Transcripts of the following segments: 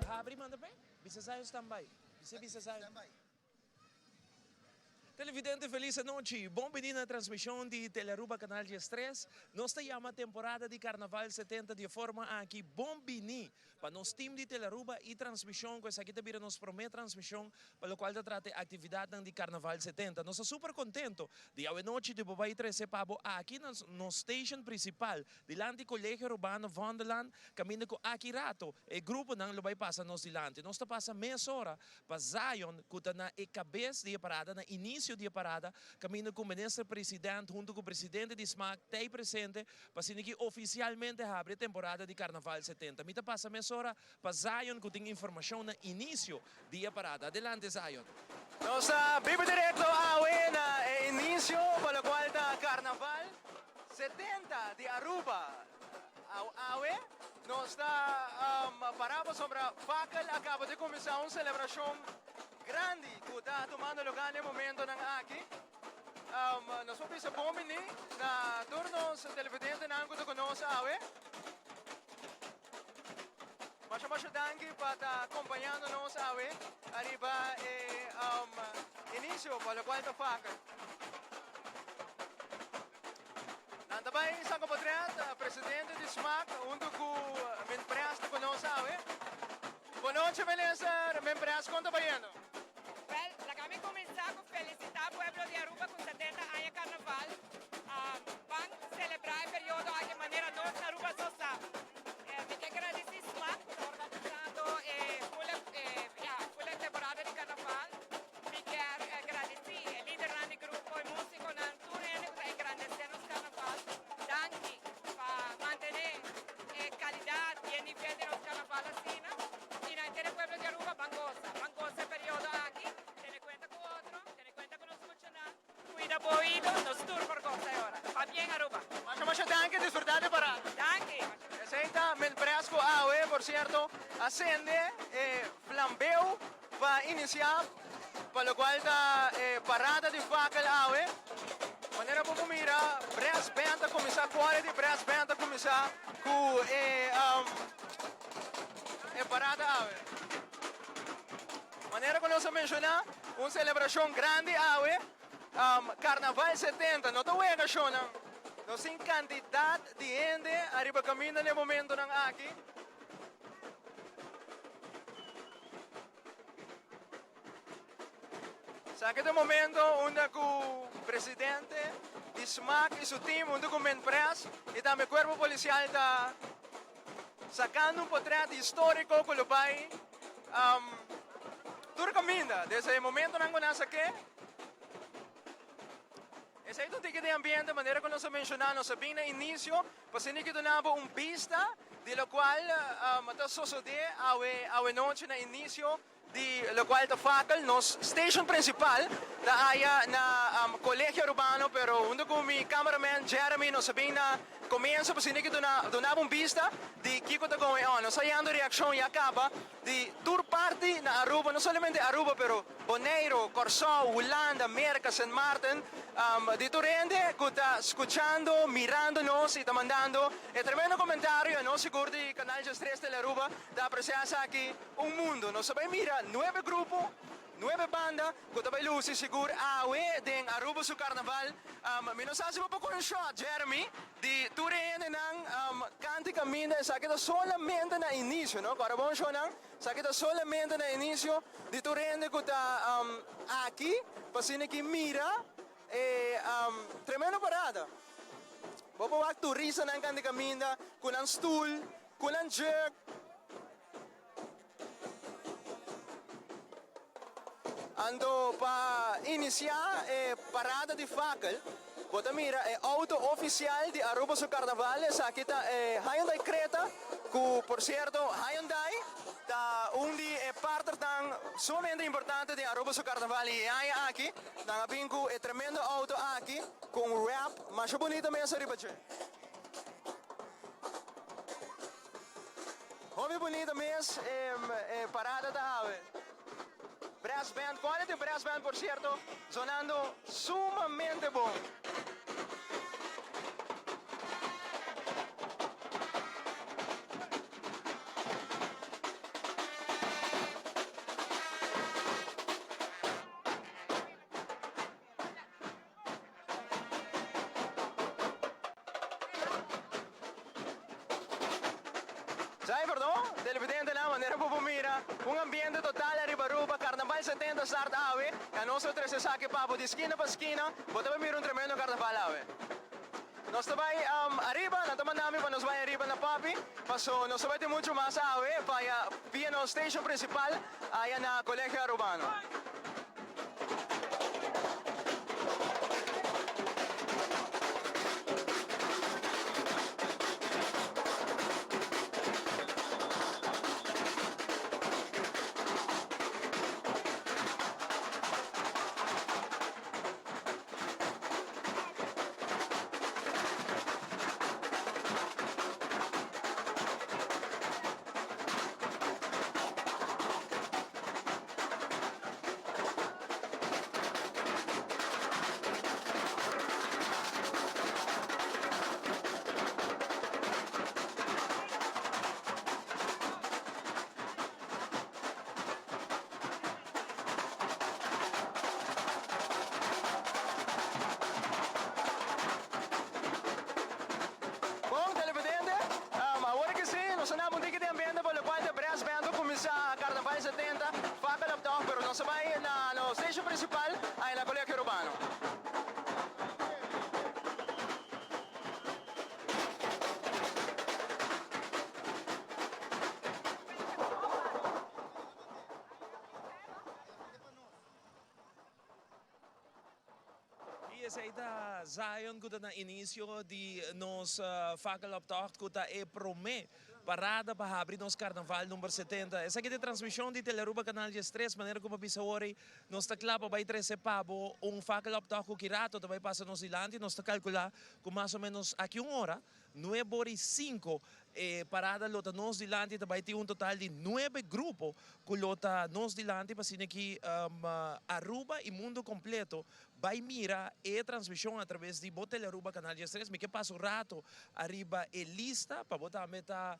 Habri manda p'e, bisa Zion standby. Bisa bisa Zion. Televidente felis anochi, bon bini na transmision di Telearuba Canal 13. Nos ta yama temporada di Carnaval 70 di e forma aki bon bini pa nos team di Telearuba y transmision cu esaki ta bira nos prome transmision pa locual ta trata e actividadnan di Carnaval 70. Nos ta super contento di awenochi di bo bay trece pa bo aki na nos station principal dilanti Colegio Arubano Vondellaan caminda cu aki rato e gruponan lo bay pasa nos dilanti. Nos ta pasa mesora pa Zion cu ta na e cabes di e parada, na inicio di e parada, caminda cu Minister President hunto cu Presidente di smaak t'ey presente pa asina ki oficialmente habri e temporada di Carnaval 70. Mi ta pasa mesora pa Zion cu tin informacion na inicio di e parada. Adelante Zion. Nos ta biba directo awe na e inicio pa locual ta Carnaval 70 di Aruba. Awe nos ta para pasobra Fakel a caba di cuminsa un celebracion grandi cu ta tumando lugar na e momentonan aki. Nos por bisa bon bini na tur nos televidentenan cu ta cu nos awe. Masha masha danki pa ta acompañando nos awe ariba e inicio pa locual ta Fakel. Nan ta bai San Compadret, presidente di smaak hunto cu Minpres ta cu nos awe. Bon nochi minister Minpres, con ta bayendo? Wel, laga mi cuminsa cu felicita pueblo di Aruba cu 70 aña carnaval. Ban celebra e periodo aki manera nos na Aruba so sa. Mi ke gradici smaak cu ta organisando e ful e temporada di carnaval. Mi kier gradici e lidernan di grupo, e musiconan, tur hende cu ta engrandece nos carnaval. Danki pa mantene e calidad y e nivel di nos carnaval asina. Y na henter e pueblo di Aruba ban goza, ban goza e periodo aki. Tene cuenta cu otro, tene cuenta cu nos muchanan, cuida bo oido, nos tur por goza e ora. Pabien Aruba! Masha masha danki, disfruta di parada. Danki! Esey ta Mel Presco awe, por cierto, a cende e flambeu. Pa inicia pa locual ta e parada di fakel awe, manera bo por mira brass band a cuminsa, quality brass band a cuminsa cu e e parada awe. Manera cu nos a menciona, un celebracion grandi awe, Carnaval 70, no ta wega shownan, nos tin cantidad di hende ariba caminda na e momentonan aki. Esaki ta e momento unda cu presidente di smaak y su team hunto cu Menpres y tambe cuerpo policial ta sacando un potret historico cu lo bay tur caminda desde e momentonan cu nan sake. Esei ta un tiki di ambiente, manera ku nos a menshoná, nos a bin na inisio pa asina ki duna bo un bista di lokual ta sosodé awe awe nochi na inisio di lokual ta Fakel. Nos station prinsipal ta aya na Colegio Arubano, pero huntu ku mi cameraman Jeremy nos a bin na komienso pa asina ki duna duna bo un bista di kiko ta going on. Nos a yando reakshon ya kaba di tur parti na Aruba, no solamente Aruba pero Boneiro, Kòrsou, Hulanda, Merka, Sint Maarten, di tur hende ku ta skuchando, mirando nos i ta mandando e tremendo komentario. Nos sigur di Canal 13 Telearuba ta apresiá esaki un mundo. Nos ta bai mira nuebe grupo. Nuebe banda ku ta bai lusi sigur awe den Aruba su karnaval. Mi no sa si bo por kohe un shot, Jeremy, di tur e hendenan kanti kaminda. Esaki ta solamente na inisio, no? Kòrda bon shownan, esaki ta solamente na inisio di tur hende ku ta aki pa asina ki mira e tremendo parada. Bo por wak turistanan kanti kaminda ku nan stul, ku nan jug. Anto pa inicia e parada di fakel bo ta mira e auto oficial di Aruba su carnaval, esaki ta e Hyundai Creta cu por cierto Hyundai ta un di e partnernan sumamente importante den Aruba su carnaval y e aña aki nan a bin cu e tremendo auto aki cu un wrap masha bunita mes ariba dje. Hopi bunita mes e parada ta awe. Brass band, quality brass band por cierto, zonando sumamente bon. ta un ambiente total ariba Aruba, Carnaval 70 start awe, y anos lo trece esaki pa bo di skina pa skina, bo ta bay mira un tremendo carnaval awe. Nos ta bay ariba, nan ta manda mi pa nos bay ariba na papi, paso nos ta bay tin mucho mas awe pa ya via nos station principal aya na Colegio Arubano. Bon televidente, awor ki si nos a naba un tiki di ambiente por locual ta brass band a cuminsa Carnaval 70, Fakkel op Tocht, pero nos a bay na nos station principal ay na Colegio Urbano. Y esey ta Zion cu ta na inicio di nos fakkeloptocht cu ta e prome parada pa habri nos carnaval number 70. Esaki ta e transmision di Telearuba Canal 13, manera cu bo bisa awor ey nos ta cla pa bay trece pa bo un fakkeloptocht cu ki rato ta bay pasa nos dilanti. Nos ta calcula cu mas o menos aki un ora Nuebe ora i sinku, e parada lo ta nos dilanti, ta bai tin un total di nuebe grupo ku lo ta nos dilanti pa asina ki Aruba i mundo kompleto bai mira e transmishon atraves di bo Telearuba Kanal 13. Mi ke pasa un rato ariba e lista pa bo tambe ta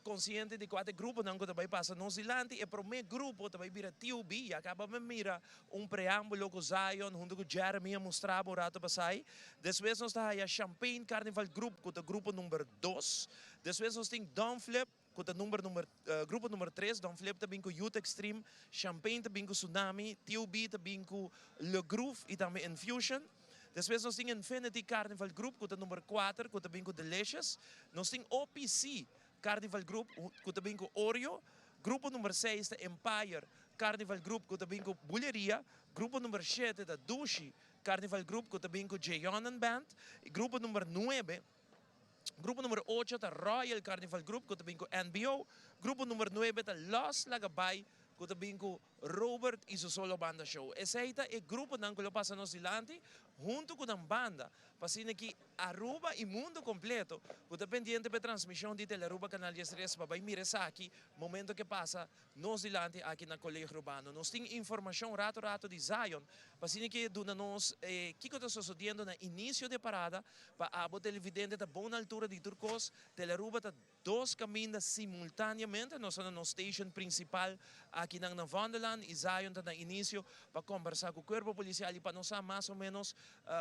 Konsiente di kua ta e gruponan ku ta bai pasa nos dilanti, e promé grupo ta bai bira TOB. Ya kaba mi mira un preámbulo ku Zion huntu ku Jeremy a mustra bo un rato pasai. Despues nos ta haya Champagne Carnival Group ku ta grupo number dos. Despues nos tin Don Flip ku ta number number grupo number tres. Don Flip ta bin ku Youth Extreme, Champagne ta bin ku Tsunami, TOB ta bin ku Le Groove i tambe Infusion. Despues nos tin Infinity Carnival Group ku ta number kuater ku ta bin ku Delicious. Nos tin OPC Carnival Group ku ta bin ku Oreo. Grupo number seis ta Empire Carnival Group ku ta bin ku Buleria. Grupo number shete ta Dushi Carnival Group ku ta bin ku Jeyonan Band. Grupo number nuebe. Grupo number ocho ta Royal Carnival Group ku ta bin ku NBO. Grupo number nuebe ta Los Laga Bai ku ta bin ku Robert y su solo banda show. Esey ta e gruponan cu lo pasa nos dilanti hunto cu nan banda pa asina ki Aruba y mundo completo cu ta pendiente pa e transmision di Telearuba Canal 13 pa bay mira esaki momento ke pasa nos dilanti aki na Colegio Urbano. Nos tin informacion rato rato di Zion pa asina ki duna nos e kico ta sosodiendo na inicio di e parada pa abo televidente ta bon na altura di tur cos. Telearuba ta Dos kaminda simultaneamente, nos ta na nos station principal akinan na Vondelland y Zion ta na inicio pa combersa cu Cuerpo Policial y pa nos sa mas o menos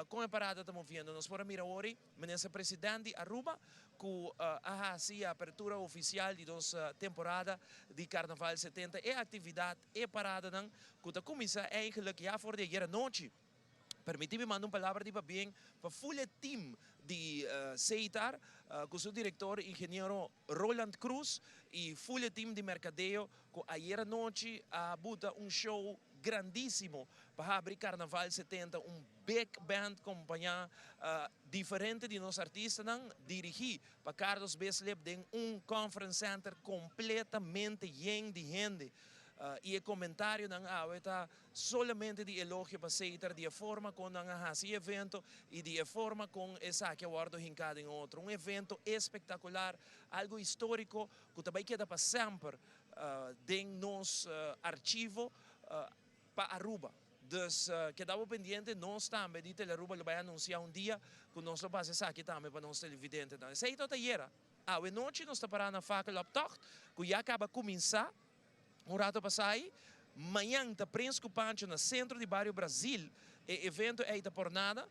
con e parada ta moviendo. Nos por a mira awor Minister President di Aruba cu a haci e apertura oficial di nos temporada di Carnaval 70. E actividad, e paradanan cu ta cuminsa eigenlijk ya for di ayer anochi. Permití mi manda un palabra di pabien pa ful e team di Seitar ku su direktor ingeniero Roland Cruz i ful e team di merkadeo ku ayer anochi a buta un show grandísimo pa habri Karnaval 70, un big band kompañá diferente di nos artistanan dirigí pa Carlos Bislip den un conference center kompletamente yen di hende i e komentarionan awe ta Solamente di elogio pa Seitar di e forma con nan a haci e evento y di e forma con esaki a wordo hinca den otro. Un evento espectacular, algo historico cu ta bay keda pa semper den nos archivo pa Aruba. Dus keda bo pendiente, nos tambe di Telearuba lo bay anuncia un dia cu nos lo pasa esaki tambe pa nos televidentenan. Esey ta ayera. Awe nochi nos ta para na Fakkeloptocht cu ya caba cuminsa. Un rato pasai, mañan ta Prins cu Pancho na centro di Bario Brasil. E evento ey ta por nada.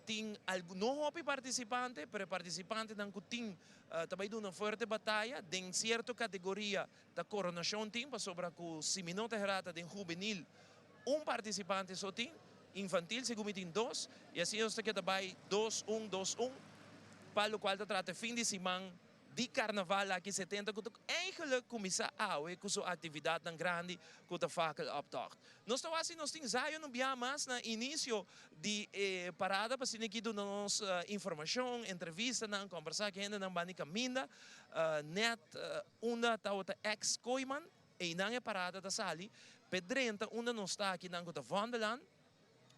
Tin no hopi participante, pero e participantenan cu tin ta bay duna fuerte bataya. Den cierto categoria ta coronacion tin, pasobra cu si mi no ta hera ta den hubenil un participante so tin, infantil segun mi tin dos, y asina nos ta keda bay dos un, dos un, pa locual ta trata e fin di siman di Carnaval aki 70 cu ta eigenlijk cuminsa awe cu su actividadnan grandi cu ta Fakkeloptocht. Nos ta wak si nos tin Zion un bia mas na inicio di e parada pa asina aki duna nos informacion, entrevistanan, combersa cu hendenan banda di caminda. Net unda tawata ex Kooyman, eynan e parada ta sali p'e drenta unda nos ta akinan cu ta Vondellaan,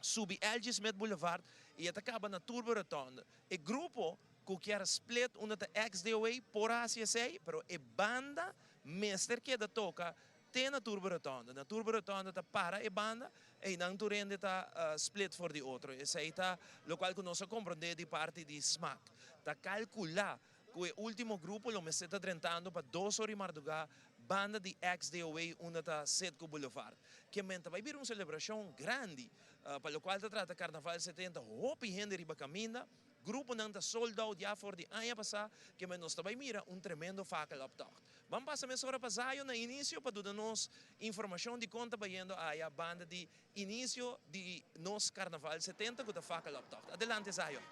subi LG. Smith Boulevard y e ta caba na Turbo Rotonde. E grupo cu kier split unda ta ex-DOA por haci esey, pero e banda mester keda toca te na Turbo Rotonde. Na Turbo Rotonde ta para e banda, eynan tur hende ta split for di otro. Esey ta locual cu nos a comprende di parti di smaak. Ta calcula cu e ultimo grupo lo mester ta drentando pa dos ora y marduga banda di ex-DOA unda ta Citgo Boulevard. Ke men ta bay bira un celebracion grandi pa locual ta trata Carnaval 70, hopi hende riba caminda, gruponan ta sold out ya for di aña pasa, ke men nos ta bay mira un tremendo fakkeloptocht. Ban pasa mesora pa Zion na inicio pa duna nos informacion di con ta bayendo aya banda di inicio di nos Carnaval 70 cu ta fakkeloptocht. Adelante, Zion.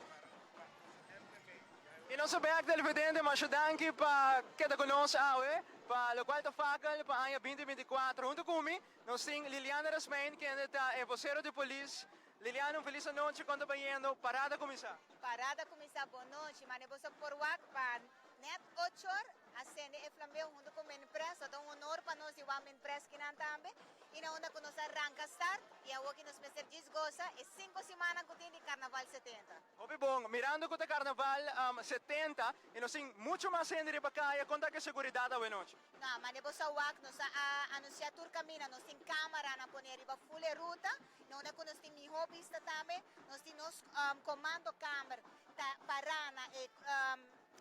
Y nos bek, televidente, masha danki pa keda cu nos awe, pa locual ta fakkel pa aña 2024. Hunto cu mi, nos tin Liliana Rasmijn, kende ta e vocero di polis. Liliana, un feliz anochi, con ta bayendo? Parada cuminsa. Parada cuminsa, bon nochi. Mane bo por wak pa net 8 or, a cende e flambeu hunto cu Minpres. Ta un honor pa nos di wak Minpres kinan tambe. Y na unda cu nos arranca start y awo cu nos mester djis goza e 5 siman cu tin di Carnaval 70. Hopi bon, mirando cu ta Carnaval 70 y nos tin mucho mas hende riba caya, con ta cu seguridad awe nochi? No, mane bo sa wak, nos a anuncia tur caminda, nos tin camera na pone riba full ruta, na unda cu nos tin miho bista tambe, nos tin nos commando kamer ta para na e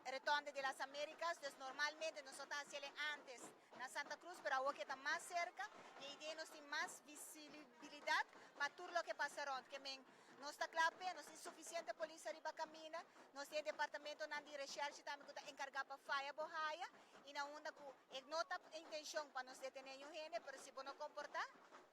Rotonde de las Américas, dus normalmente nos ta haci'e antes na Santa Cruz, pero awor cu ta mas cerca y idea nos tin mas visibilidad pa tur loke pasa rond. Ke men nos ta cla, nos tin suficiente polis riba caminda, nos tin departamento nan di recherche tambe cu ta encarga pa faya bo haya y na unda cu e no ta intencion pa nos detene un hende, pero si bo no comporta,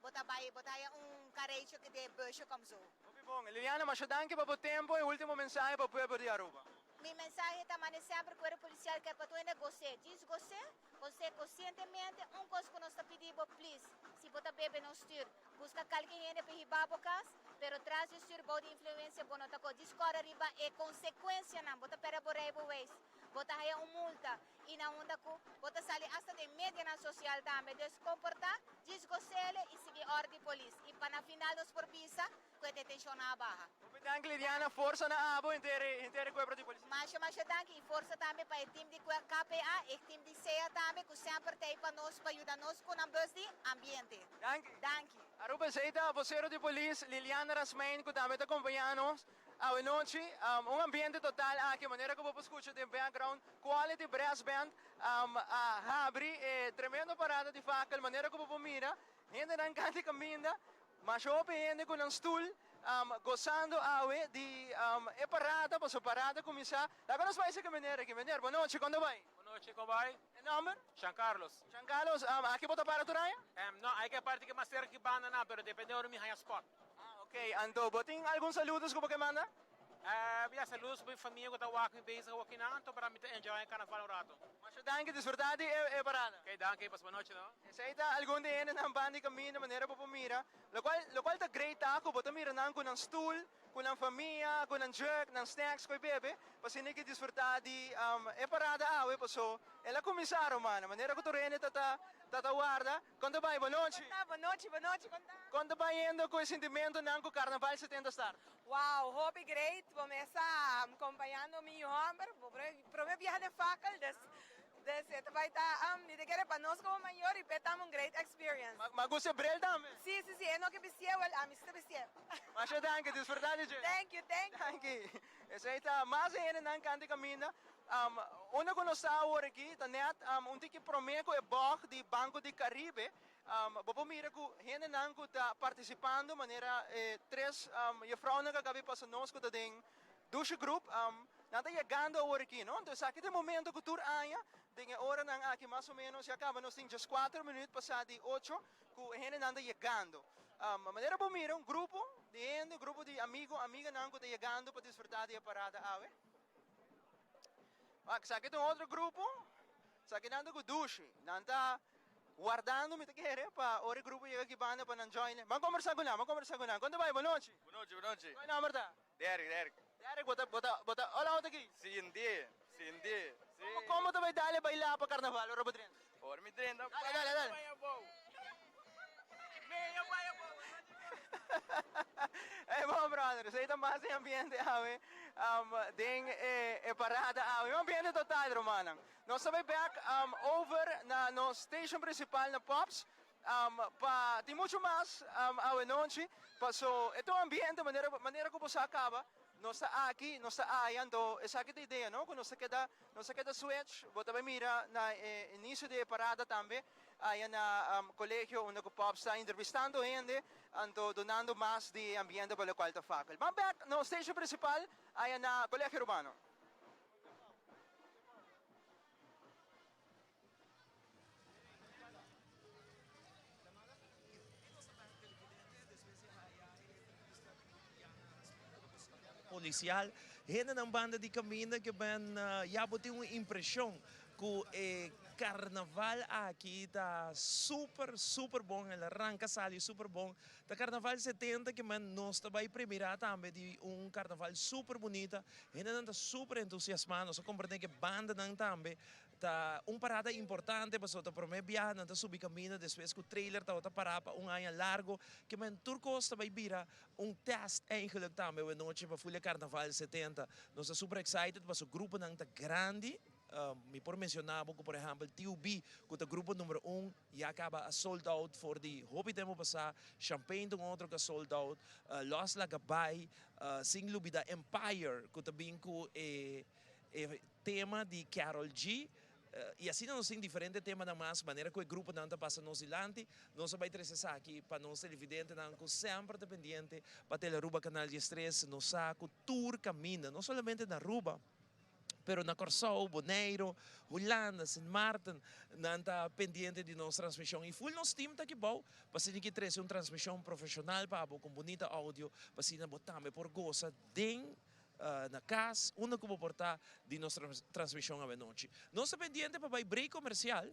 bo ta bay, bo ta haya un carecho cu de busje kom zo. Hopi bon. Liliana, masha danki pa bo tempo y ultimo mensahe pa pueblo di Aruba. Mi mensahe ta mane semper cu e policial cu pa tur goza, djis goza, goza conscientemente, un cos cu nos ta pidi, please, si bo ta bebe, no stuur, busca calke hende pa hiba bo cas, pero tras di stuur bou di influencia bo no ta co, djis core riba e consecuencia nan, bo ta perde bo rijbewijs, bo ta haya un multa, y na unda cu bo ta sali hasta den media nan social tambe, dus comporta, djis goz'e y sigui orden di polis, y pa na final nos por bisa, cu e detencion a baha. Hopi danki, Liliana, forsa na abo henter cuerpo di polis. Masha, masha danki y forsa tambe pa e team di KPA y team di CEA tambe, cu semper tin pa nos, pa yuda nos cu e bus di ambiente. Danki. Danki. Aruba, esey ta vocero di polis, Liliana Rasmijn, cu tambe ta acompaña nos awe nochi. Un ambiente total aki, manera cu bo por scucha den background, Quality Brass Band a habri e tremendo parada di fakkel, manera cu bo mira, hende nan cant'i caminda, mas hopi hende cu nan stoel, gozando awe di e parada, paso parada a cuminsa. Laga nos bay cu meneer aki. Meneer, bon nochi, con ta bay? Bon nochi, con ta bay? E nomber? Jean Carlos. Jean Carlos, aki bo ta para tur aña? No, aki e parti cu mas cerca cu banda no, pero depende ora mi haya spot. Ah, ok. Anto, bo tin algun saludo cu bo kier manda? Ja, saludos pa mi famia cu ta wak mi bezig aki na, anto pa mi ta enjoy carnaval un rato. Masha danki, disfruta di e parada. Ok, danki, pasa bon nochi, no? Esey ta algun di hende nan band'i caminda, manera bo mira. Locual ta great ta, cu bo ta mira nan cu nan stoel, cu nan famia, cu nan drink, nan snacks, cu bebe, pa asina cu disfruta di e parada awe, paso el a cuminsa, Romana, manera cu tur hende ta warda. Con ta bay? Bon nochi. Bon nochi, bon nochi, con ta? Con ta bayendo cu e sentimento nan cu Carnaval 70 start? Wow, hopi great. Começa acompanhando mi homber, prome biaha den fakkel, dus bay ta, ni te kere pa nos como mayor y p'e un great experience. Ma gusta bril tambe? Si, e no kier bisti, well, ami si ta bisti. Masha danki, disfruta di dje. Thank you, thank you. Danki. Esey ta mas hende nan cant'i caminda. Unda cu nos ta awor aki, ta net un tiki prome cu e bocht di Banco di Caribe. Bo por mira ku hendenan ku ta partisipando manera e tres jefrounan ku a kabi pasa nos ku ta den Dushi Group, nan ta yegando awor aki, no? Entonces esaki ta e momento ku tur aña den e oranan aki mas o menos ya kaba nos tin djeskuater minuut pasá di ocho ku e hendenan ta yegando. Manera bo mira un grupo di hende, un grupo di amigo, amiganan ku ta yegando pa disfrutá di e parada awe. Wak, esaki ta un otro grupo, esakinan ta ku dushi, nan ta Wardando mi ta kere pa ora e grupo yega aki banda pa nan join. Ban kombersá ku nan, ban kombersá ku nan. Kon ta bai? Bonochi. Bonochi, bonochi. Kua e nomber ta? Derek, Derek. Derek, bo ta, bo ta, bo ta, hola ota aki? Cindy, Cindy, si. Komo, komo ta bai dale bailá pa karnaval ora bo drenta? Ora mi drenta, Dale, dale, dale. Bai abou. Meya bai abou. Ey bon brother, esey ta mas den ambiente awe, den e parada awe. Un ambiente total rumannan. Nos ta bai bek over na nos station principal na Pops pa tin mucho mas awe nochi paso e ta un ambiente manera manera cu bo sa caba nos ta aki nos ta aya anto esaki ta idea no cu nos ta keda nos ta keda switch bo ta bai mira na e inicio di e parada tambe aya na colegio unda cu Pops ta entrevistando hende anto dunando mas di e ambiente pa locual ta fakkel. Ban bek nos station principal aya na Colegio Urbano. Policial, hendenan banda di caminda ke ben ya bo tin un impresion cu e carnaval aki ta super super bon, el a ranca sali super bon. Ta carnaval 70 ke men nos ta bay premira tambe di un carnaval super bunita. Hendenan ta super entusiasma, nos a comprende ke bandanan tambe ta un parada importante pasobra ta prome biaha nan ta subi caminda despues cu trailer tabata para pa un aña largo. Ke men tur cos ta bay bira un test eigenlijk tambe awenochi pa Fulia Carnaval 70. Nos ta super excited pasobra gruponan ta grandi. Mi por menciona bo cu por ehempel TUB cu ta grupo numero un ya caba a sold out for di hopi tempo pasa, Champagne ta un otro cu a sold out, Los Laga Bay, sin lubida Empire cu ta bin cu e tema di Karol G. Y asina nos tin diferente temanan mas manera cu e gruponan ta pasa nos dilanti. Nos a bay trece esaki pa nos televidentenan cu semper ta pendiente pa Telearuba Canal 13. Nos sa cu tur caminda, no solamente na Aruba, Pero na Kòrsou, Boneiru, Hulanda, Sint Maarten, nan ta pendiente di nos transmishon. I ful nos tim ta aki bou pa asina ki trese un transmishon profeshonal pa abo ku un bunita audio pa asina bo tambe por gosa den na kas unda ku bo por ta di nos transmishon awenochi. Nos ta pendiente pa bai break komersial.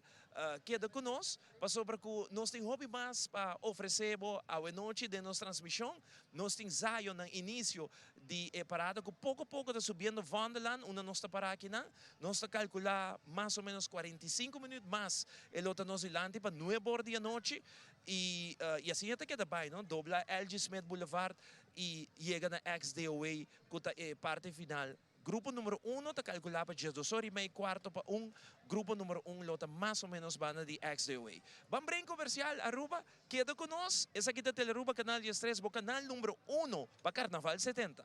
Keda ku nos pasobra ku nos tin hopi mas pa ofresé bo awenochi den nos transmishon. Nos tin Zion nan inisio di e parada ku poko poko ta subiendo Vondellaan unda nos ta para akinan. Nos ta kalkulá mas o menos 45 minuut mas e lo ta nos dilanti pa nuebe or di anochi i i asina ta keda bai no dobla LG Smith Boulevard i yega na XDOA ku ta e parti final. Grupo numero uno ta kalkulá pa 12 or i mei kuarto pa un. Grupo numero un lo ta mas o menos banda di XDOA. Ban bren komersial Aruba, keda ku nos, esaki ta Telearuba Kanal 13, bo kanal numero uno pa Karnaval 70.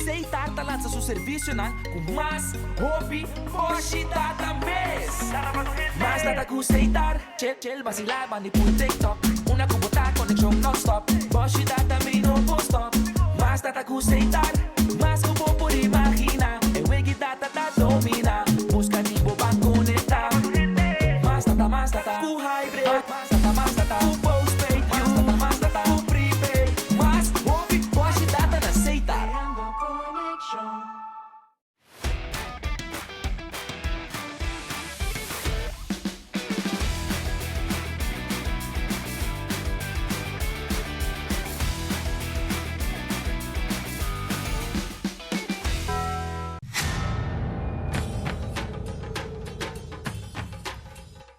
Seitar ta lansa su servisionan ku mas hopi boshi data mes. Mas data ku Seitar, chill chill basila bandi pul TikTok. Una ku bo ta konekshon nonstop, boshi data mi no por stop. Mas data ku Seitar, mas ku bo por imagina. E wiki data ta domina, buska di bo ban konekta. Mas data, mas data ku hybrid, mas data, mas data ku postpaid, mas data, mas data ku prepaid. Mas hopi boshi data na Seitar.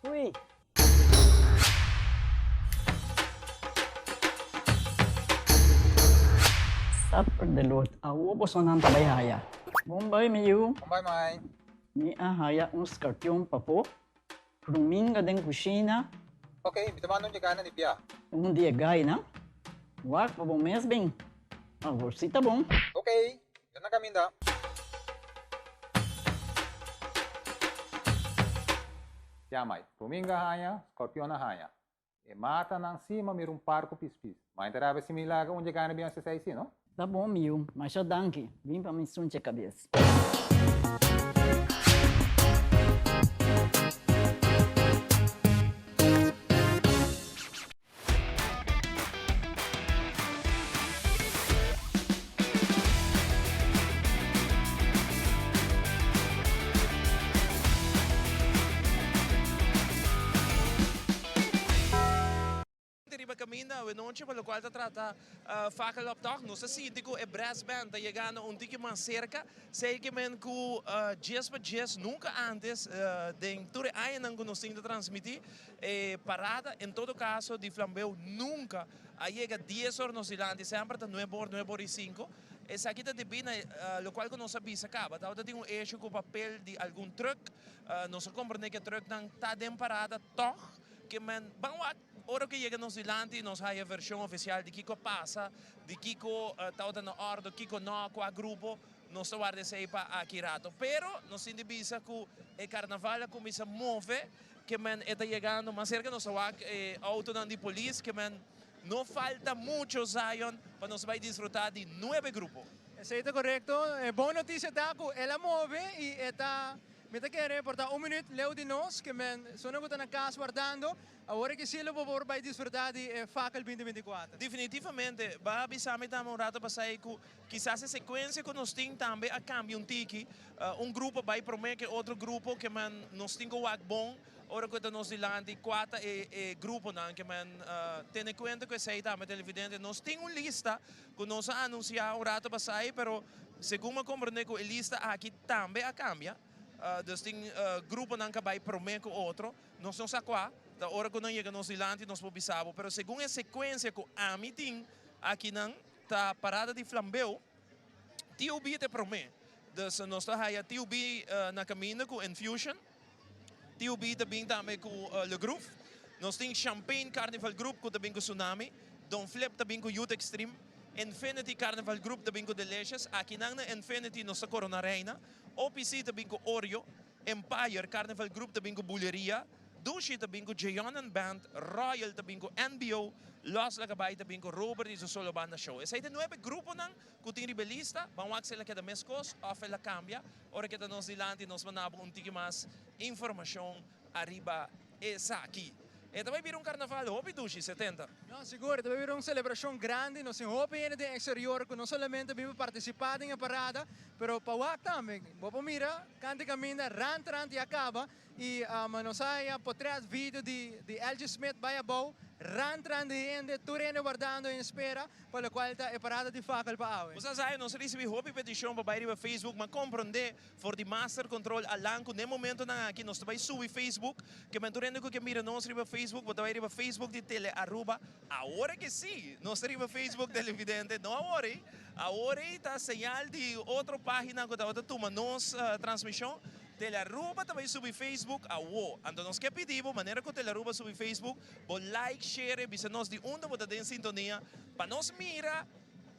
Ui. Supper de Lord, awo bosonan ta bai haya. Bon bai mi yu. Bon bai mai. Mi a haya un skarpion papo, pruminga den kushina. Ok, mi ta manda un di gana di bia. Un di e gainan. Wak pa bo mes bin. Awor si ta bon. Ok, yo na caminda. Yamai, Ruminga haña, Scorpion a haña. E matanan si ma mira un par ku pispis. Ma enter abe si mi laga un dje gana bin hasi esei si, no? Ta bon mi yu, masha danki. Bin pa mi sunche kabes. Riba caminda awe nochi pa locual ta trata Fakkeloptocht. Nos ta sinti cu e brass band ta yegando un tiki mas cerca. Sey men cu djes pa djes nunca antes den tur e añanan cu nos tin ta transmiti e parada en todo caso di flambeu nunca a yega dies or nos dilanti semper ta nuebe or nuebe or y cinco. Esaki ta debi na locual cu nos a bisa caba. Tabata tin un issue cu papel di algun truck. Nos a comprende cu e trucknan ta den parada toch. Ke men ban wak ora ku yega nos dilanti nos haya vershon ofisial di kiko a pasa, di kiko tabata na òrdu, kiko no, kua grupo, nos ta warda esei pa aki rato. Pero nos tin di bisa ku e karnaval a kuminsá move, ke men e ta yegando mas serka, nos ta wak e outonan di polis, ke men no falta mucho Zion pa nos bai disfrutá di nuebe grupo. Esei ta korekto. E bon notisia ta ku el a move i e ta Mi ta kere por ta un minuut leu di nos ke men sona ku ta na kas wardando. Awor e kisilo bo por bai disfruta di e Fakkel binti binti kuater. Definitivamente. Ba a bisa mi tambe un rato pasai ku kisas e sekuensia ku nos tin tambe a kambia un tiki. Un grupo bai prome ke otro grupo ke men nos tin ku wak bon ora ku e ta nos dilanti kua ta e e gruponan ke men tene kuenta ku esei tambe televidente. Nos tin un lista ku nos a anunsia un rato pasai pero segun mi a komprende ku e lista aki tambe a cambia, dus tin gruponan ka bay prome cu otro, nos no sa cua, ta ora cu nan yega nos dilanti nos por bisa bo, pero segun e secuencia cu ami tin akinan ta parada di flambeu, TOB ta e prome, dus nos ta haya TOB na caminda cu Infusion, TOB ta bin tambe cu Le Groove, nos tin Champagne Carnival Group cu ta bin cu Tsunami, Don Flip ta bin cu Youth Extreme, Infinity Carnival Group ta bin cu Delicious, akinan na Infinity nos ta corona reina, OPC ta bin cu Oreo, Empire Carnival Group ta bin cu Buleria, Dushi ta bin cu Jeon and Band, Royal ta bin cu NBO, Los Lagabay ta bin cu Robert y su solo banda show. Esey ta nuebe gruponan cu tin riba e lista, ban wak si el a keda mescos of el a cambia. Ora ke ta nos dilanti nos manda bo un tiki mas informacion ariba esaki. E ta bai bira un carnaval hopi dushi, 70. No, sigur, e ta bai bira un celebracion grandi. Nos tin hopi hende den exterior cu no solamente bin pa participa den e parada, pero pa wak tambe. Bo por mira cante caminda rant rant ya caba y nos a haya potret video di di LG Smith bai abou, rant rant di hende, tur hende wardando en espera pa locual ta e parada di fakkel pa awe. Bo sa Zion, nos a ricibi hopi peticion pa bai riba Facebook, ma comprende For di Master Control alan ku n'e momentonan aki nos ta bai subi Facebook. Ke men tur hende ku ke mira nos riba Facebook, bo ta bai riba Facebook di Tele Aruba. Awor ke si nos ta riba Facebook televidente, no awor ei. Awor ei ta señal di otro pagina ku tabata tuma nos transmishon. Tele Aruba ta bai subi Facebook awo. Anto nos ke pidi bo, manera ku Tele Aruba subi Facebook, bo like, share, bisa nos di unda bo ta den sintonia pa nos mira.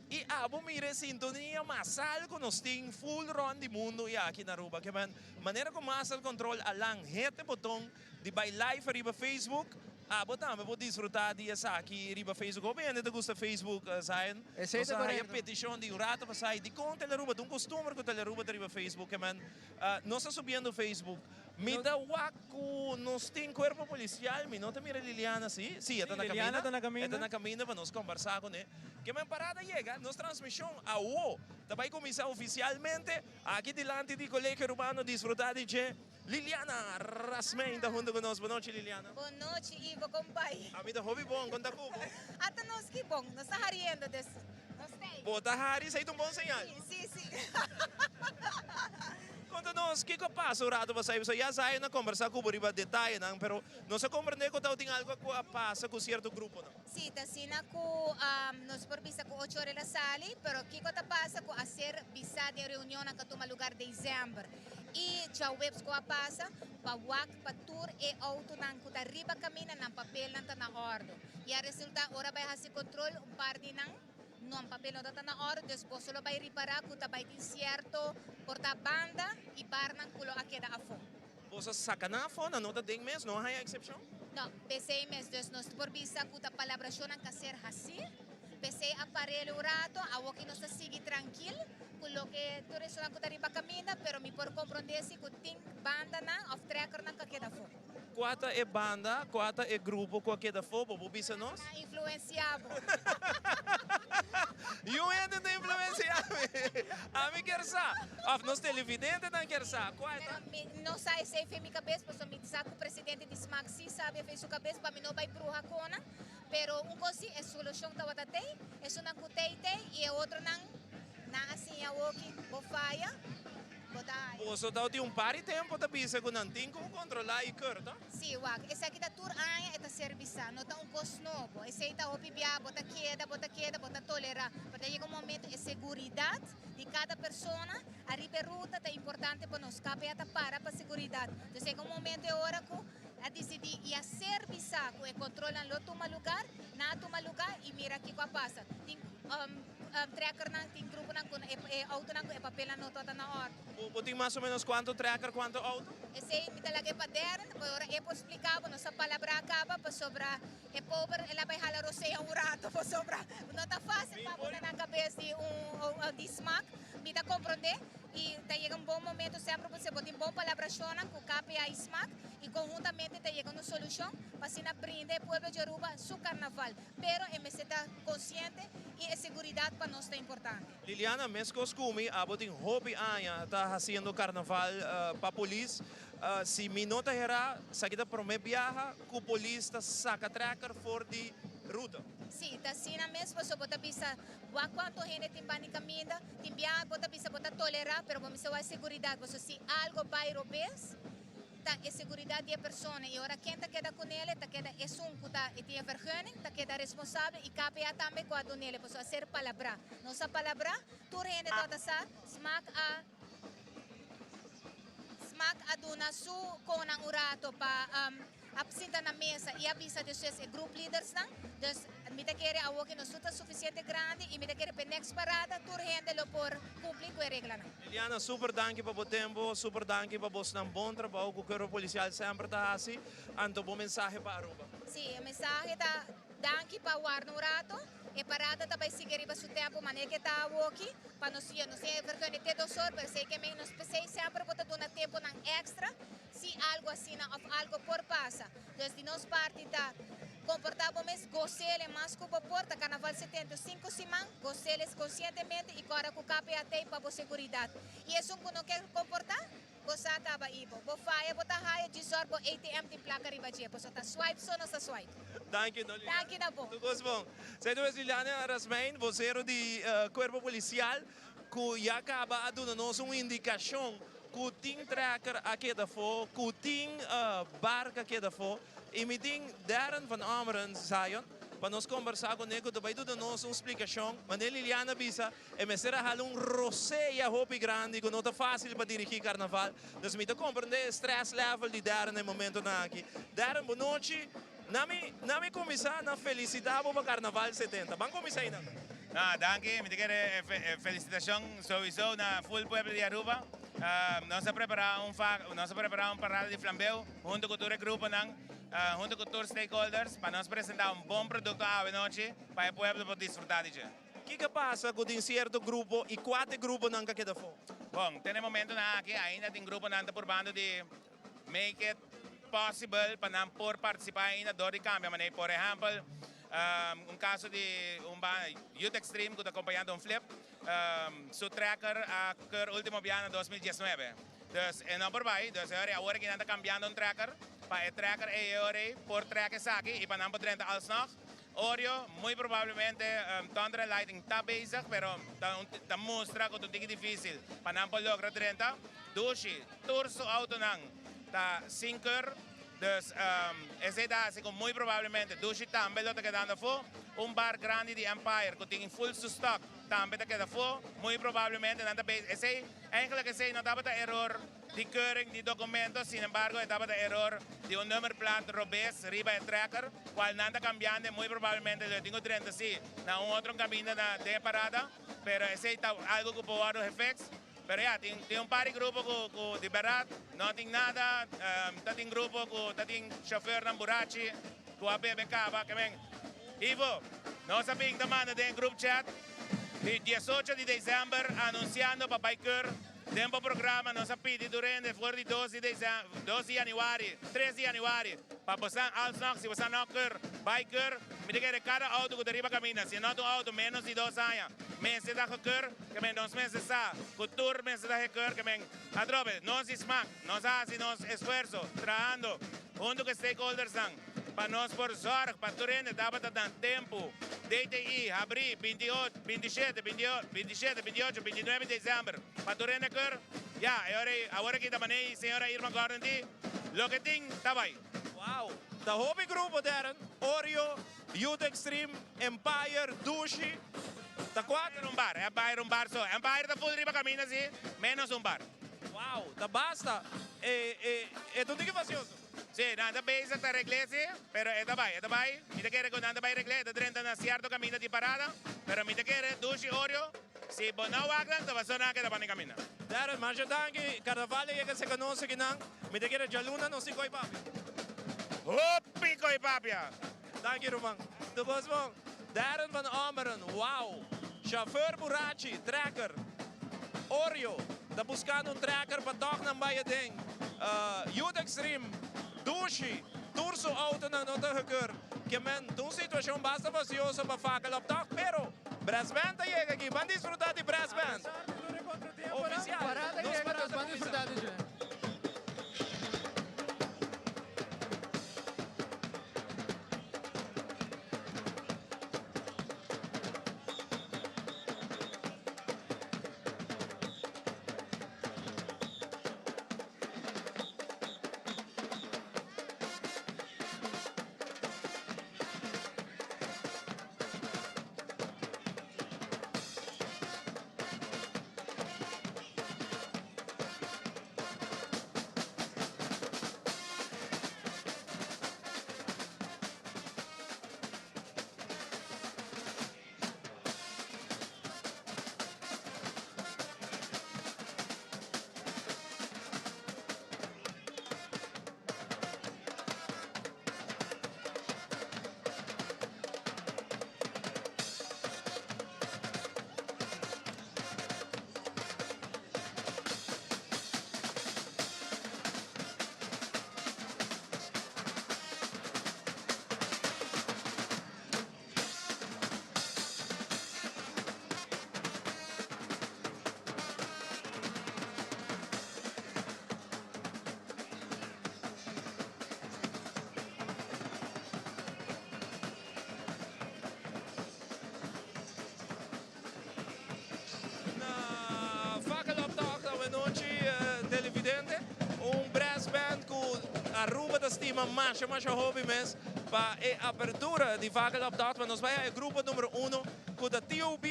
I abo mira e sintonia masal ku nos tin full rond di mundu i aki na Aruba. Ke men manera ku Master Control a lan hete boton di bai live ariba Facebook, abo tambe por disfruta di esaki riba Facebook. Hopi hende ta gusta Facebook, Zion. Esei Nos ta a haya korekto. petishon di un rato pasá i dikon Telearuba ta un kostumber ku Telearuba ta riba Facebook. Ke men nos ta subiendo Facebook. Mi ta wak ku nos tin kuerpo polisial, mi no ta mira Liliana si? Si, e ta na Sí, Liliana kaminda. ta na E ta kaminda. na kaminda pa nos kombersá kuné. Ke men parada yega, nos transmishon awo ta bai kuminsá ofisialmente aki dilanti di Colegio Arubano. Disfrutá di dje. Liliana Rasmijn ta huntu ku nos. Bon nochi, Liliana. Bon nochi, Ivo, kon bai? Ami ta hopi bon, kon ta ku bo? Ata nos ki bon, nos ta hariendo, dus nos t'ei. Bo ta hari, esei ta un bon señal. Sí, sí, sí. Konta nos kiko a pasa un rato pasá. Pasobra ya Zion a kombersá ku bo riba detayenan, pero nos a komprendé ku tabatin algu ku a pasa ku sierto gruponan. Sí, ta asina ku nos por bisa ku ocho ora el a sali, pero kiko ta pasa ku a ser bisá den reunionnan ku a tuma lugar desèmber i djaweps ku a pasa pa wak pa tur e outonan ku ta riba kaminda nan papelnan ta na òrdu. I a resultá ora bai hasi kontrol un par di nan no an papel. papel no ta na orde, dus boso lo bay ripara cu ta bay tin cierto por ta banda y barnan cu lo a keda afo. Boso a saca nan afo, nan no ta den mes, no a haya excepcion? No, p'esey mes, dus nos por bisa cu ta palabracionnan ca ser haci, p'esey a parele un rato, awoki nos ta sigui trankil cu loke tur esonan cu ta riba caminda, pero mi por compronde si cu tin bandanan of trekkernan cu a keda afo. Cua ta e banda, cua ta e grupo cu a keda afo, bo por bisa nos? Nan a influencia bo. Yu hende ta influencia mi. Ami kier sa, of nos televidentenan kier sa, cua e ta? Pero mi no sa esey fe mi cabes, pasobra mi sa cu presidente di smac si sabi fe su cabes pa mi no bay bruha con nan. Pero un cos si, e solucion tabata tey, esunnan cu tey tey y e otronan nan a siña awoki bo faya. Bo ta haya. Boso tau tin un par di tempo ta bisa cu nan tin con controla y keur, to? Si, wak. Esaki ta tur aña e ta ser bisa. No ta un cos nobo. Esey ta hopi bia bo ta keda, bo ta keda, bo ta tolera. Pero ta yega un momento e seguridad di cada persona ariba e ruta ta importante pa nos. KPA ta para pa seguridad. Entonces yega un momento e ora cu a dicidi y a ser bisa cu e controlnan lo tuma lugar, nan a tuma lugar y mira kico a pasa. Tin. Trekkernan tin gruponan ku e outonan ku e papelnan no tabata na òrdu. Bo tin mas o menos kuantu trekker, kuantu outo? Esei mi ta laga e pa Darren, por ora e por splika bo, nos a palabrá kaba pasobra e pober el a bai hala rosea un rato pasobra no ta fásil pa bo ta na kabes di un di smak. Mi ta komprondé i ta yega un bon momento semper bo bo tin bon palabrashonnan ku KPA i smak i konhuntamente ta yega un solushon pa asina brinda e pueblo di Aruba su karnaval. Pero e mester ta consciente y e seguridad pa nos ta importante. Liliana, mescos cu mi, abo tin hopi aña ta haciendo carnaval pa polis. Si mi no ta hera, esaki ta prome biaha cu polis ta saca trekker for di ruta. Si, ta asina mes, pasobra bo ta bisa wak cuanto hende tin bani caminda, tin biaha bo ta bisa bo ta tolera, pero bo mester wak e seguridad, pasobra si algo bay robes, ta e seguridad di e persona y ora ken ta keda cu nele ta keda esun cu ta e tin e vergunning ta keda responsable y KPA tambe cu a dunele pasobra a ser palabra. Nos a palabra tur hende tabata sa smaak a smaak a duna su conan un rato pa a sinta na mesa y a bisa despues e group leadersnan dus mi ta kere awor ke nos tur ta suficiente grandi y mi ta kere p'e next parada tur hende lo por cumpli cu e reglanan. Liliana, super danki pa bo tempo, super danki pa bosnan bon trabou cu Cuerpo Policial semper ta haci. Anto bo mensahe pa Aruba? Si, e mensahe ta danki pa warda un rato. E parada ta bay sigui riba su tempo manera ke ta awoki pa nos ya nos tin e vergunning te dos or pero esey ke men nos pesey semper bo ta duna temponan extra si algo asina of algo por pasa. Dus di nos parti ta comporta bo mes, gocele mas cu bo por, ta Carnaval 75 siman, goceles conscientemente y corda cu KPAT pa bo seguridad. Y esun cu no kier comporta, bo sa caba y bo. Bo faya bo ta haya djisor bo ATM tin placa riba dje, pasobra ta swipe so nos ta swipe. Danki no Liliana. Danki na bo. Tur cos bon. Esei ta Liliana Rasmijn, vocero di Cuerpo Policial, cu ya caba a duna nos un indicacion cu tin trekker a keda afo, cu tin bark a keda afo. Y mi tin Darren van Ommeren, Zion, pa nos combersa cu ne cu ta bay duna nos un splicacion. Manera Liliana a bisa, e mester a hala un rosea hopi grandi cu no ta facil pa dirigi carnaval. Dus mi ta comprende e stress level di Darren na e momentonan aki. Darren, bo nochi. Na mi, na mi cuminsa na felicita bo pa Carnaval 70. Ban cuminsa einan. No, danki. Mi ta kere e felicitacion souiso na full pueblo di Aruba. Nos a prepara un fa, nos a prepara un parada di flambeu hunto cu tur e gruponan, hunto cu tur stakeholders pa nos presenta un bon producto awe nochi pa e pueblo por disfruta di dje. Kiko a pasa cu tin cierto grupo y cua ta e gruponan cu a keda afo? Bon, te na e momentonan aki ainda tin gruponan ta purbando di make it possible pa nan por participa ainda door di cambia manera. Por ehempel, un caso di un Youth Extreme cu ta acompañando un flip, su tracker a keur ultimo biaha na 2019. Dus e no por bay, dus e ora awor aki nan ta cambiando un tracker pa e tracker ey e ora ey por track esaki y pa nan por drenta alsnog. Orio, muy probablemente Thunder and Lightning ta bezig, pero ta mustra cu ta un tiki dificil pa nan por logra drenta. Dushi, tur su autonan ta sin keur, dus esey ta haci cu muy probablemente Dushi tambe lo ta kedando afo. Un bar grandi di Empire ku tin full su stock tambe ta keda afó. Muy probablemente nan ta bezig. Esei, eigenlijk esei no tabata eror di keuring di documento, sin embargo e tabata eror di un nummerplaat robes riba e tracker, cual nan ta cambiando y muy probablemente lo e tin cu drenta si na un otro caminda na den e parada, pero esei ta algo cu por wordo gefixt. Pero ya, tin tin un par di grupo cu cu di berdad no tin nada, ta tin grupo cu ta tin chofernan burachi cu a bebe caba, ke men Ivo, nos a bin ta manda den e group chat di diesocho di december anunciando pa bay keur. Den bo programa nos a pidi tur hende for di dos di december, dos di januari, tres di januari pa bosan alsnog si bosan no keur bay keur. Mi ta kere kada auto ku ta riba kaminda si no ta un auto menos di dos aña mester ta gekeur ke men nos mester sa ku tur mester ta gekeur ke men atrobe nos di smak nos a hasi nos esfuerso trahando hunto ku e stakeholdersnan pa nos por zorg pa tur hende tabata na tempu DTI habri binti ocho, bintishete, bintishete, bintiocho, bintinuebe december pa tur hende keur. Ya, e ora ei, awor aki ta manei señora Irma Gordon di, loke tin ta bai. Wow! Ta hopi grupo Darren, Oreo, Youth Extreme, Empire, Dushi, ta kuater. Un bar, Empire un bar so. Empire ta full riba kaminda si, menos un bar. Wow! Ta basta. E, e, e ta un tiki fasioso. Si, nan ta bezig ta regl'é si, pero e ta bai, e ta bai. Mi ta kere ku nan ta bai regl'é, e ta drenta na sierto kaminda di parada, pero mi ta kere Dushi Oreo, si bo no wak nan, ta paso nan a keda banda kaminda. Darren, masha danki. Carnaval a yega serka nos akinan. Mi ta kere djaluna nos tin koi papia. Hopi koi papia! Danki ruman. Tur kos bon. Darren van Ommeren, wow! Chauffeur burachi, trekker. Oreo ta buscando un trekker pa tog nan bay aden. Youth Extreme, dushi, tur su autonan no ta gekeur. Ke men ta un situacion basta fastioso pa fakkel op tog, pero Brass Band ta yega aki. Ban disfruta di Brass Band. Oficial, nos parada ta cuminsa. Na Fakkeloptocht awenochi televidente, un brass band cu Aruba ta stima masha masha hopi mes pa e apertura di Fakkeloptocht, pa nos bai a e grupo numero uno cu ta TOB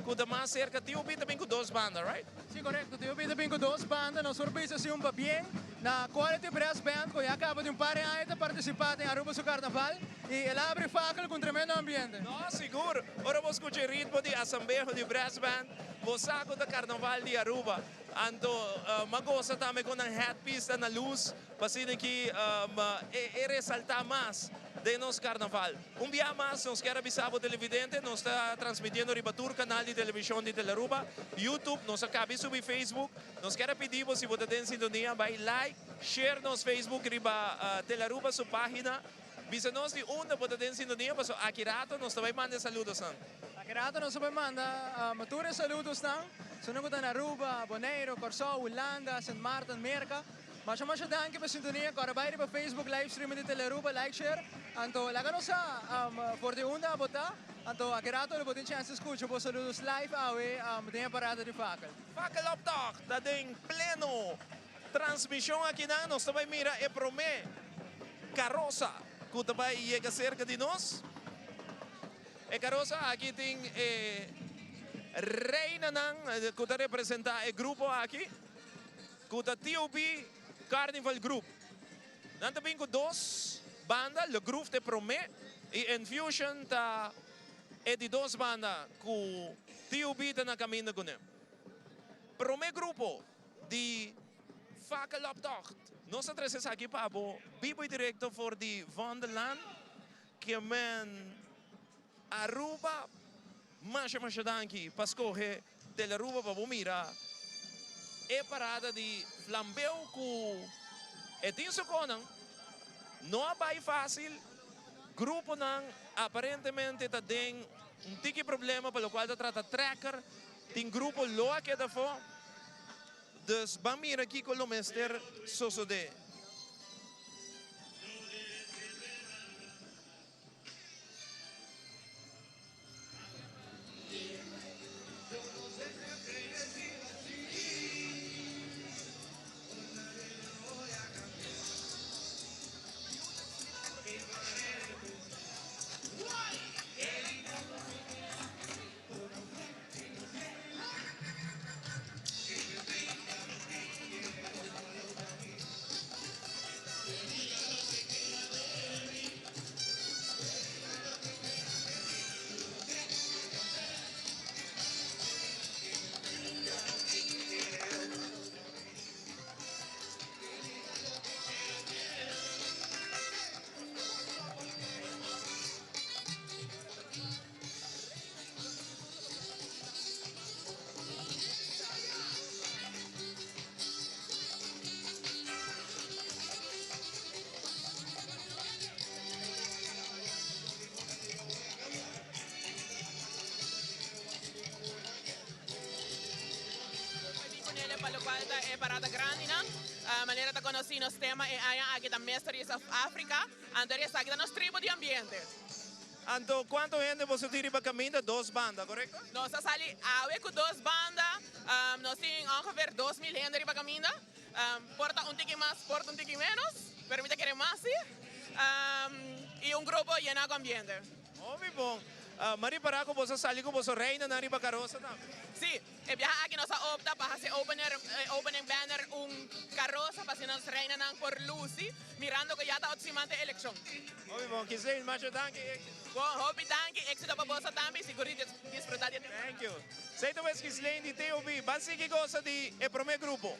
cu ta mas cerca. TOB ta bin cu dos banda, right? Si, corecto. TOB ta bin cu dos banda. Nos por bisa si un pabien na Quality Brass Band cu ya caba di un par di aña ta participa den Aruba su carnaval y el a abri Fakkel cu un tremendo ambiente. No, sigur. Ora bo scucha e ritmo di Asambeho di Brass Band, bo sa cu ta Carnaval di Aruba. Anto m'a goza tambe cu nan headpiece ta na luz, pa asina ki e resalta mas den nos Carnaval. Un bia mas nos kier a bisa bo televidente, nos ta transmitiendo riba tur canal di television di Telearuba, YouTube, nos a cabi subi Facebook. Nos kier a pidi bo si bo ta den sintonia bay like, share nos Facebook riba Telearuba su pagina. Bisa nos di unda bo ta den sintonia paso aki rato nos ta bay manda e saludosnan. Aki rato nos ta bay manda tur e saludosnan, esnan cu ta na Aruba, Boneiro, Corsou, Hulanda, Sint Maarten, Merca. Masha masha danki pa sintonia. Cora bay riba Facebook live streaming di Telearuba, like, share. Anto laga nos sa for di unda bo ta. Anto aki rato lo bo tin chance di scucha bo saludos live awe den e parada di Fakkel. Fakkeloptocht ta den pleno Transmision akinan nos ta bai mira e prome karosa ku ta bai yega serka di nos. E karosa aki tin e reinanan ku ta representá e grupo aki, ku ta TOB Carnival Group. Nan ta bin ku dos banda, Le Groove ta e promé i Infusion ta e di dos banda ku TOB ta na kaminda kuné. Promé grupo di Fakkeloptocht. Nos a trese esaki pa bo bibo i direkto for di Vondellaan. Ke men Aruba masha masha danki pa skohe Telearuba pa bo mira e parada di flambeu ku e tin su konan. No a bai fásil, gruponan aparentemente ta den un tiki problema pa lokual ta trata trekker, tin grupo lo a keda afó. Dus ban mira kiko lo mester sosodé. Pa locual ta e parada grandinan, manera ta conoci nos tema e aña aki ta Mysteries of Africa, anto esaki ta nos tribu di ambiente. Anto cuanto hende boso tin riba caminda? Dos banda, corecto? Nos a sali awe cu dos banda. Nos tin ongeveer 2000 hende riba caminda. Por ta un tiki mas, por ta un tiki menos, pero mi ta kere mas si. Y un grupo yena cu ambiente. Hopi bon. Ma ripara cu boso a sali cu boso reinanan riba carosa tambe. Si. E biaha aki nos a opta pa hasi opener, e opening banner un karosa pa asina nos reinanan por lusi, mirando ku ya ta otro siman ta e elekshon. Hopi bon, Gisleen, masha danki y éxito. Bon, hopi danki, éxito pa boso tambe y sigur di disfruta di e temporada. Thank you. Esei ta wes Gisleen di TOB. Ban sigui gosa di e prome grupo.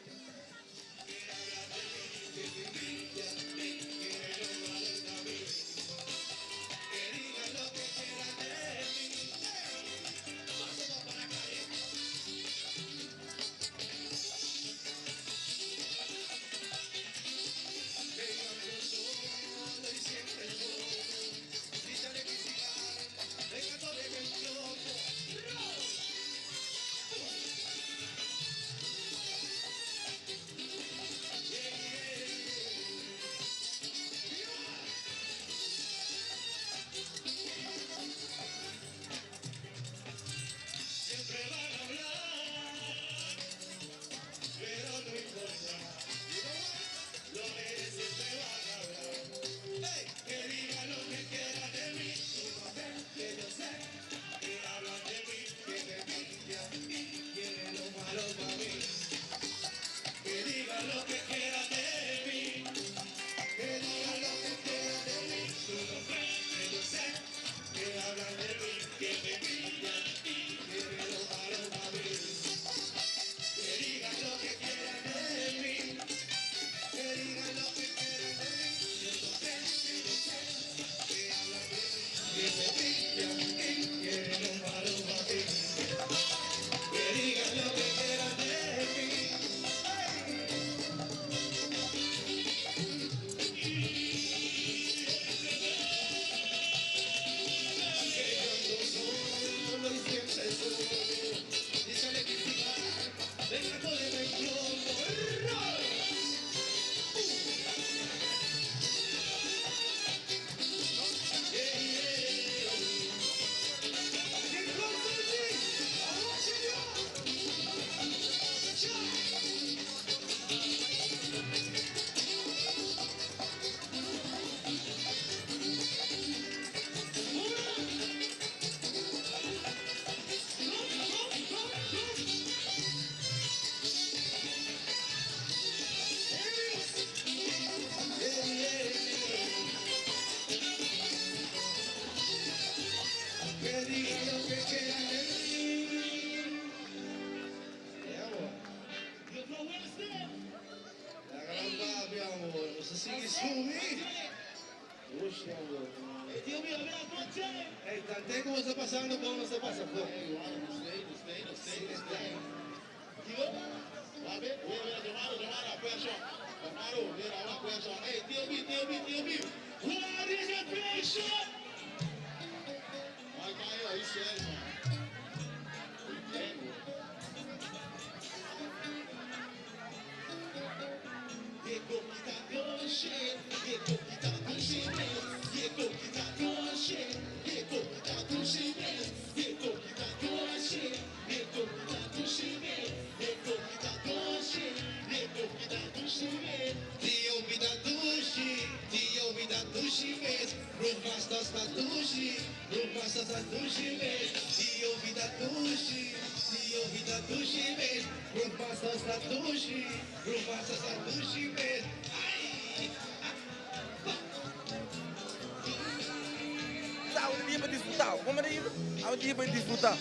Awe dia pa disfruta. Como di? Awe dia pa disfruta.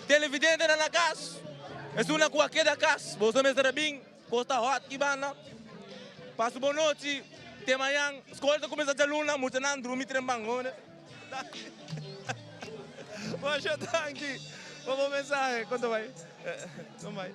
Televidentenan na cas, esunnan cu a keda cas, boso mester a bin, cos ta hot ki banda. Pasa bon nochi, te mañan, scol ta cuminsa djaluna, muchanan drumi trempan. Como di? Masha danki pa bo mensahe. Con ta bay? Con bay?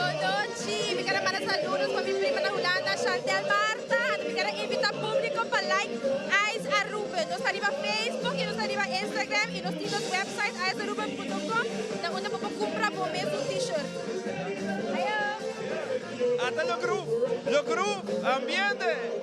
Bon nochi, mi quier manda saludos pa mi prima na Hulanda, Chantel Marta. Mi quier invita publico pa like Ice Aruba. Nos ta riba Facebook y nos ta riba Instagram y nos tin nos website icearuba.com na unda bo por cumpra bo mes un t-shirt. Ayo! Ata lo groove, lo groove, ambiente.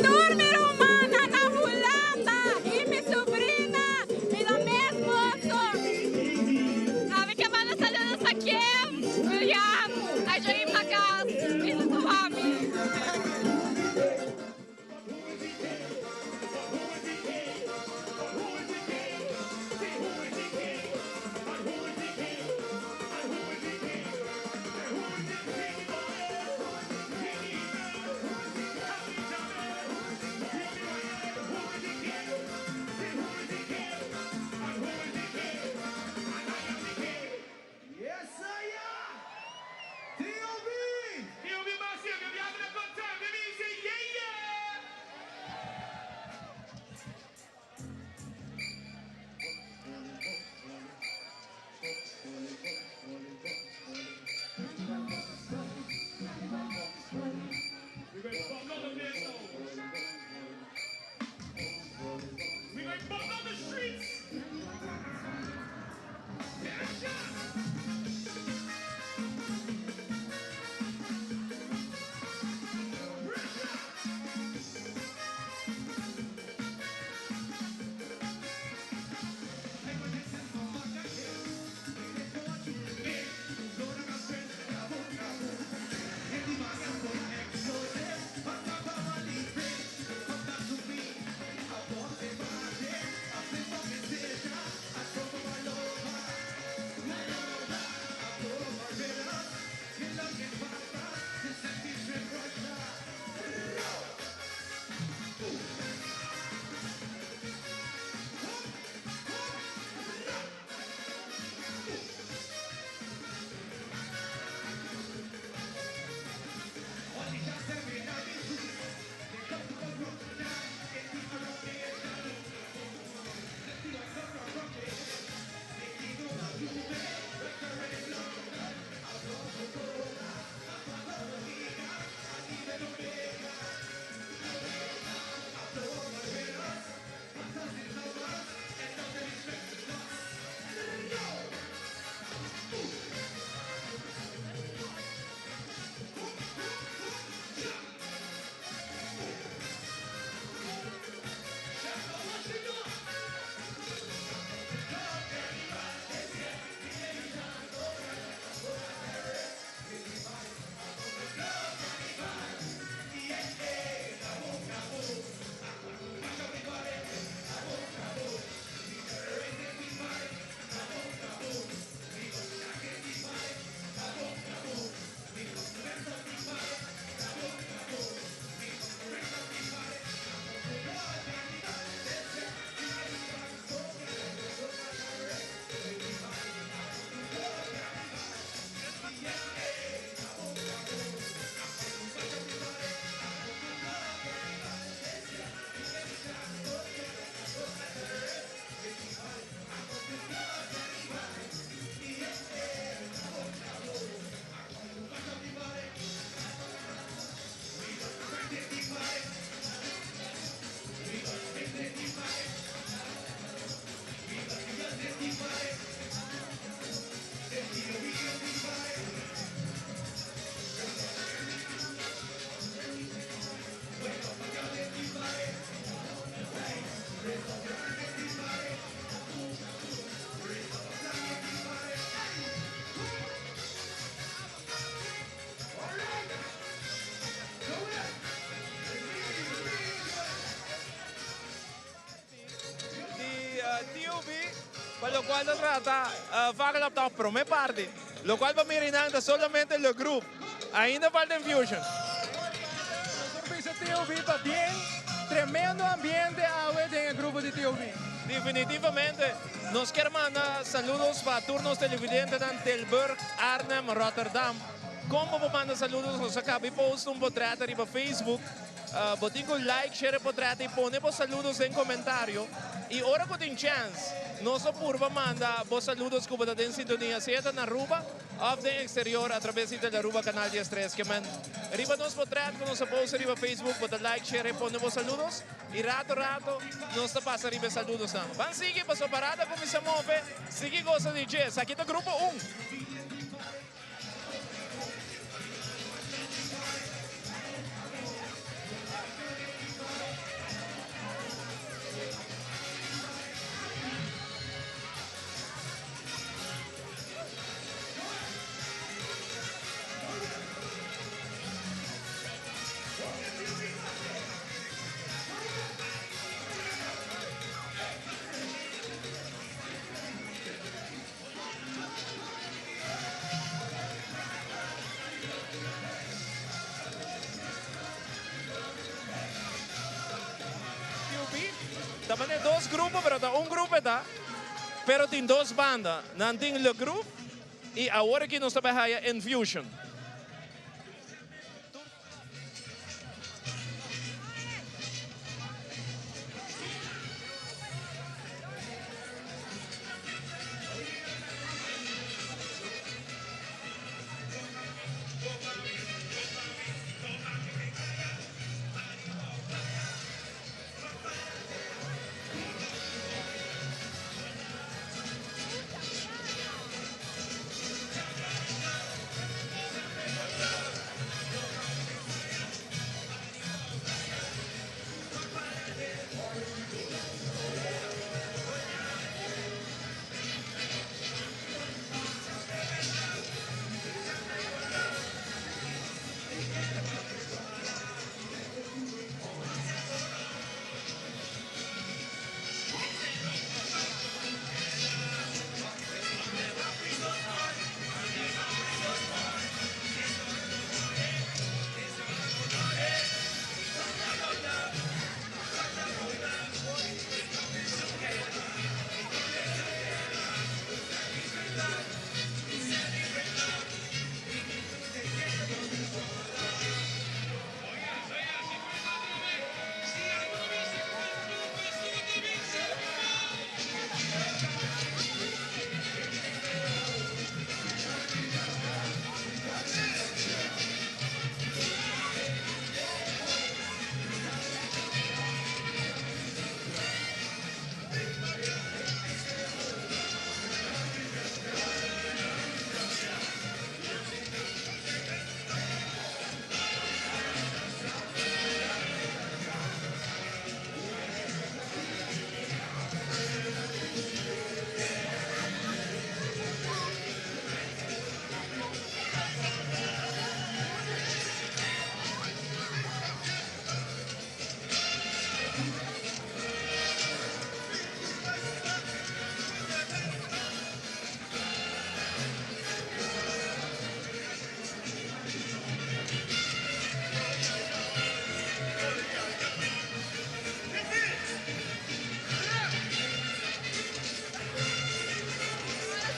tur mi rumannan na Hulanda y mi sobrina, mi ta mes boso. Mi ke manda saludos pa Kim, William, Ajoim na cas y su mami. Di TUB, pa locual ta trata Vagelop ta prome parti, locual pa mira nan ta solamente Le Group, ainda falta Infusion. Nos por bisa TUB pa bien, tremendo ambiente awe den e grupo di TUB. Definitivamente, nos kier manda saludos pa tur nos televidentenan Tilburg, Arnhem, Rotterdam. Con bo por manda saludos? Nos a caba y post un potret ariba Facebook. Bo tin cu like, share e potret y pone bo saludos den comentario. Y ora cu tin chance, nos lo purba manda bo saludos cu bo ta den sintonia, sea ta na Aruba of den exterior a traves di Telearuba Canal 13. Ke men riba nos potret cu nos a post riba Facebook, bo ta like, share y pone bo saludos. Y rato rato nos ta pasa riba e saludosnan. Ban sigui pasobra parada cuminsa move, sigui gosa di dje. Esaki ta Grupo un. Ta manera dos grupo, pero ta un grupo ta. Pero tin dos banda. Nan tin Le Groove y awor aki nos ta bay haya Infusion.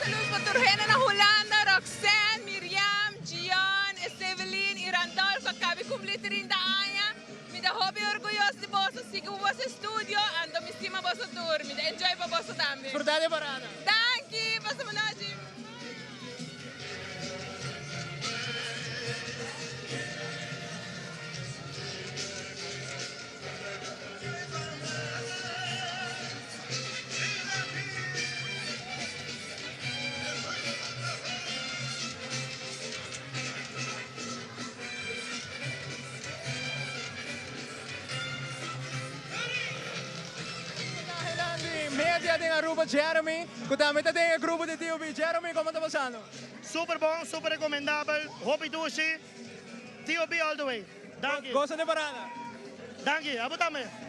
Saludos pa tur hende na Hulanda, Roxanne, Miriam, Gian, Esevelin y Randolph a cabi cumpli 30 aña. Mi ta hopi orguyoso di boso, sigui cu boso estudio, anto mi stima boso tur. Mi ta enjoy pa boso tambe. Disfruta di parada. Danki, pasa bo nochi. Media den Aruba Jeremy, cu tambe ta den e grupo di TOB. Jeremy, como ta pasando? Super bon, super recomendabel, hopi dushi, TOB all the way. Danki. Goza den parada. Danki, abo tambe.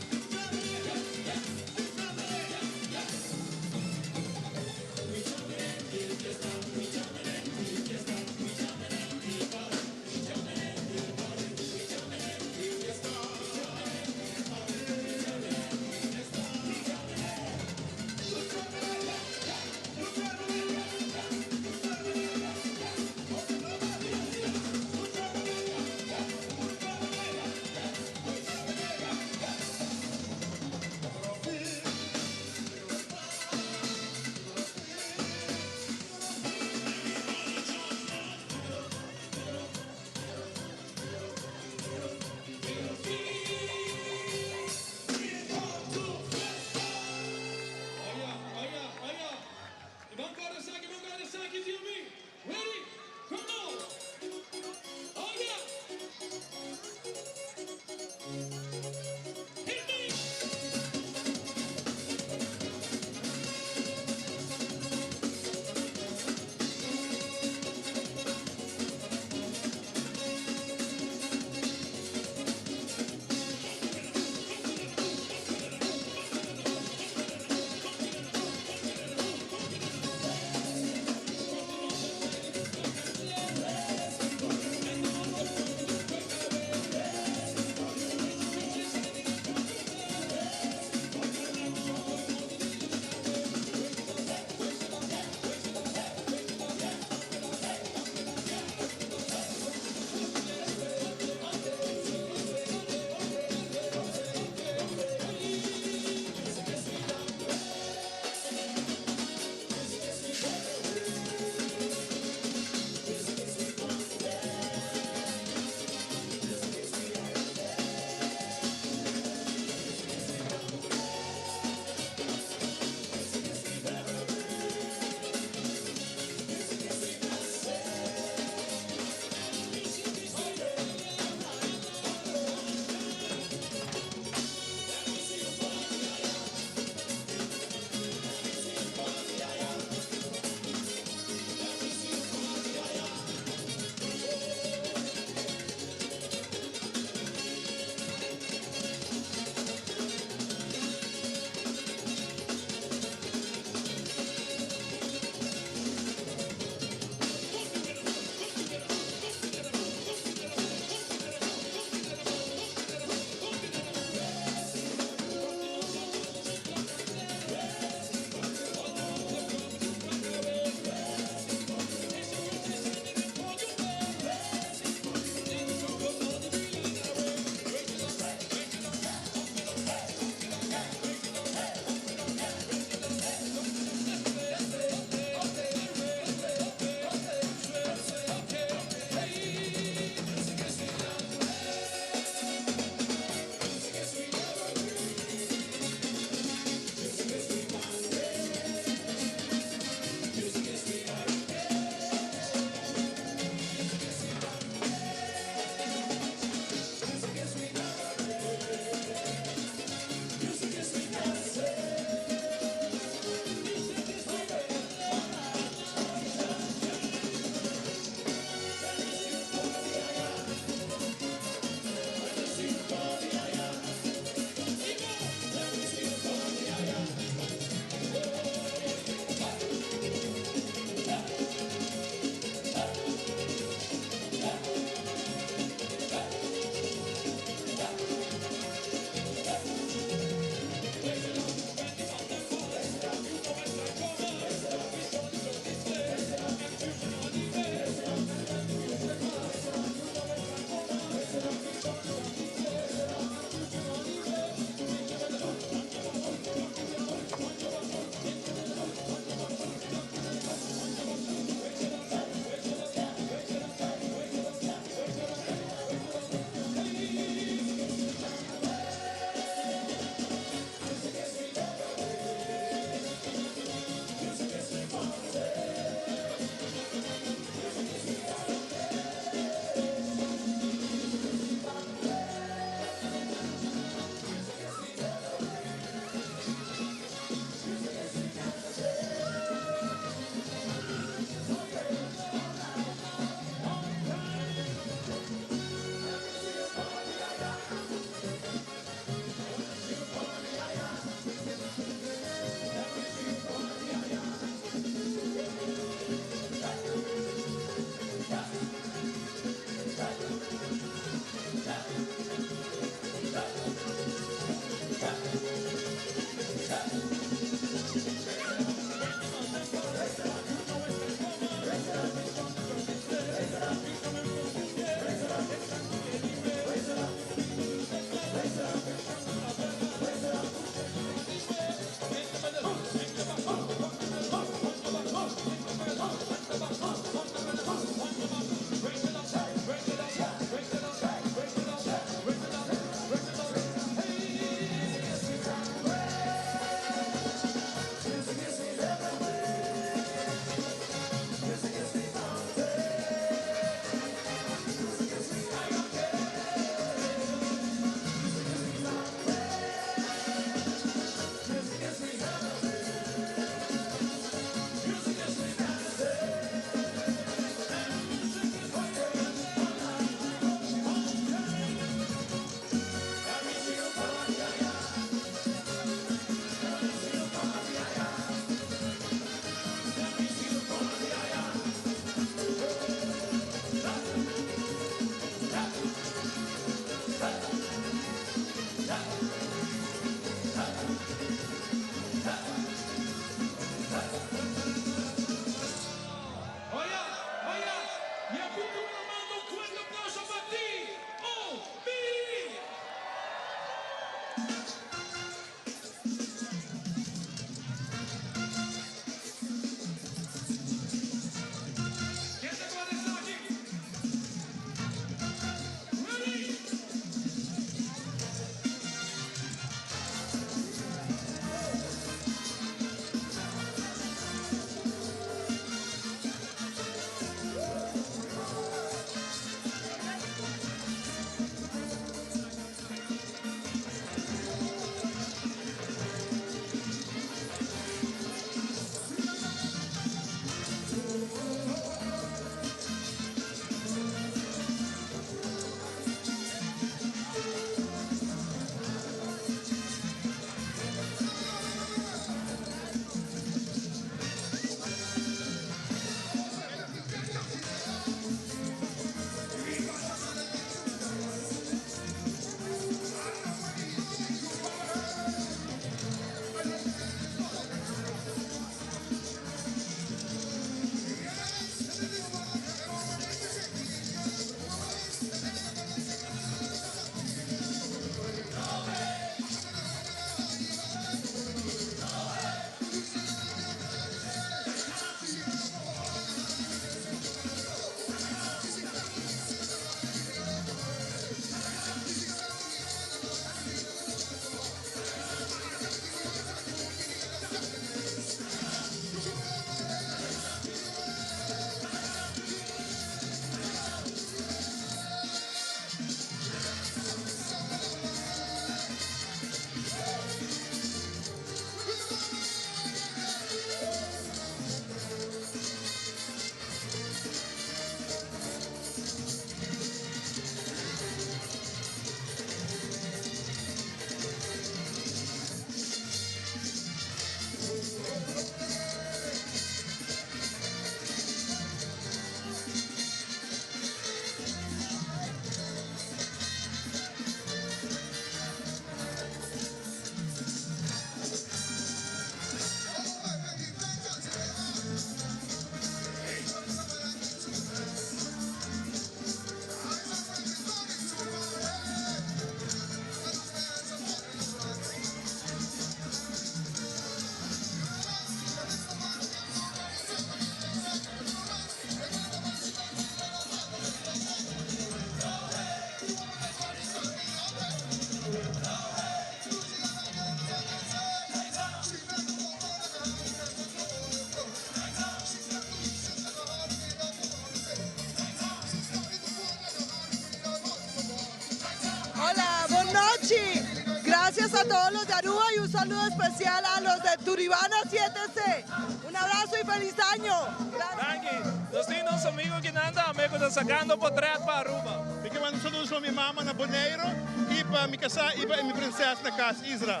nochi. Gracias a todos los de Aruba y un saludo especial a los de Turibana 7C. Un abrazo y feliz año. Danki. Nos tin nos amigo kinan tambe cu ta sacando potret pa Aruba. Mi ke manda un saludo pa mi mama na Boneiro y pa mi casá y pa mi prinses na cas, Isra.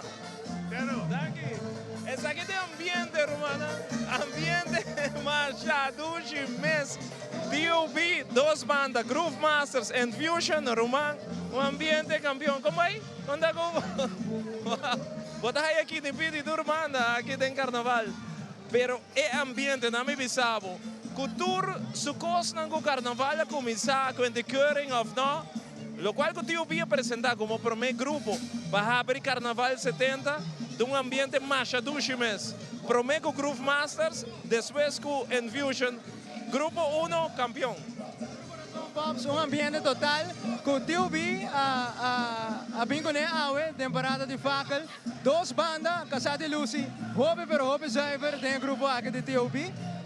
Pero, danki. Esaki ta e ambiente, rumannan. Ambiente masha dushi mes. DOB, dos banda, Groove Masters and Fusion, ruman. Un ambiente campeon. Como bai? Con ta cu bo? Bo ta haya aki den pidi tur banda aki den carnaval. Pero e ambiente, nan mi bisa bo, cu tur su cosnan cu carnaval a cuminsa cu ente keuring of no, Locual cu TOB a presenta como prome grupo pa habri Carnaval 70 den un ambiente masha dushi mes. Prome cu Groove Masters, despues cu Enfusion. Grupo uno campeon. Pops, un ambiente total cu TOB a bin cune awe den parada di Fakkel. Dos banda, Casá di Lucy, hopi pero hopi zuiver den e grupo aki di TOB.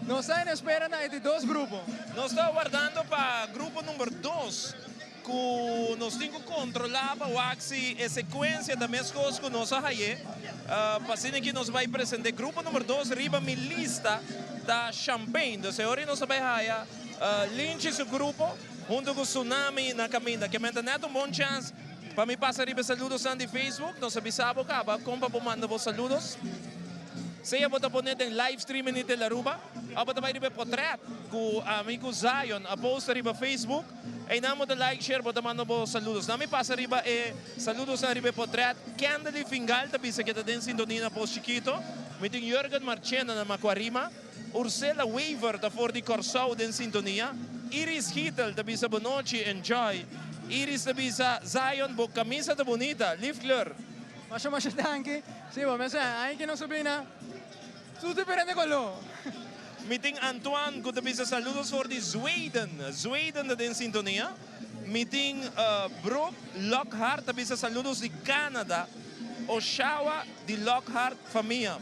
Nos ta en espera na e di dos grupo. Nos ta wardando pa grupo number dos cu nos tin cu controla pa wak si e secuencia ta mescos cu nos a haye. Pa asina ki nos bay presente grupo number dos riba mi lista ta Champagne. Dus e ora nos ta bay haya Linchi su grupo hunto cu Tsunami na caminda. Ke men ta net un bon chance Pa mi pasa riba e saludosnan di Facebook, nos a bisa bo caba con pa bo manda bo saludos. Sea bo ta pone den live streaming di Telaruba of bo ta bay riba e potret cu ami cu Zion a posta riba Facebook. Eynan bo ta like, share, bo ta manda bo saludos. Na mi pasa riba e saludosnan riba e potret. Kendely Fingal ta bisa ke ta den sintonia na Pos Chikito. Mi tin Jurgen Marchena na Macuarima. Ursela Wever ta for di Kòrsou den sintonia. Iris Gietel ta bisa bonochi, enjoy. Iris ta bisa, Zion bo kamisa ta bunita, lief kleur. Masha masha danki. Si bo mester ai ki nos a bina tur diferente koló. Mi tin Antoine ku ta bisa saludos for di Zweden. Zweden ta den sintonia. Mi tin Brooke Lockhart ta bisa saludos di Canada. Oshawa di Lockhart famia.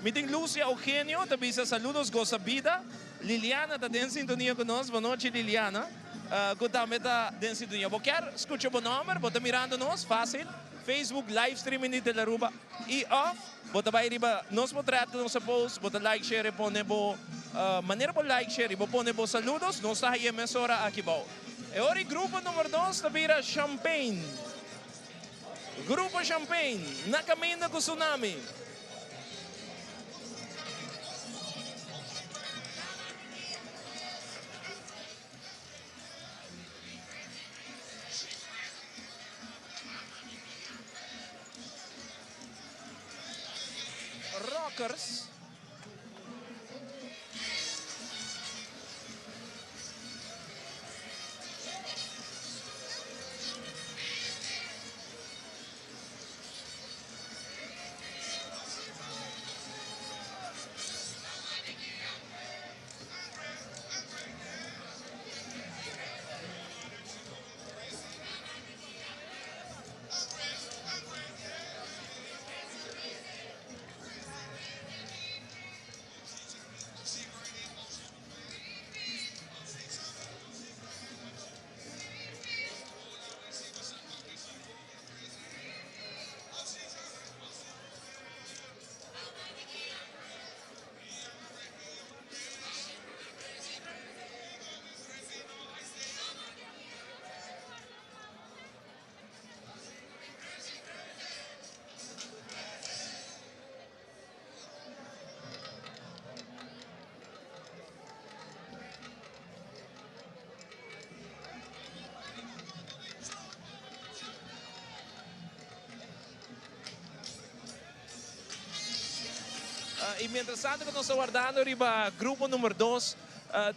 Mi tin Lucia Eugenio ta bisa saludos gosa bida. Liliana ta den sintonia cu nos. Bonochi Liliana cu tambe ta den sintonia. Bo kier scucha bo nomber? Bo ta mirando nos? Facil. Facebook live streaming di Telaruba y of bo ta bay riba nos potret cu nos a post. Bo ta like, share y pone bo manera bo like, share y bo pone bo saludos. Nos ta haye mesora aki bao. E ora y grupo number dos ta bira Champagne. Grupo Champagne na caminda cu Tsunami. Rockers. Y mientras tanto cu nos ta wardando riba grupo number dos,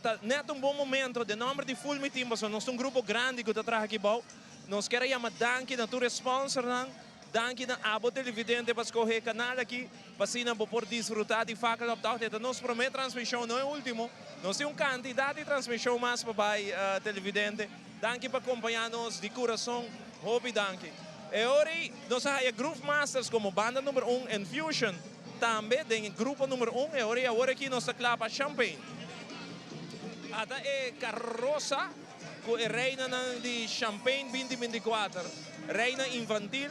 ta net un bon momento den nomber di Full Mi Team, pasobra nos ta un grupo grandi cu ta traha aki bao. Nos kier a yama danki na tur e sponsornan. Danki na abo televidente pa scoge e canal aki pa asina bo por disfruta di Fakkeloptocht. E ta nos prome transmision, no e ultimo. Nos tin un cantidad di transmision mas pa bay televidente. Danki pa compaña nos di curason. Hopi danki. E ora ey nos a haya Groove Masters como banda number un en Fusion tambe den e grupo number un. E ora ey awor aki nos ta cla pa Champagne. Ata e carrosa. Ku e reinanan di Champagne binti 24. Reina Infantil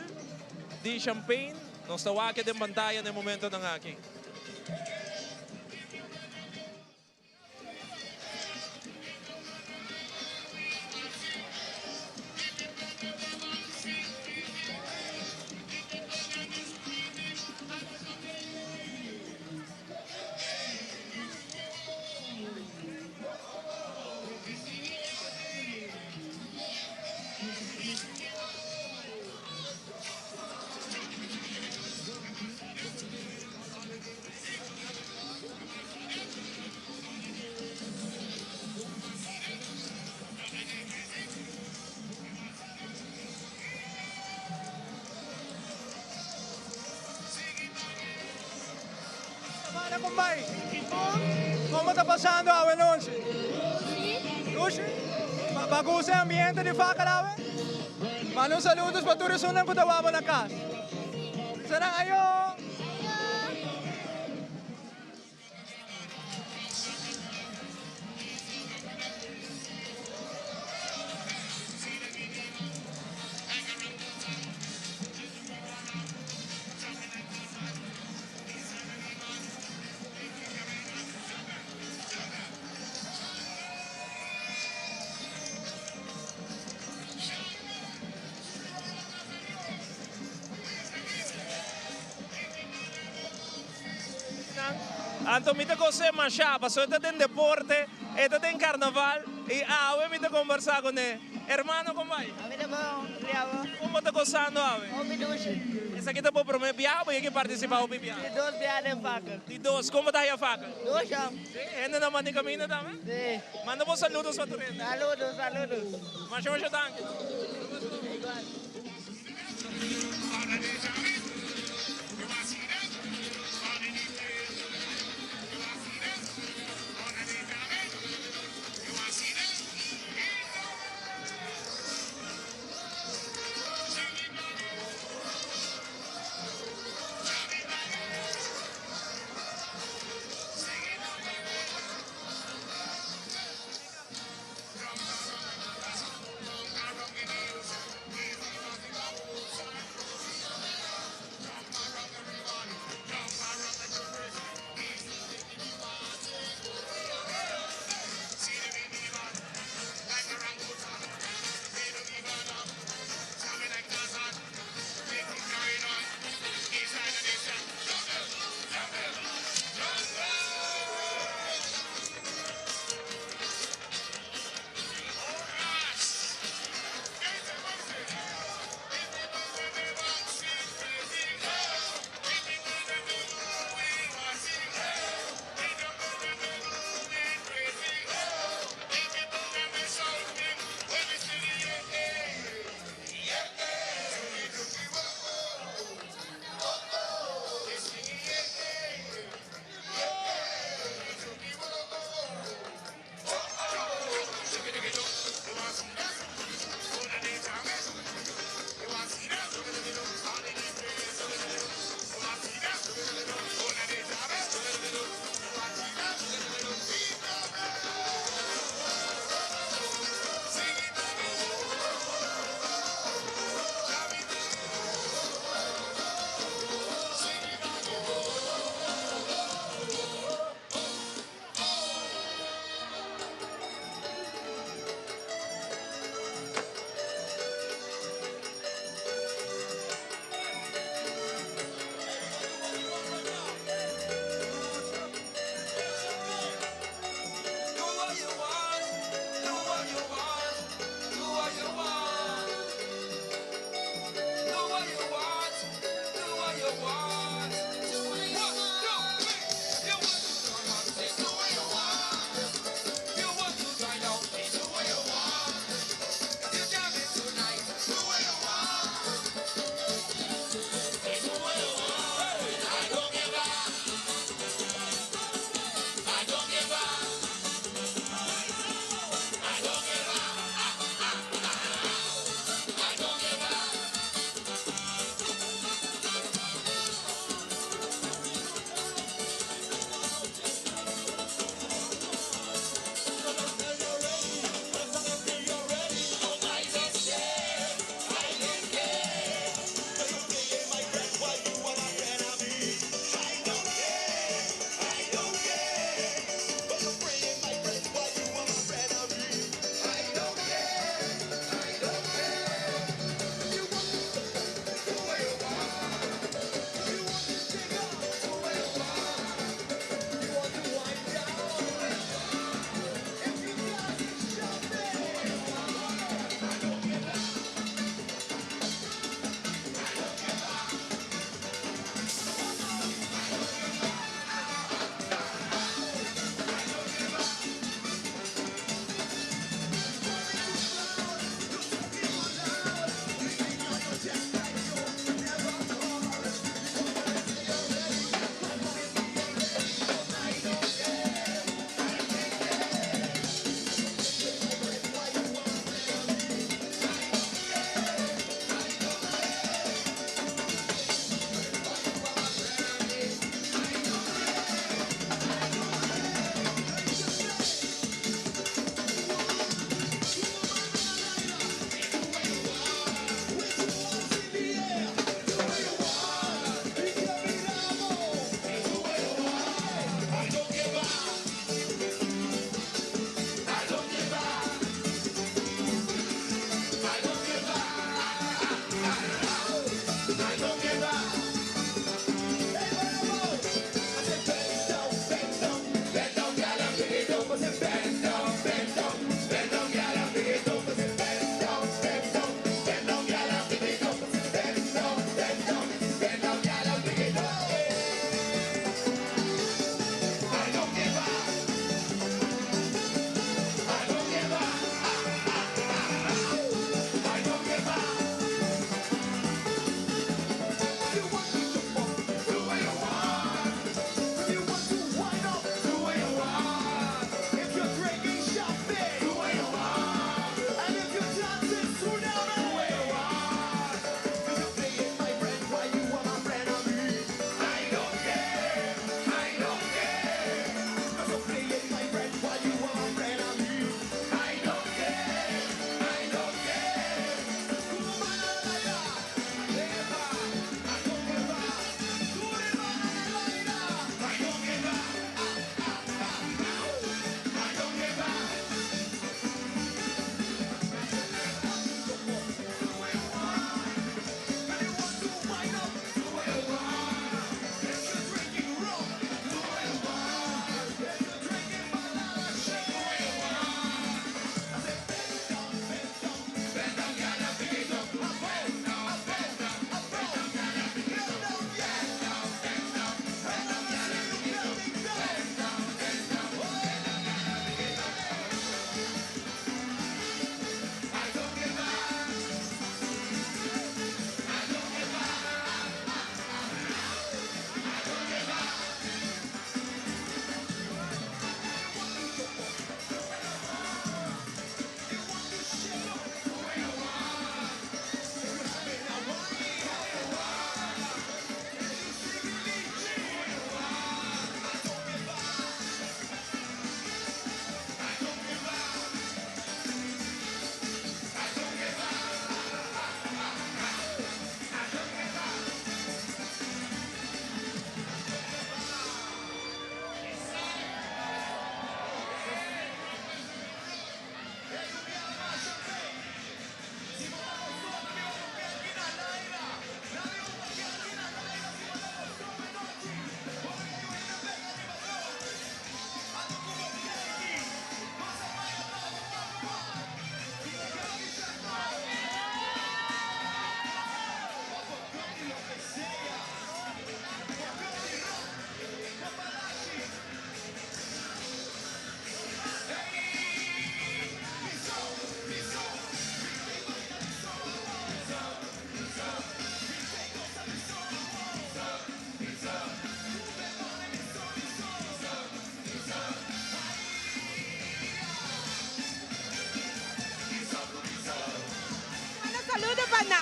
di Champagne. Nos ta wak den pantaya na e momentonan aki. Semana con bai. Como ta pasando awe nochi? Dushi. Ba gusta e ambiente di Fakel awe? Manda un saludos pa tur esunnan cu ta wak bo na cas. Bisa nan ayo! Anto mi ta gos'é mashá, pasobra e ta den deporte, e ta den karnaval i awe mi ta kombersá kuné. Hermano, kon bai? Ami ta bon, riaba. Kon bo ta gosando awe? Hopi dushi. Esaki ta bo promé biaha o bo yega partisipá hopi biaha? Di dos biaha den fakel. Di dos. Kon bo ta haya fakel? Dushi. Sí? Hendenan manda e kaminda tambe? Sí. Manda bo saludos pa tur hende. Saludos, saludos. Masha masha danki. Igual.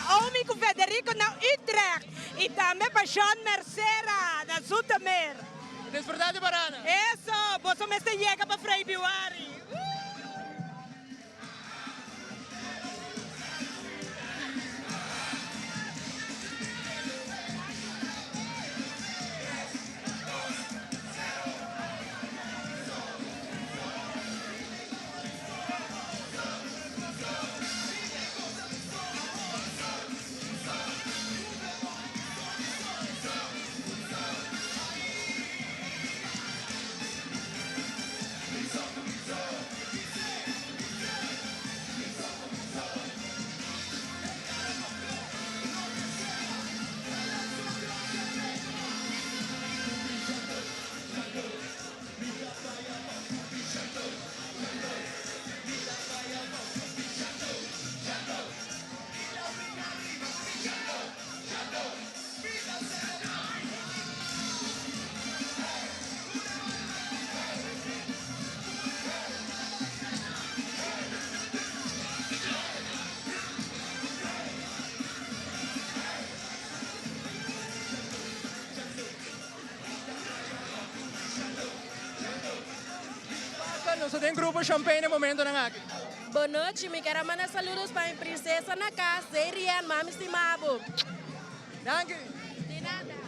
Naomi ku Federico na Utrecht i tambe pa Sean Mercera na Zoetermeer. Disfruta di Barana. Eso! Boso mester yega pa Freibiwari. Nos ta den grupo Champagne e momentonan aki. Bon nochi, mi ker a manda saludos pa mi princesa na cas, Zeyrian, mami stima bo. Danki. Di nada.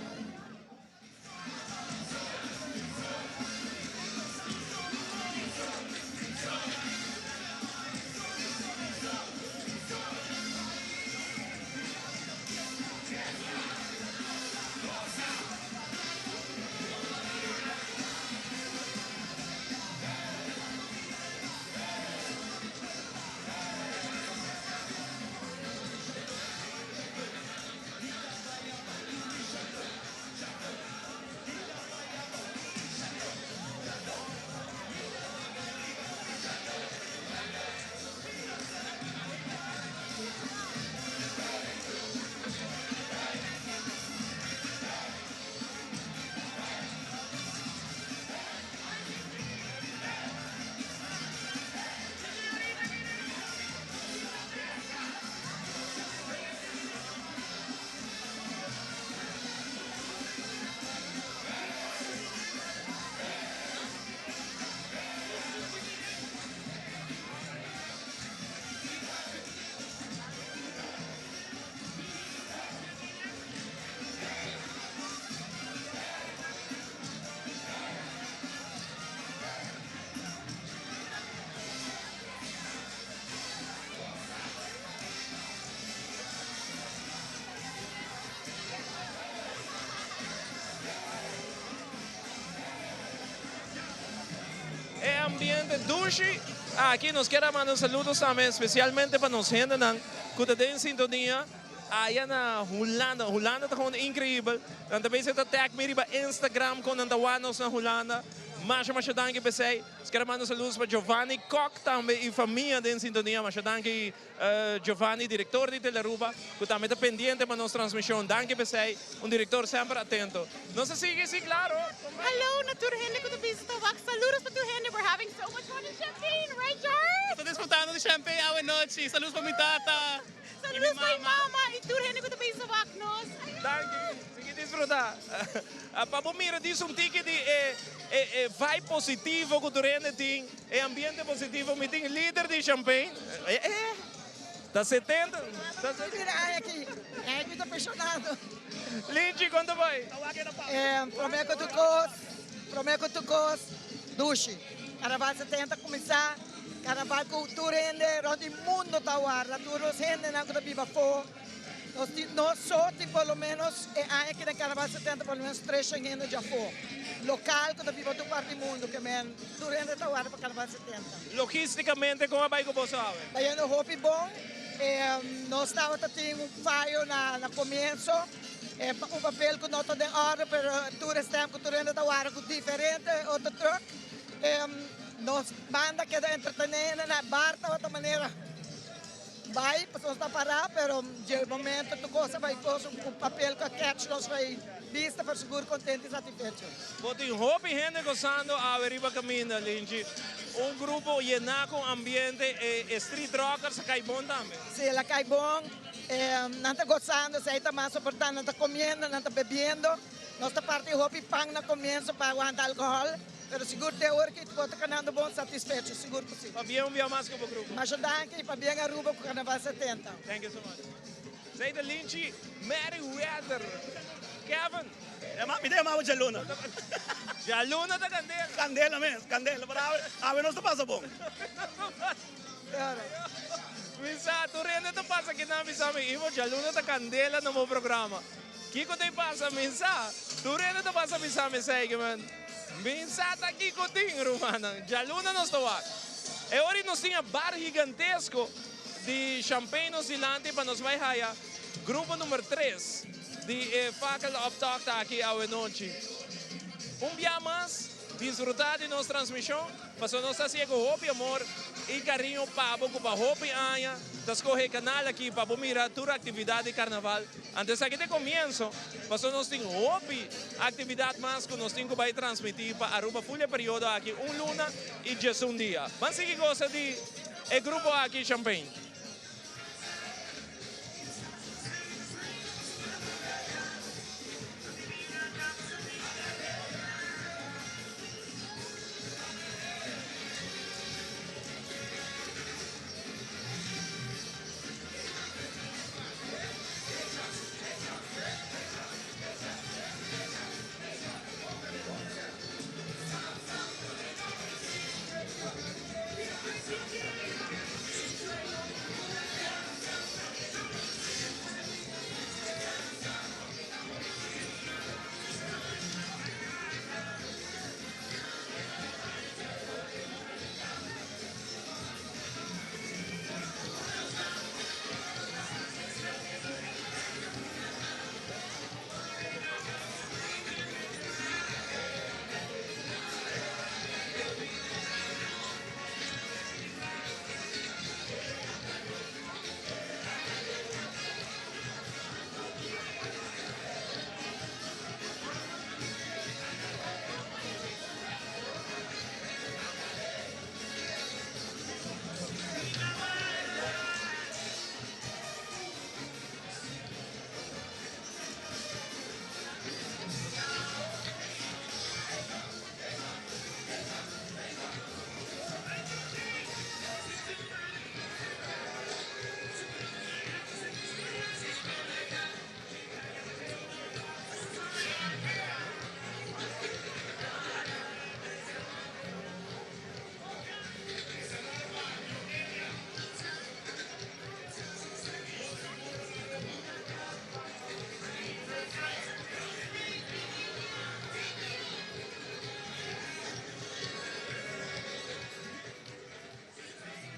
E ambiente dushi aki. Nos kier a manda un saludo tambe especialmente pa nos hendenan cu ta den sintonia aya na Hulanda. Hulanda ta gewoon increibel. Nan ta bezig ta tag mi riba Instagram con nan ta wak nos na Hulanda. Masha masha danki p'esey. Nos kier a manda un saludos pa Giovanni Kok tambe y famia den sintonia. Masha danki Giovanni, director di Telearuba, cu tambe ta pendiente pa nos transmision. Danki p'esey. Un director semper atento. Nos a sigui, si claro. Hallo na tur hende cu ta bisita wak. Saludos pa tur hende. We're having so much fun in Champagne, right George? Nos ta disfrutando di Champagne awe nochi. Saludos pa mi tata. Saludos pa mi mama y tur hende cu ta bisa wak nos. Danki. Sigui disfruta. Pa bo mira dis un tiki di e e vibe positivo cu tur hende tin, e ambiente positivo. Mi tin lider di Champagne. E e ta 70. Ta setenta. Mira aña aki. Aña aki mi ta pensionado. Linchi, con ta bay? Prome cu tur cos, prome cu tur cos, dushi. Carnaval 70 cuminsa. Carnaval cu tur hende rond di mundo ta warda, tur nos hendenan cu ta biba afo. Nos tin, nos so tin por lo menos e aña aki den Carnaval 70 por lo menos treshen hende djafo. Local cu ta biba tur parti di mundo ke men tur hende ta warda pa Carnaval 70. Logisticamente con a bay cu boso awe? Bayendo hopi bon. Nos tabata tin un fayo na na comienzo, un papel cu no ta den orde pero tur e stem cu tur hende ta warda cu diferente otro truck. Nos banda keda entretené na bar tabata manera bai pasobra nos ta pará pero dje momento tur kos a bai kos un papel ku a catch nos bai bista pero sigur kontent i satisfecho. Bo tin hopi hende gosando awe riba kaminda, Linchi. Un grupo yená ku ambiente, e street rockers a kai bon tambe. Sí, el a kai bon. Nan ta gozando, esei ta mas importante. Nan ta comiendo, nan ta bebiendo. Nos ta parti hopi pan na comienzo pa aguanta alcohol, pero sigur te ora ki bo ta canando bon satisfecho, sigur cu si. Pabien un bia mas cu bo grupo. Masha danki y pabien Aruba cu Carnaval 70. Thank you so much. Esei ta Linchi Merryweather. Kevin. Mi ta yama bo Djaluna. Djaluna ta candela. Candela mes, candela. Pero awe, awe nos ta pasa bon. Mi sa, tur hende ta pasa kinan bisa mi, Ivo, djaluna ta candela na bo programa. Kiko ta pasa mi sa, tur hende ta pasa bisa mi esei ke men mi sa ta kiko tin rumannan. Djaluna nos ta wak. E ora nos tin e bar gigantesko di champagne nos dilanti pa nos bai haya grupo number tres di e Fakkel Optocht aki awe nochi. Un bia mas disfruta di nos transmishon. Pasobra nos ta hasié ku hopi amor i kariño pa bo ku pa hopi aña ta skohe e kanal aki pa bo mira tur aktividat di karnaval. Anto esaki ta e komienso, pasobra nos tin hopi aktividat mas ku nos tin ku bai transmití pa Aruba ful e periodo aki, un luna i djesun dia. Ban sigui gosa di e grupo aki, Champagne.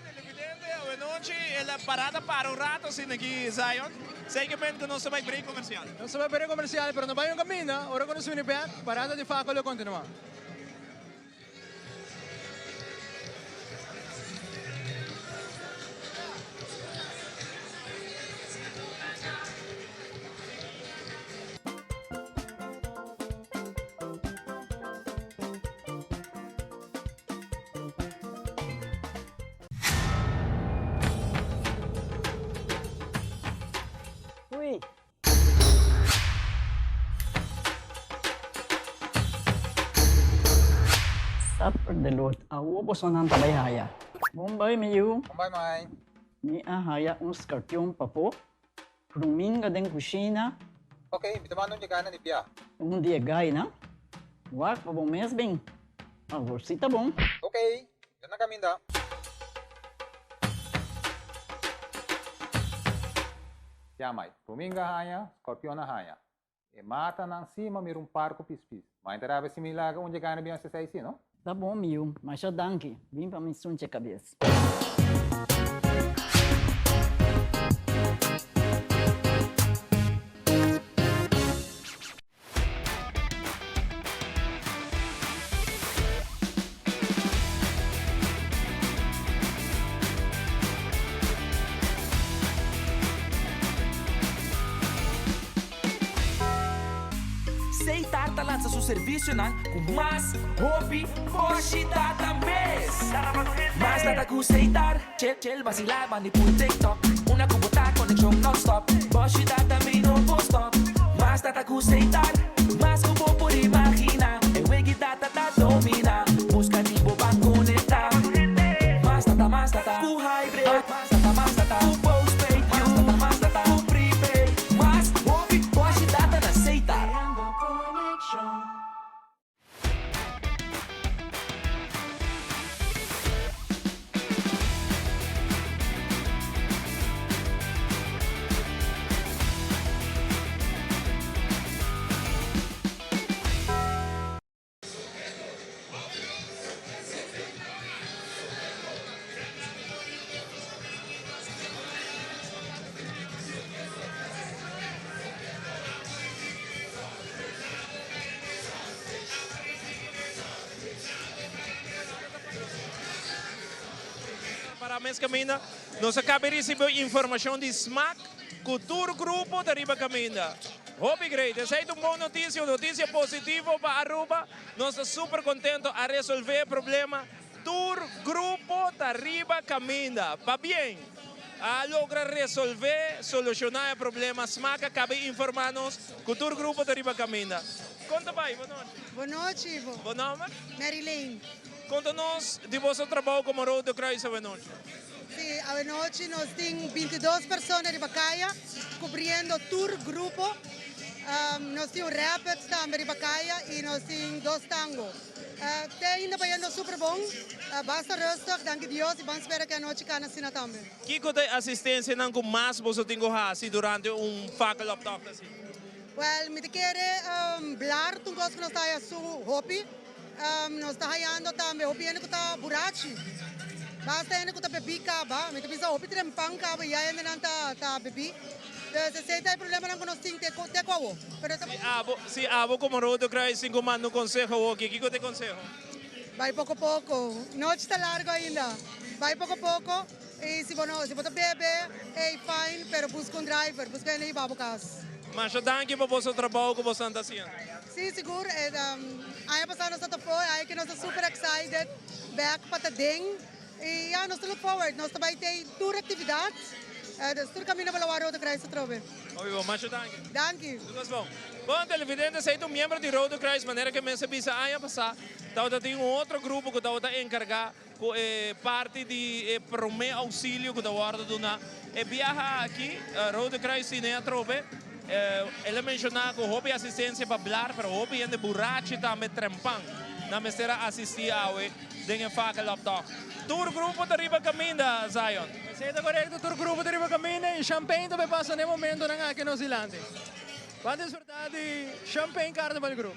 Televidente, awenochi e la parada para un rato asina aki Zion. Zekermente cu nos ta bay break comercial. Nos ta bay break comercial, pero no bay un caminda. Ora cu nos bini bek, parada di Faco lo continua. Ui! Supper de lot. Awo bosonan ta bai haya. Bon bai mi yu. Bon bai mai. Mi a haya un skarpion papo. Ruminga den kushina. Ok, mi ta manda un dje gaina di bia. Un di e gaina. Wak pa bo mes bin. Awor si ta bon. Ok, mi ta na kaminda. Ya mai, ruminga haña, skorpion a haña. E matanan si ma mira un par ku pispis. Ma inta rabia si mi laga un dje gaina bin hasi esei si, no? Ta bon mi yu, masha danki. Bin pa mi sunche kabes. Seitar ta lansa. lansa su servisionan ku mas hopi boshi data mes. Mas data ku Setar, chel chel basilá bandi pul TikTok. Una ku bo ta konekshon nònstòp, boshi data mi no por stòp. Mas data ku Setar, mas ku bo por imaginá. E wegi data ta dominá, buska di bo ban konektá. Mas data, mas data ku hybrid. Mas data, mas data ku postpaid. Mas data, mas data ku prepaid. Mas hopi boshi data na Setar. Para mes caminda, nos a caba di ricibi informacion di Smaak cu tur grupo ta riba caminda. Hopi great, esey ta un bon noticia, un noticia positivo pa Aruba. Nos ta super contento a resolve e problema. Tur grupo ta riba caminda. Pabien! A logra resolve, soluciona e problema. Smaak a caba di informa nos cu tur grupo ta riba caminda. Con ta bay? Bon nochi. Bon nochi, Ivo. Bo nomber? Mary Lane. Conta nos di boso trabou como Rode Kruis awenochi. Sí, awenochi nos tin bintidos persona riba caya cubriendo tur grupo. Nos tin un rapid tambe riba caya y nos tin dos tango. Te ainda bayendo super bon, basta rustig, danki Dios y ban spera cu e anochi cana asina tambe. Kico ta e asistencianan cu mas boso tin cu haci durante un fakkeloptocht asina? Wel, mi ta kere blar ta un cos cu nos ta haya su hopi. Nos ta hayando tambe hopi hende ku ta burachi. Basta hende ku ta bebí kaba. Mi ta bisa hopi trempan kaba ya hendenan ta ta bebí. Dus esei ta e problemanan ku nos tin te te ku awo. Pero ta. Si abo si abo komo Rode Kruis tin ku manda un konseho awoki, kiko ta e konseho? Bai poko poko. Nochi ta largo ainda. Bai poko poko i si bo no si bo ta bebe, ey fine, pero buska un driver, buska hende hiba bo kas. Masha danki pa boso trabou ku boso ta hasiendo. Sí, sigur. E aña pasá nos ta ta afó, e aña aki nos ta super excited bek pa ta den. I ya, nos ta look forward. Nos ta bai tei tur aktividat. Dus tur kaminda bo lo wak Rode Kruis atrobe. Hopi bon. Masha danki. Danki. Tur kos bon. Bon, televidente, esei ta un miembro di Rode Kruis. Manera ke mester bisa aña pasá tabata tin un otro grupo ku tabata enkargá ku e parti di e promé ousilio ku ta wòrdu duná. E biaha aki Rode Kruis tine atrobe. El a menshoná ku hopi asistensia pa blar, pero hopi hende burachi tambe trempan nan mester a asistí awe den e fakkeloptocht. Tur grupo ta riba kaminda, Zion. Esei ta korekto, tur grupo ta riba kaminda i Champagne ta bai pasa na e momentonan aki nos dilanti. Ban disfrutá di Champagne Carnival Group.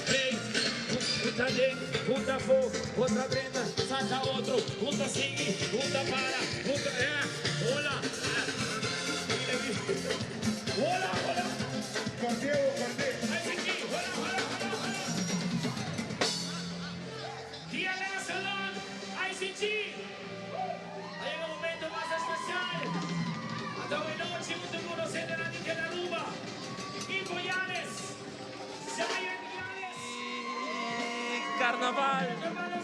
Hey, un ta den, un ta afó, un ta drenta, salta otro, un ta sigui, un ta para, un ta, eh, hola, eh, hola, hola. Corteo, corteo. Ay, sí, hola, hola, hola, hola. Gianna Salon, ICG. A yega e momento mas especial. Awe nochi, hunto cu nos di Aruba. Ivo Yanes, Zion Yanes. Carnaval.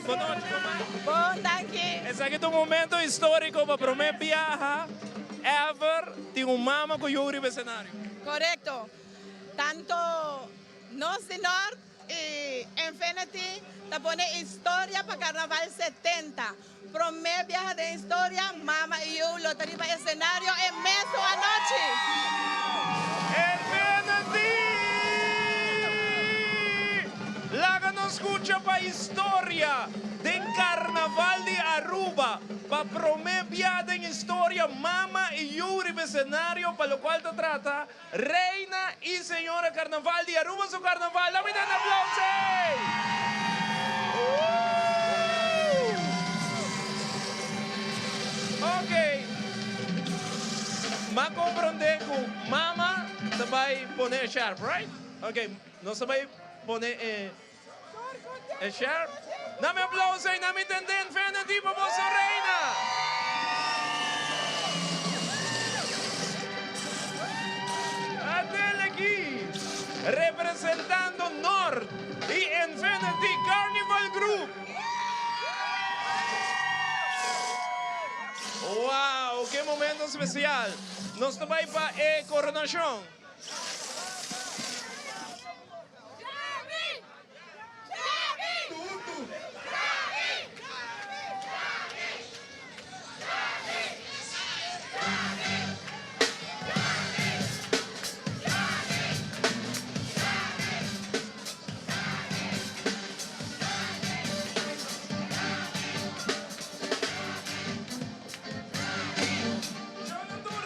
Bon nochi, mama. Bon, danki. Esaki ta un momento historico pa prome biaha ever tin un mama cu yiu riba escenario. Corecto. Tanto nos di Noord y Infinity ta pone historia pa Carnaval 70. Prome biaha den historia, mama y yiu lo ta riba escenario e mesun anochi. Infinity! Laga nos scucha pa historia den Carnaval di Aruba. Pa prome biaha den historia, mama y yiu riba escenario, pa locual ta trata Reina y Señora Carnaval di Aruba su Carnaval. Dame un aplauso! Ok. M'a comprende cu mama ta bay pone sjerp, right? Ok, nos ta bay pone e sjerp. Dame aplauso y dame tende Infinity pa boso reina. Adele aki, representando Noord y Infinity Carnival Group. Wow, ki momento especial. Nos ta bay pa e coronacion.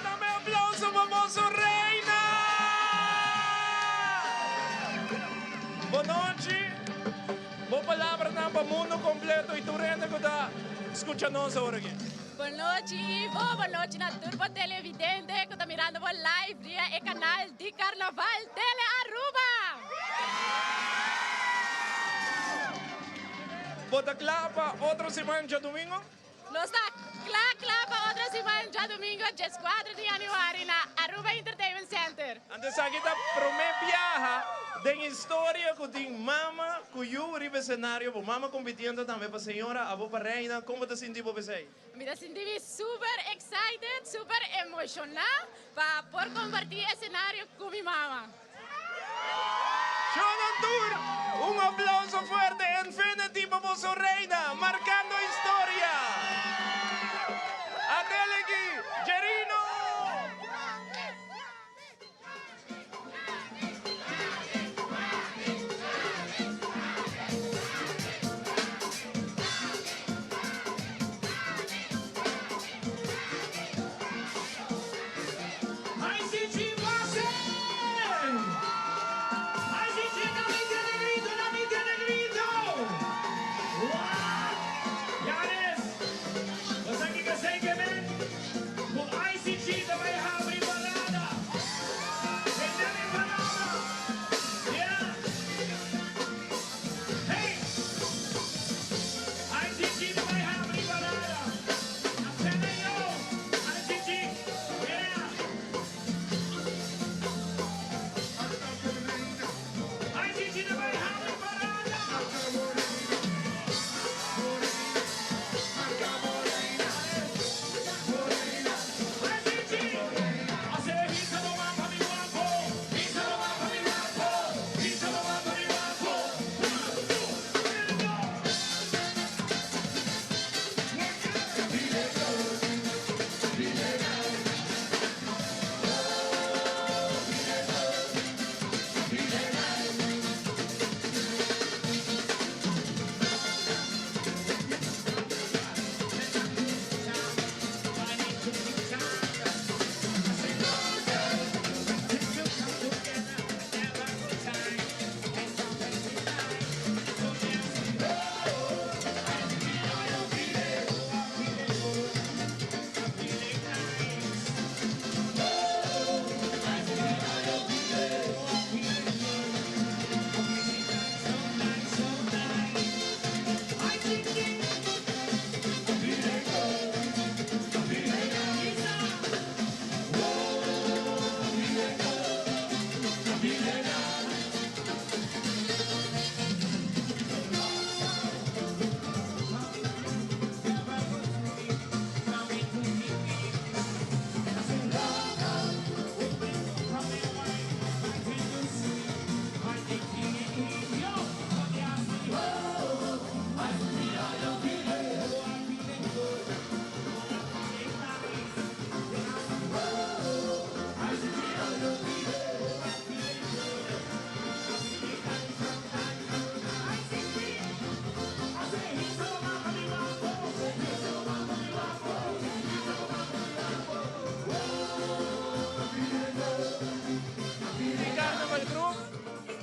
Dame aplauso pa boso reina! Bon nochi. Bo palabranan pa mundo completo y tur hende cu ta scucha nos awor aki. Bon nochi, Ivo. Bon nochi na tur bo televidente cu ta mirando bo live via e canal di Carnaval Tele Aruba. Bo ta cla pa otro siman djadomingo? Nos ta cla cla pa otro siman djadomingo 14 di januari na Aruba Entertainment Center. Anto esaki ta prome biaha den historia cu tin mama cu yu riba escenario, bo mama compitiendo tambe pa señora, abo pa reina, con bo ta sinti bo p'esey? Mi ta sinti mi super excited, super emociona pa por comparti escenario cu mi mama. Shonan tur, un aplauso fuerte Infinity pa boso reina, marcando historia. Adele aki, Jerino! Ay Chichi pase! Ay Chichi na mi tiene grito, na mi tiene grito! Wow!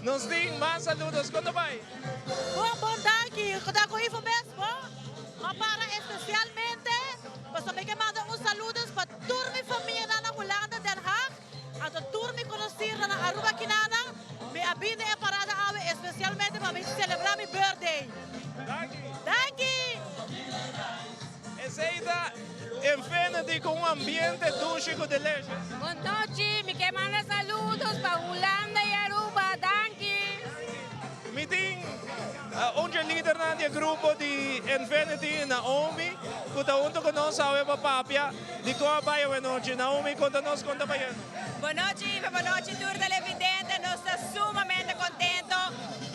Nos tin mas saludos. Kon ta bai? Bon, bon danki. Ku ta ku Ivo mes bon. Ma para especialmente pasobra mi ke manda un saludos pa tur mi famianan na Hulanda, Den Haag, anto tur mi konosirnan na Aruba kinanan. Mi a bini e parada awe especialmente pa mi celebra mi birthday. Danki. Danki! Esey ta Infinity cu un ambiente dushi cu delicious. Bon nochi, mi ke manda saludos pa Hulanda y Aruba, danki. Mi tin un dje lidernan di e grupo di Infinity, Naomi, cu ta hunto cu nos awe pa papia di con a bay awe nochi. Naomi, conta nos con ta bayendo. Bon nochi Ivo, bon nochi tur televidente, nos ta sumamente contento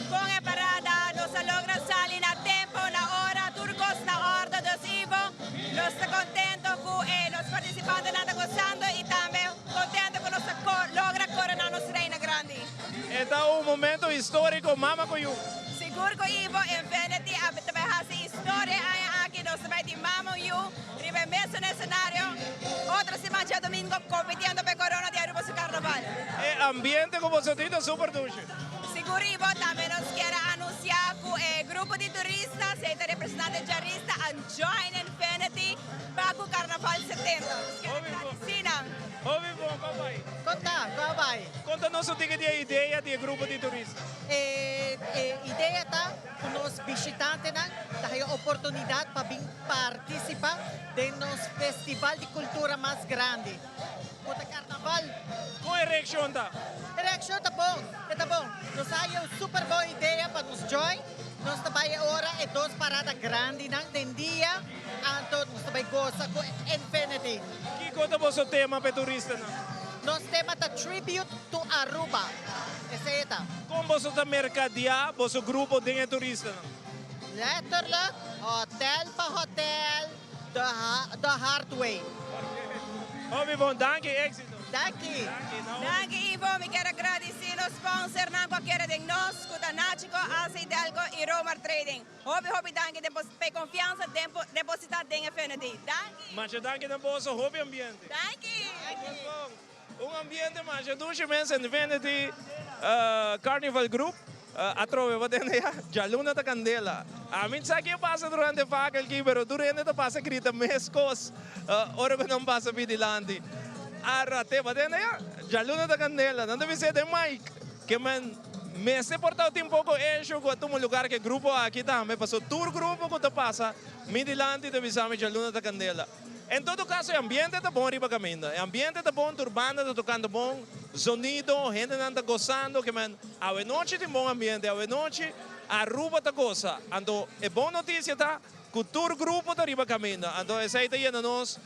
con e parada, nos a logra sali na tempo, na ora, tur cos na orde, dus Ivo, nos ta contento cu e nos participantenan ta gozando y tambe contento cu nos a logra corona nos Reina Grandi. E ta un momento historico, mama cu yu. Sigur cu Ivo, Infinity a ta bay haci historia e aña aki, nos ta bay tin mama un yu riba e mesun escenario otro siman djadomingo compitiendo pa e corona di Aruba su Carnaval. E ambiente cu boso tin ta super dushi. Sigur Ivo, tambe nos kier a anuncia cu e grupo di turista, si ta representante djarista, a join Infinity pa cu Carnaval 70. Nos kier a gradici nan. Hopi bon, con bai? Con ta? Con bai? Conta nos un tiki di e idea di e grupo di turista. E idea ta cu nos bishitantenan ta haya oportunidad pa bin participa den nos festival di cultura mas grandi, cu ta Carnaval. Con e reaccion ta? E reaccion ta bon, e ta bon. Nos a haya un super bon idea pa nos join. Nos ta bay e ora e dos parada grandinan den dia, anto nos ta bay goza cu Infinity. Kico ta boso tema pa e turistanan? Nos tema ta Tribute to Aruba. Esey e ta. Con boso ta mercadea boso grupo den e turistanan? Letterlijk, hotel pa hotel, the hard way. Hopi bon, danki, exito. Danki. Danki Ivo, mi kier a gradici nos sponsornan cu a kere den nos, cu ta Nachico, AC Delco y Romar Trading. Hopi hopi danki pa e confiansa deposita den Infinity. Danki. Masha danki na boso, hopi ambiente. Danki. Un ambiente masha dushi mes Infinity Carnival Group atrobe bo tende ya djaluna ta candela. Ami sa ke pasa durante fakel aki pero tur hende ta pasa grita mescos ora cu nan pasa bi dilanti. Arate bo tende ya djaluna ta candela nan ta bisa den mic ke men mester por ta tin poco issue cu a tuma lugar ke grupo aki tambe paso tur grupo cu ta pasa mi dilanti ta bisa mi djaluna ta candela. En todo caso e ambiente ta bon riba caminda. E ambiente ta bon, tur banda ta tocando bon, zonido, hendenan ta gozando, ke men awenochi tin bon ambiente, awenochi Aruba ta goza. Anto e bon noticia ta cu tur grupo ta riba caminda, anto esey ta yena nos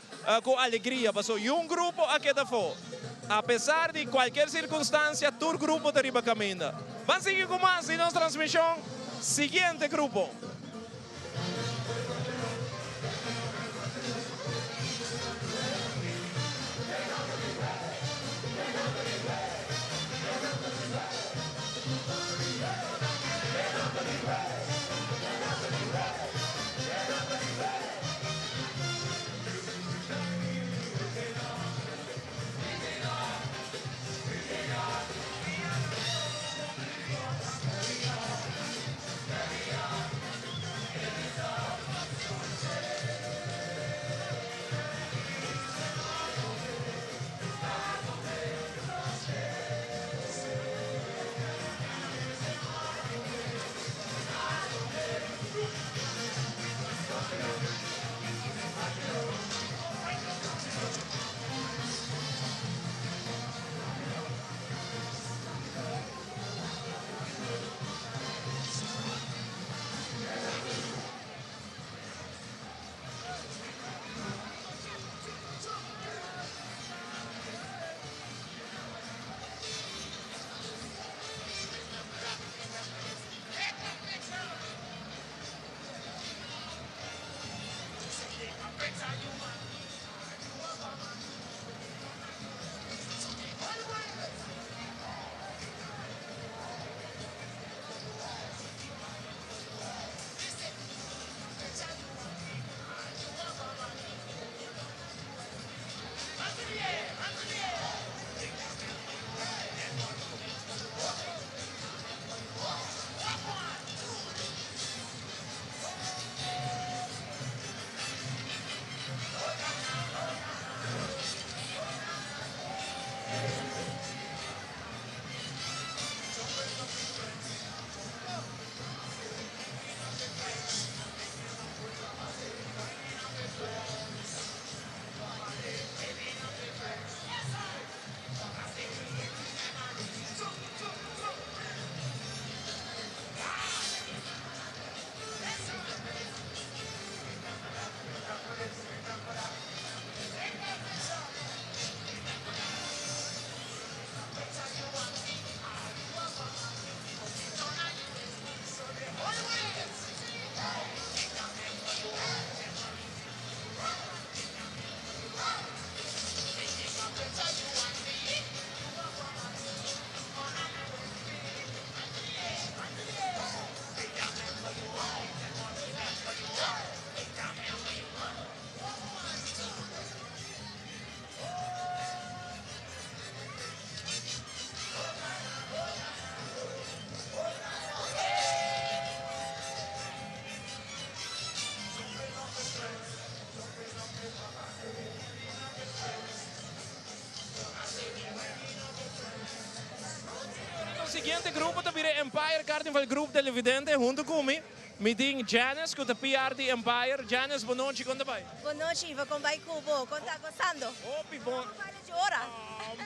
cu alegria, paso yun grupo a keda afo. A pesar di cualkier circunstancia tur grupo ta riba caminda. Ban sigui cu mas di nos transmision, siguiente grupo. siguiente grupo ta bira Empire Carnival Group Televidente hunto cu mi, mi tin Janice cu ta PR di Empire. Janice, bon nochi, con ta bay? Bon nochi Ivo, con bay cu bo? Con ta gozando? Hopi bon. Con baile dje ora?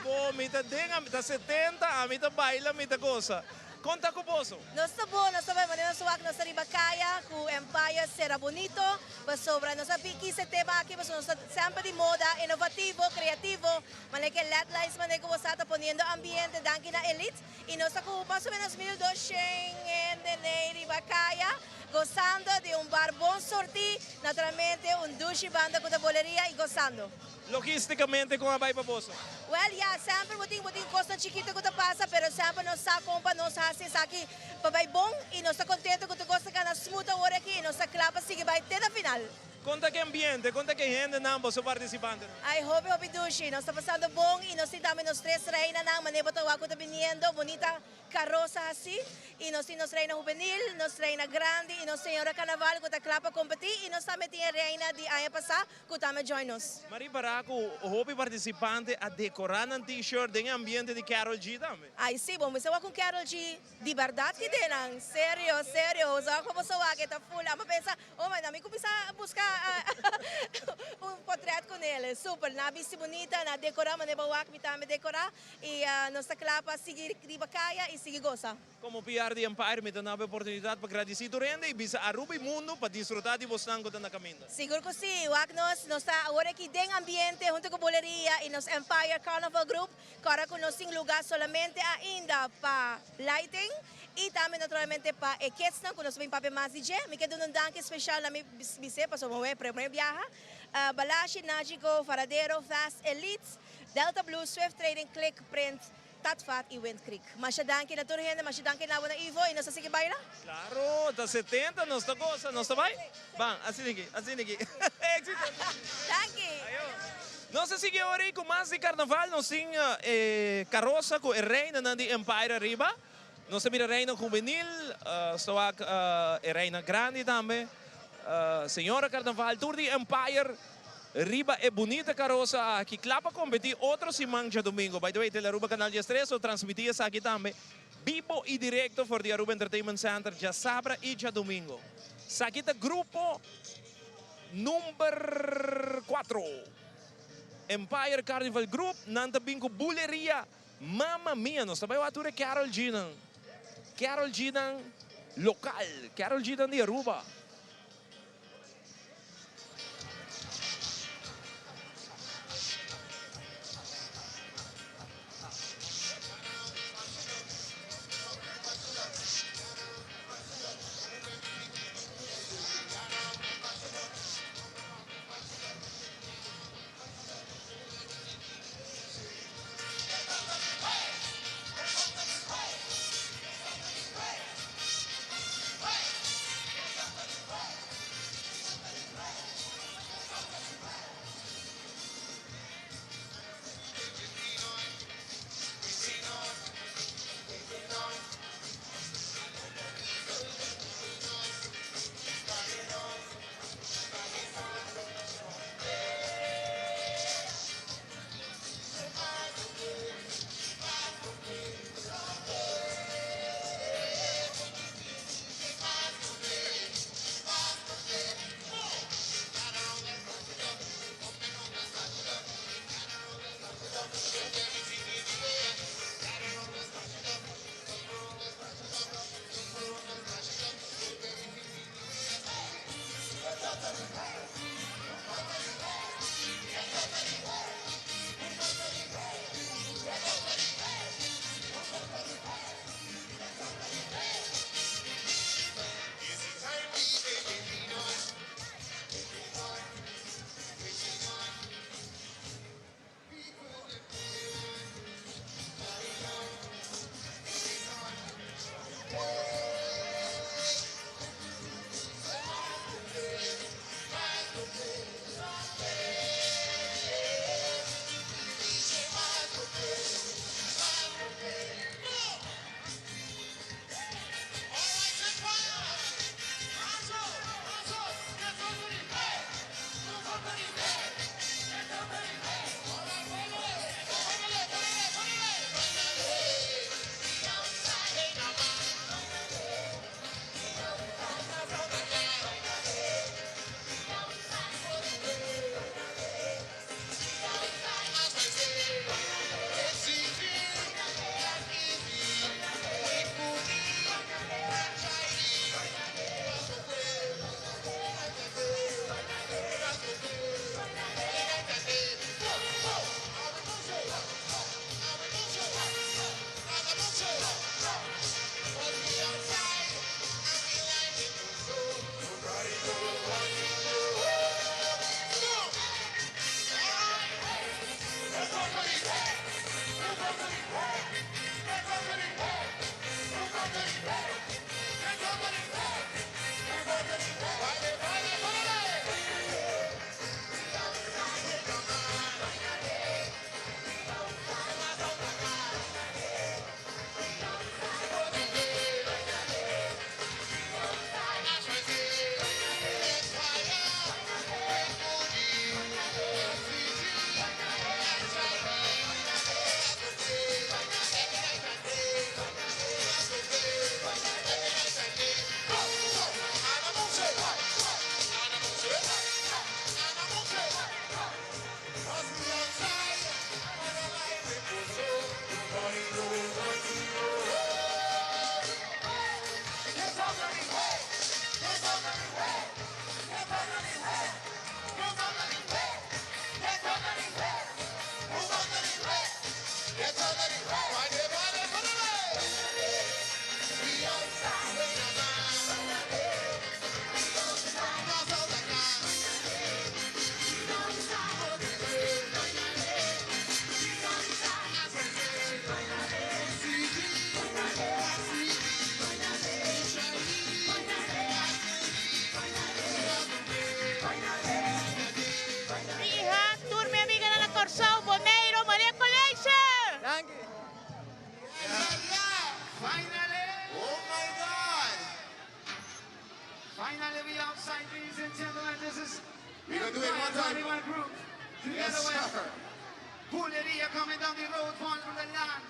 Bo, mi ta den, ami ta 70, ami ta baila, mi ta goza. Con ta cu boso? Nos ta bon, nos ta bay manera nos wak, nos ta riba caya cu Empire Sera Bonito, pasobra nos a piki ese tema aki pasobra nos ta semper di moda, inovativo, creativo, Manera ke led lights manera ku bo sa ta poniendo ambiente danki na Elite y nos ta ku mas o menos 1200 hende nei riba kaya gozando di un bar bon surti, naturalmente un dushi banda ku ta boleria y gozando. Logisticamente kon a bai pa boso? Well ya, semper bo tin bo tin kosnan chikito ku ta pasa pero semper nos sa kon pa nos hasi esaki pa bai bon y nos ta kontento ku tur kos ta kana smooth awor aki y nos ta kla pa sigui bai te na final. Kon ta ke ambiente? Kon ta ke hendenan boso partisipantenan? Ay hopi hopi dushi, nos ta pasando bon y nos tin tambe nos tres reinanan manera bo ta wak cu ta biniendo bunita carosa haci y nos tin nos reina hubenil, nos reina grandi y nos señora carnaval cu ta cla pa competi y nos tambe tin e reina di aña pasa cu tambe join nos. Mari para cu hopi participante a decora nan t-shirt den e ambiente di Karol G tambe. Ay si, bo mester wak con Karol G di berdad ki den nan, serio serio, zorg pa boso wak e ta full, amo pensa Oh my, mi cuminsa busca un potret con el. Super, na bisti bunita, na decora, manera bo wak mi tambe decora. Y nos ta cla pa sigui riba caya y sigui goza. Como PR di Empire mi ta na bo oportunidad pa gradici tur hende y bisa Aruba y mundo pa disfruta di bosnan cu ta na caminda. Sigur cu si, wak nos, nos ta awor aki den ambiente hunto cu Boleria y nos Empire Carnival Group. Cora cu nos tin lugar solamente ainda pa lighting y tambe naturalmente pa e kidsnan cu nos ta bin papia mas di dje. Mi ke duna un danki special na mi bisé pasobra mi primer biaha, Balashi, Nagico, Varadero, Fast Elites, Delta Blue, Swift Trading, Click, Print, Tatvat y Wind Creek. Masha danki na tur hende, masha danki na bo na Ivo y nos ta sigui baila. Claro, ta 70, nos ta goza, nos ta bai? Ban, asina aki, asina aki. Exito! Danki! Nos ta sigui awor ei ku mas di karnaval. Nos tin e karosa ku e reinanan di Empire ariba. Nos ta mira reina hubenil, nos ta wak e reina grandi tambe, señora karnaval, tur di Empire riba e bunita karosa aki kla pa kompetí otro siman djadumingu. By the way, Telearuba Canal 13 lo transmití esaki tambe bibo i direkto for di Aruba Entertainment Center djasabra i djadumingu. Esaki ta grupo Number cuatro, Empire Carnival Group, nan ta bin cu buleria Mamma Mia. Nos ta bay wak tur e Karol G nan. Karol G nan local, Karol G nan di Aruba. down the road for the land.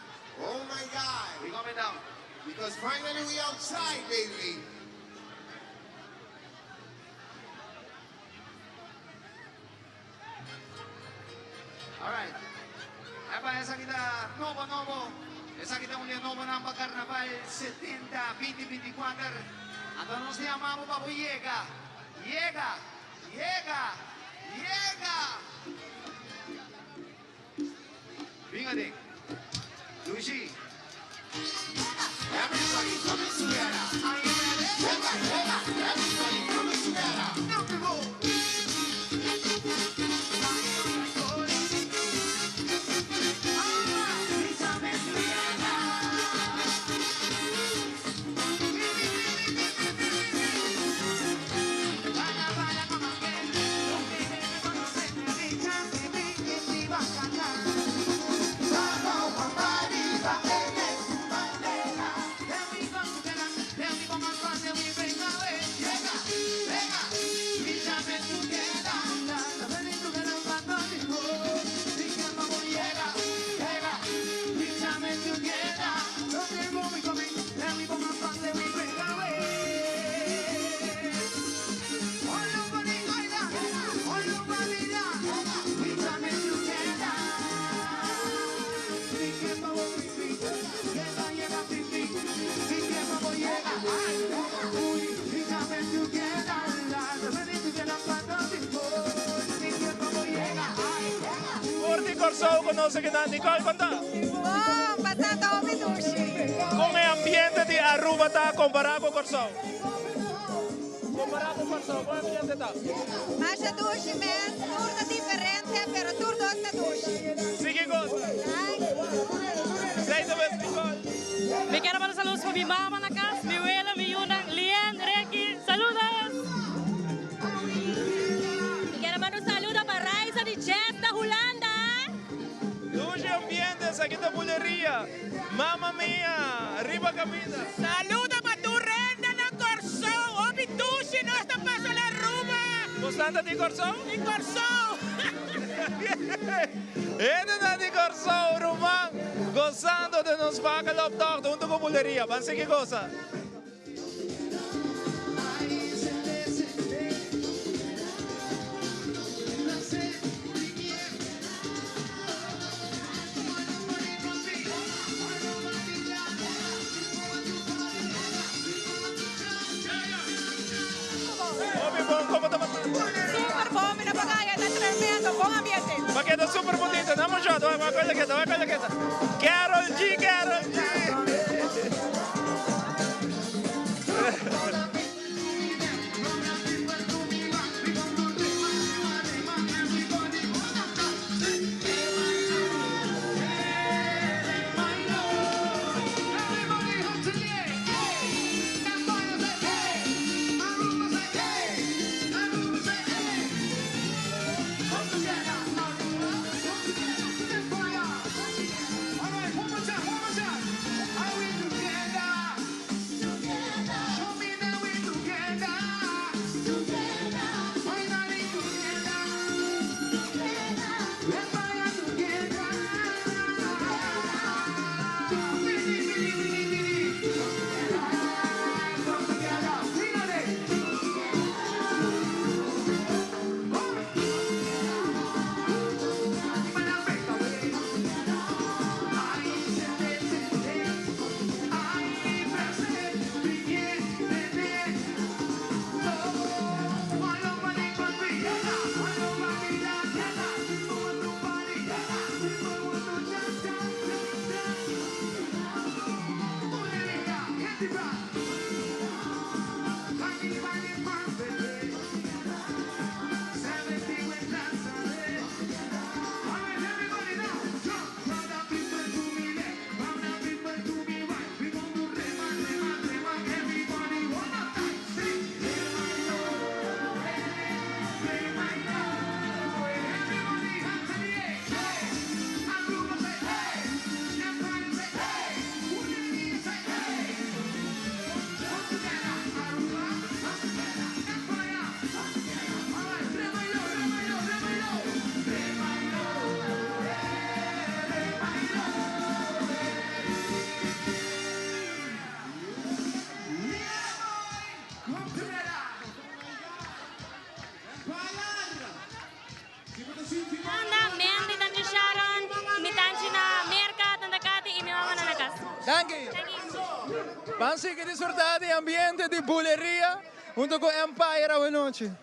Oh my God. We coming down. Because finally we outside, baby. All right. Aba, esaki ta nobo nobo. Esaki ta un dia nobo nan pa Carnaval 70 2024. Anto nos ta yama bo pa bo yega. Yega! Yega! Yega! Bin aden. Luigi. Everybody coming together. Are you ready? Yega, yega. Everybody coming together. Now we go. For di Kòrsou ku nos aki na Nicole kon ta? Bon, pasando hopi dushi. Kon e ambiente di Aruba ta kompará ku Kòrsou? Kompará ku Kòrsou, kon e ambiente ta? Masha dushi mes, tur ta diferente, pero tur dos ta dushi. Sigui gosa. Sei ta bes Nicole. Mi kier manda saludos pa mi mama na cas, mi wela, mi yunan, Lien, Ricky, saludos! Mi kier manda un saludo pa Raisa di Jazz na Hulanda. Dushi ambiente, esaki ta buleria. Mama mia, riba caminda. Saludo pa tur renda na Corsou, hopi dushi nos ta pasa na Aruba. Bosnan ta di Corsou? Di Corsou. Hendenan di Corsou, ruman, gozando den nos bakeloptocht hunto cu buleria. Ban sigui goza. Hopi bon, como ta pasando? Super bon, mi no por caya, ta tremendo, bon ambiente. Pa keda super bonito, dame un shot, wak wak la keda, wak la keda. Karol G, Karol G. Ban sigui disfruta di ambiente di buleria hunto cu Empire awe nochi.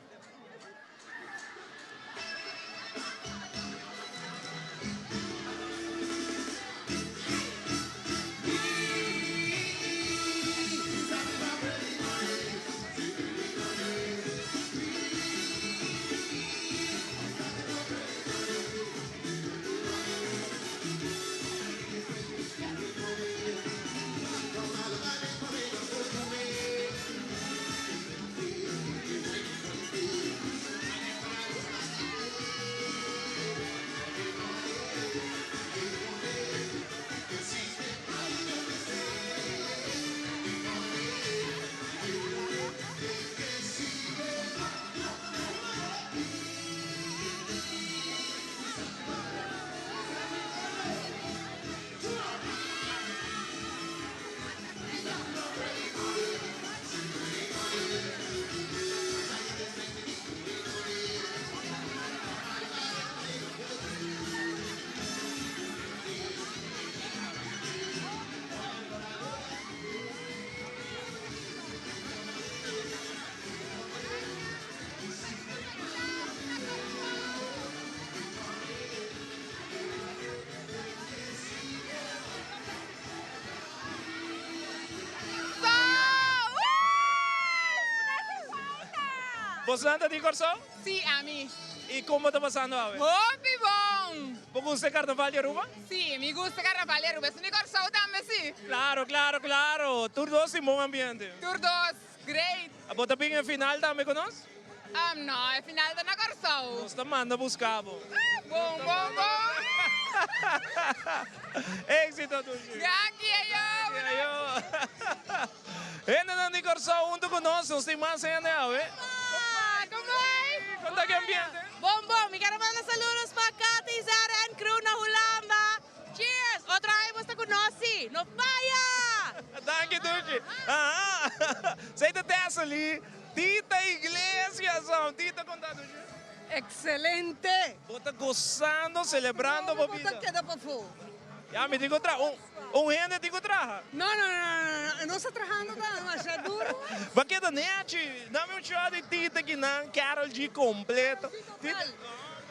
Bosnan ta di Kòrsou? Sí, ami. I kon bo ta pasando awe? Hopi bon! Bo gusta e karnaval di Aruba? Sí, mi gusta e karnaval di Aruba. Esun di Kòrsou tambe, sí. Klaro, klaro, klaro. Tur dos tin bon ambiente. Tur dos. Great! Bo ta bin e final tambe ku nos? No, e final ta na Kòrsou. Nos ta manda buska bo. Bon, bon, bon! Éxito, Dushi! Danki, ayo! Danki, ayo! Hendenan di Kòrsou huntu ku nos, nos tin mas hende awe. Kon bai? Kon ta ki ambiente? Bon, bon. Mi kere manda saludos pa Katy, Zara en crew na Hulanda. Cheers! Otro aña bo sta ku nos si. No faya! Danki Dushi. Aha! Sei ta Thessaly, Tita Iglesias son. Tita kon ta Dushi? Excelente! Bo ta gozando, celebrando bo bida. Bo ta keda pafó. Ya mi tin ku traha. Un hende tin ku traha. No, no, no, no, no. Nos ta trahando ta masha duro. Bo keda nechi. Dame un shot di Tita kinan, Karol G completo. Tita.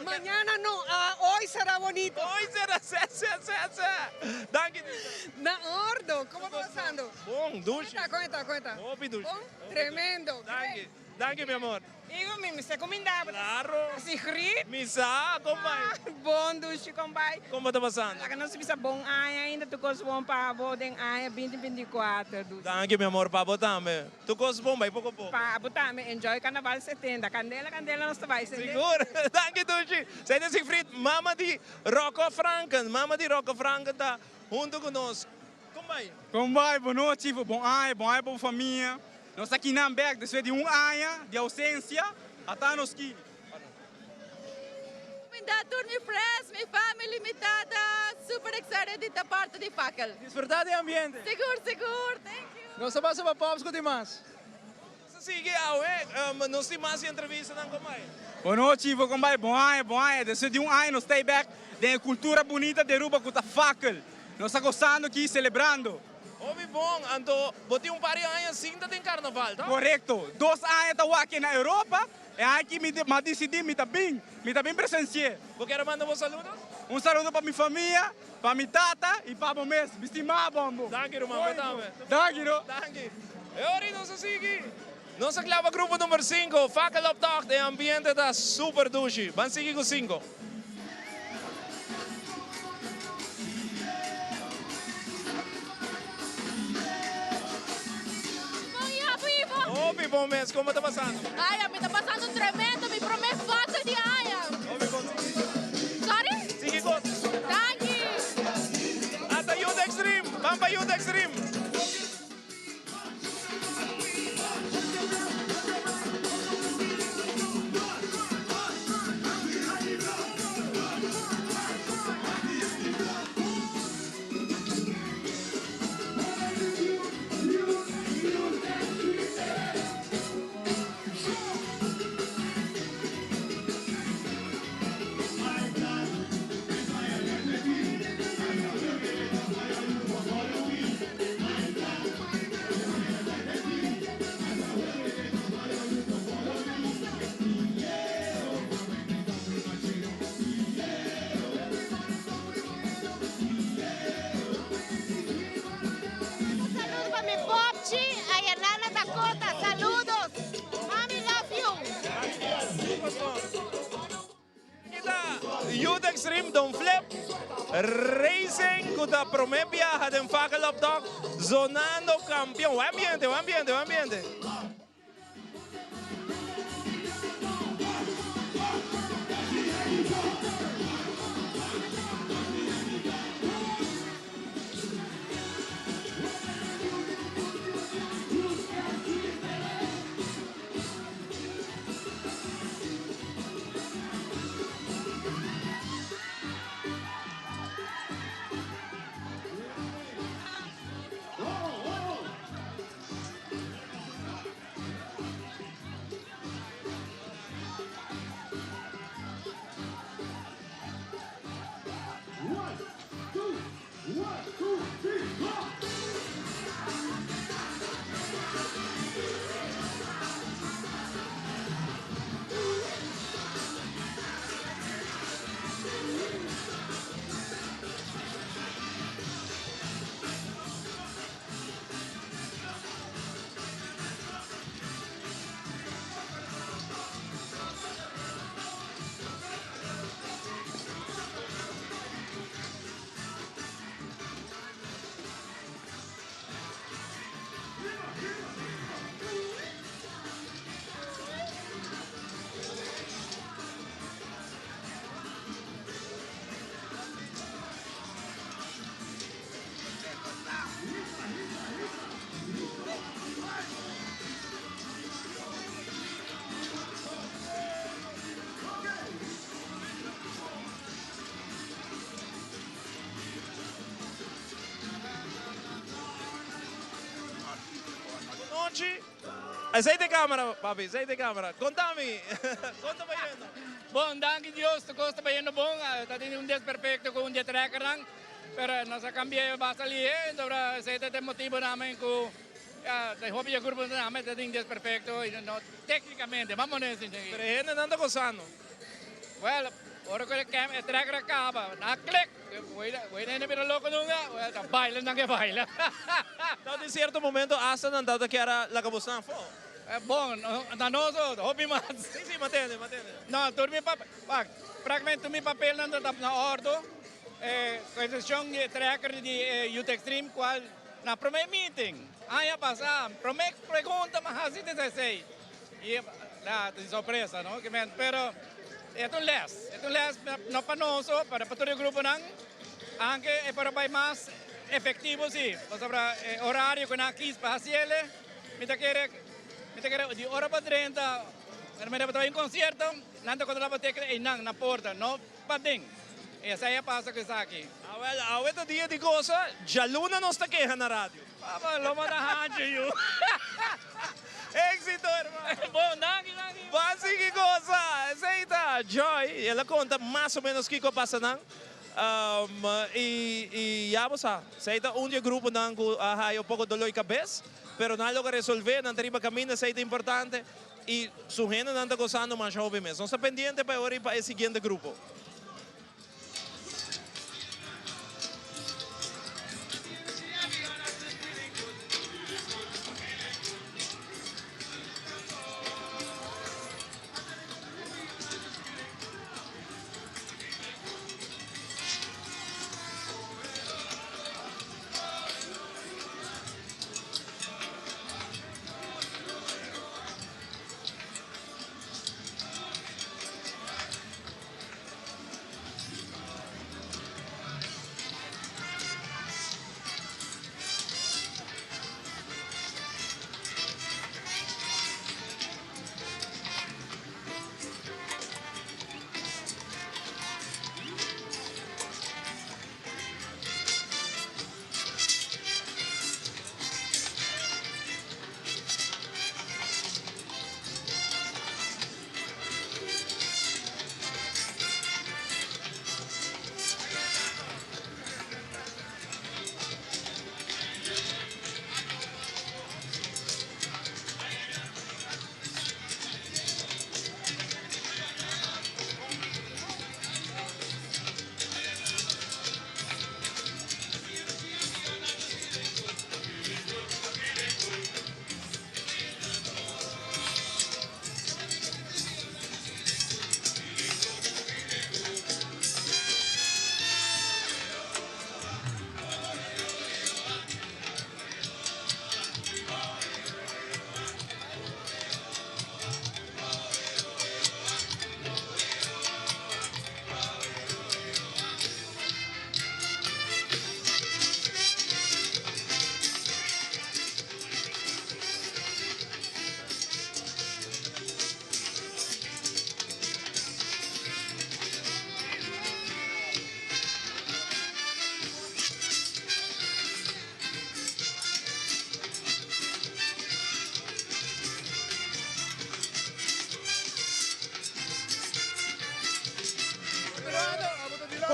Mañana no, hoy será bonito. Hoy será, se, se, se, se. Danki Tita. Na ordo, como ta pasando? Bon, dushi. Con esta, con esta, con esta. Hopi dushi. Bon, tremendo. Danki, danki mi amor. Igo, mi mester cuminda bo. Claro. Sigrid. Mi sa, con bai? Bon dushi, con bai? Con bo ta pasando? Laga nos bisa bon aña ainda, tur cos bon pa bo den aña binti binti kuater, dushi. Danki mi amor, pa bo tambe. Tur cos bon bai poco poco. Pa bo tambe, enjoy carnaval 70. Candela, candela nos ta bai sende. Sigur. Danki dushi. Zij ta Sigfried, mama di Rocco Franken. Mama di Rocco Franken ta hunto cu nos. Con bai? Con bai? Bon nochi, bon aña, bon aña pa bo famia. Nos ta kinan bek despues di un aña di ausencia, ata nos ki. Cuminda tur mi friends, mi family, mi tata, super excited di ta parti di Fakkel. Disfruta di e ambiente. Sigur, sigur, thank you. Nos ta pasa pa Pops cu tin mas. Nos ta sigui awe, nos tin mas entrevistanan con bai. Bon nochi, Ivo, con bai? Bon aña, bon aña. Despues di un aña nos ta ei bek den e cultura bunita di Aruba cu ta Fakkel. Nos ta gozando aki, celebrando. Hopi bon, anto bo tin un par di aña sin ta den carnaval, ta? Corecto. Dos aña ta wak na Europa, e aña aki mi a dicidi mi ta bin, mi ta bin presenci'e. Bo kier a manda bo saludos? Un saludo pa mi famia, pa mi tata y pa bo mes. Mi stima bo, ambo. Danki ruman, bo tambe. Danki no. Danki. E ora nos a sigui. Nos a clava grupo number cinco, Fakkeloptocht, e ambiente ta super dushi. Ban sigui cu cinco. Hopi bon mes, como ta pasando? Ay, ami ta pasando tremendo, mi prome fakkel di aña. Hopi bon, sigui. Sorry? Sigui goza. Danki. Ata Youth Extreme, ban pa Youth Extreme. Youth Extreme Don Flip Racing ku ta promé biaha den Fakkeloptocht zonando kampion. Wan ambiente, wan ambiente, wan ambiente. Nochi. Esey ta e camera, papi, esey ta e camera. Conta mi, con ta bayendo? Bon, danki Dios, tur cos ta bayendo bon. Ta tin un desperfecto cu un di e trekkernan, pero nos a cambi'e basta lihe, entonces esey ta e motibo namen cu ta hopi e grupo namen ta tin desperfecto y no tecnicamente, vamos a decir. Pero e hendenan ta gozando. Well, ora cu e trekker a caba, na klik, Wei na hende bira loko nunca, well, ta baila nan ke baila. Ta tin cierto momento hasta nan tabata kier a laga bo staan afo. Bon, na nos hopi mas. Si, si, mantene, mantene. No, tur mi papel, wak, practicamente tur mi papelnan ta na ordo, cu excepcion di e trekker di Youth Extreme cual na prome meeting aña pasa, prome pregunta mi a haci desde esey. Y ta tin sorpresa no pero e ta un les e ta un les no pa nos so pero pa tur e gruponan anke e por a bay mas efectivo si pasobra e horario cu nan a kies pa haciele mi ta kere mi ta kere di ora pa drenta mi ta bay un concierto nan ta controla bo teken eynan na porta no paden y esey a pasa cu esaki. Awel awe ta dia di gosa djaluna nos ta keha na radio. Papa lo manda hancho yu. Éxito hermano. Bon danki danki. Ban sigui gosa. Esey ta Joy. El a conta mas o menos kico a pasa nan. Y y ya bo sa. Esey ta un di e gruponan cu a haya un poco dolor di cabes. Pero nan a logra resolve. Nan ta riba caminda. Esey ta importante. Y su hendenan ta gozando masha hopi mes. Nos ta pendiente pa e ora y pa e siguiente grupo.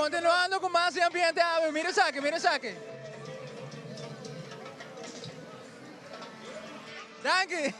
Continuando cu mas di ambiente awe, mira esaki, mira esaki. Danki.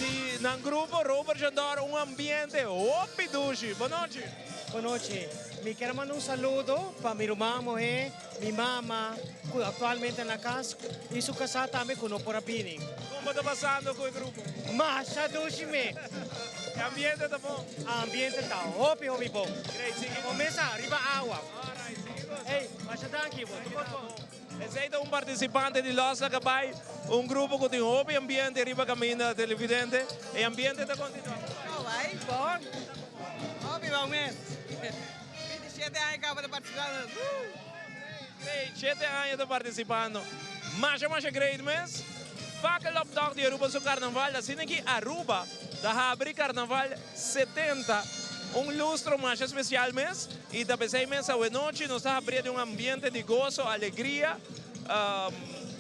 Di nan grupo Robert Jandor un ambiente hopi dushi. Bon nochi. Bon nochi. Mi kier a manda un saludo pa mi ruman muhe, mi mama cu actualmente na cas y su casa tambe cu no por a bini. Con bo ta pasando cu e grupo? Masha dushi me. E ambiente ta bon? Ambiente ta hopi hopi bon. Great, sigui. Bo mesa riba awa. Alright, sigui goza. Ey, masha danki bo. Tur cos bon. Esei ta un partisipante di Los Laga Bai, un grupo ku tin hopi ambiente riba kaminda televidente. E ambiente ta kontinuá. Oh bai bon. Hopi bon mes. 27 aña kaba ta partisipando. Woo! Great, shete aña ta partisipando. Masha masha great mes. Fakkel op dog di Aruba su karnaval. Asina ki Aruba ta habri karnaval 70, un lustro masha spesial mes. I ta p'esei mes awenochi nos ta habria den un ambiente di goso, alegria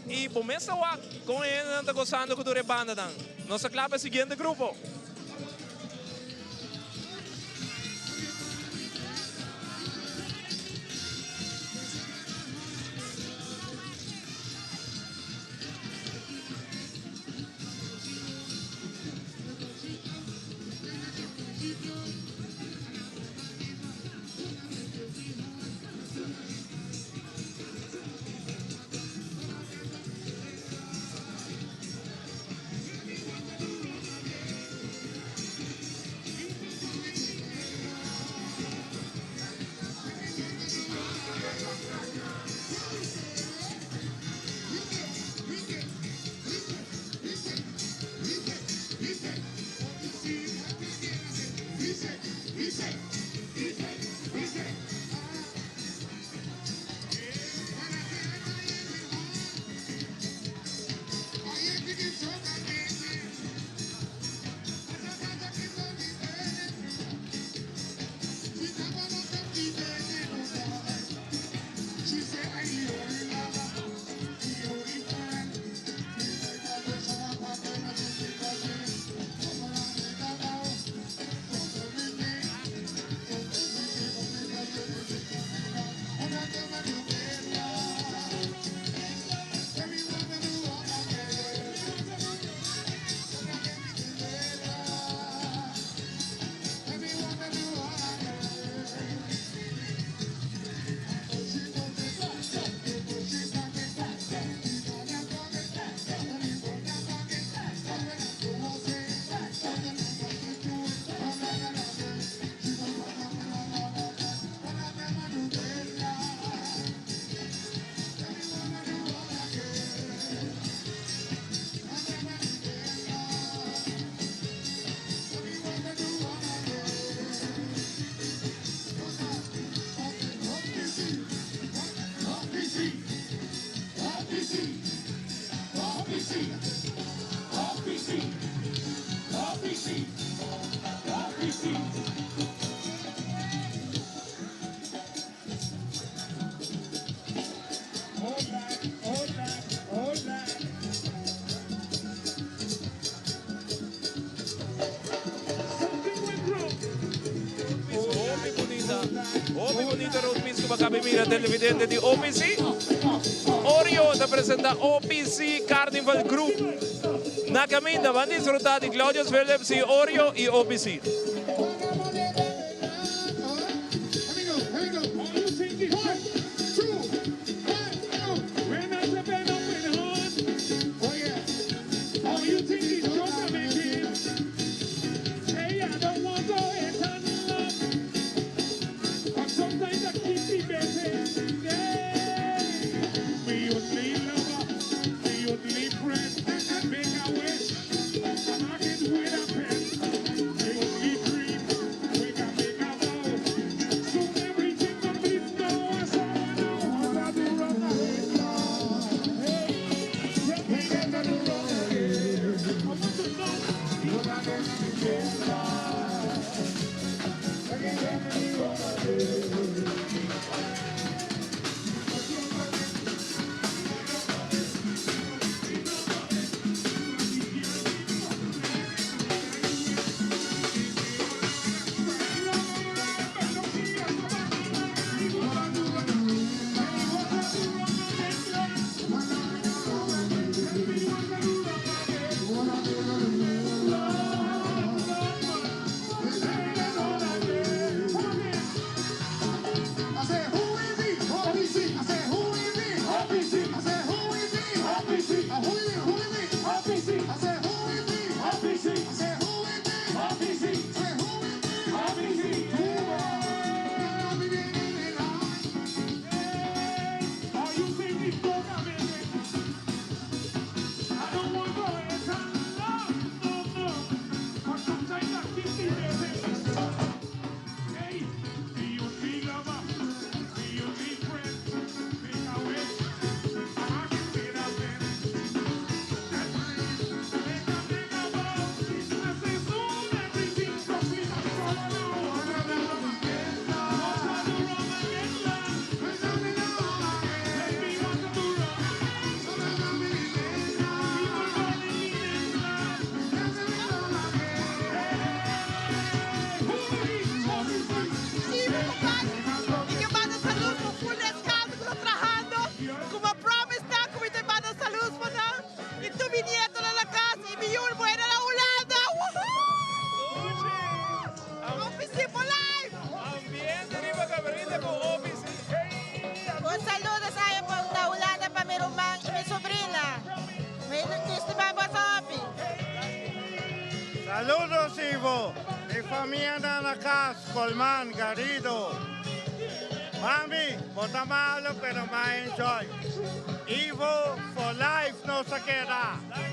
i bo mes ta wak kon e hendenan ta gosando ku tur e bandanan. Nos ta kla pa e siguiente grupo. Hopi bunita, hopi bunita road piece ku bo kabi mira televidente di OPC. Oreo ta presenta OPC Carnival Group. Na kaminda ban disfruta di Claudius Phillips y Oreo y OPC. famia na cas, Colman, Garrido. Mami, bo ta malo, pero m'a enjoy. Ivo, for life, nos a keda.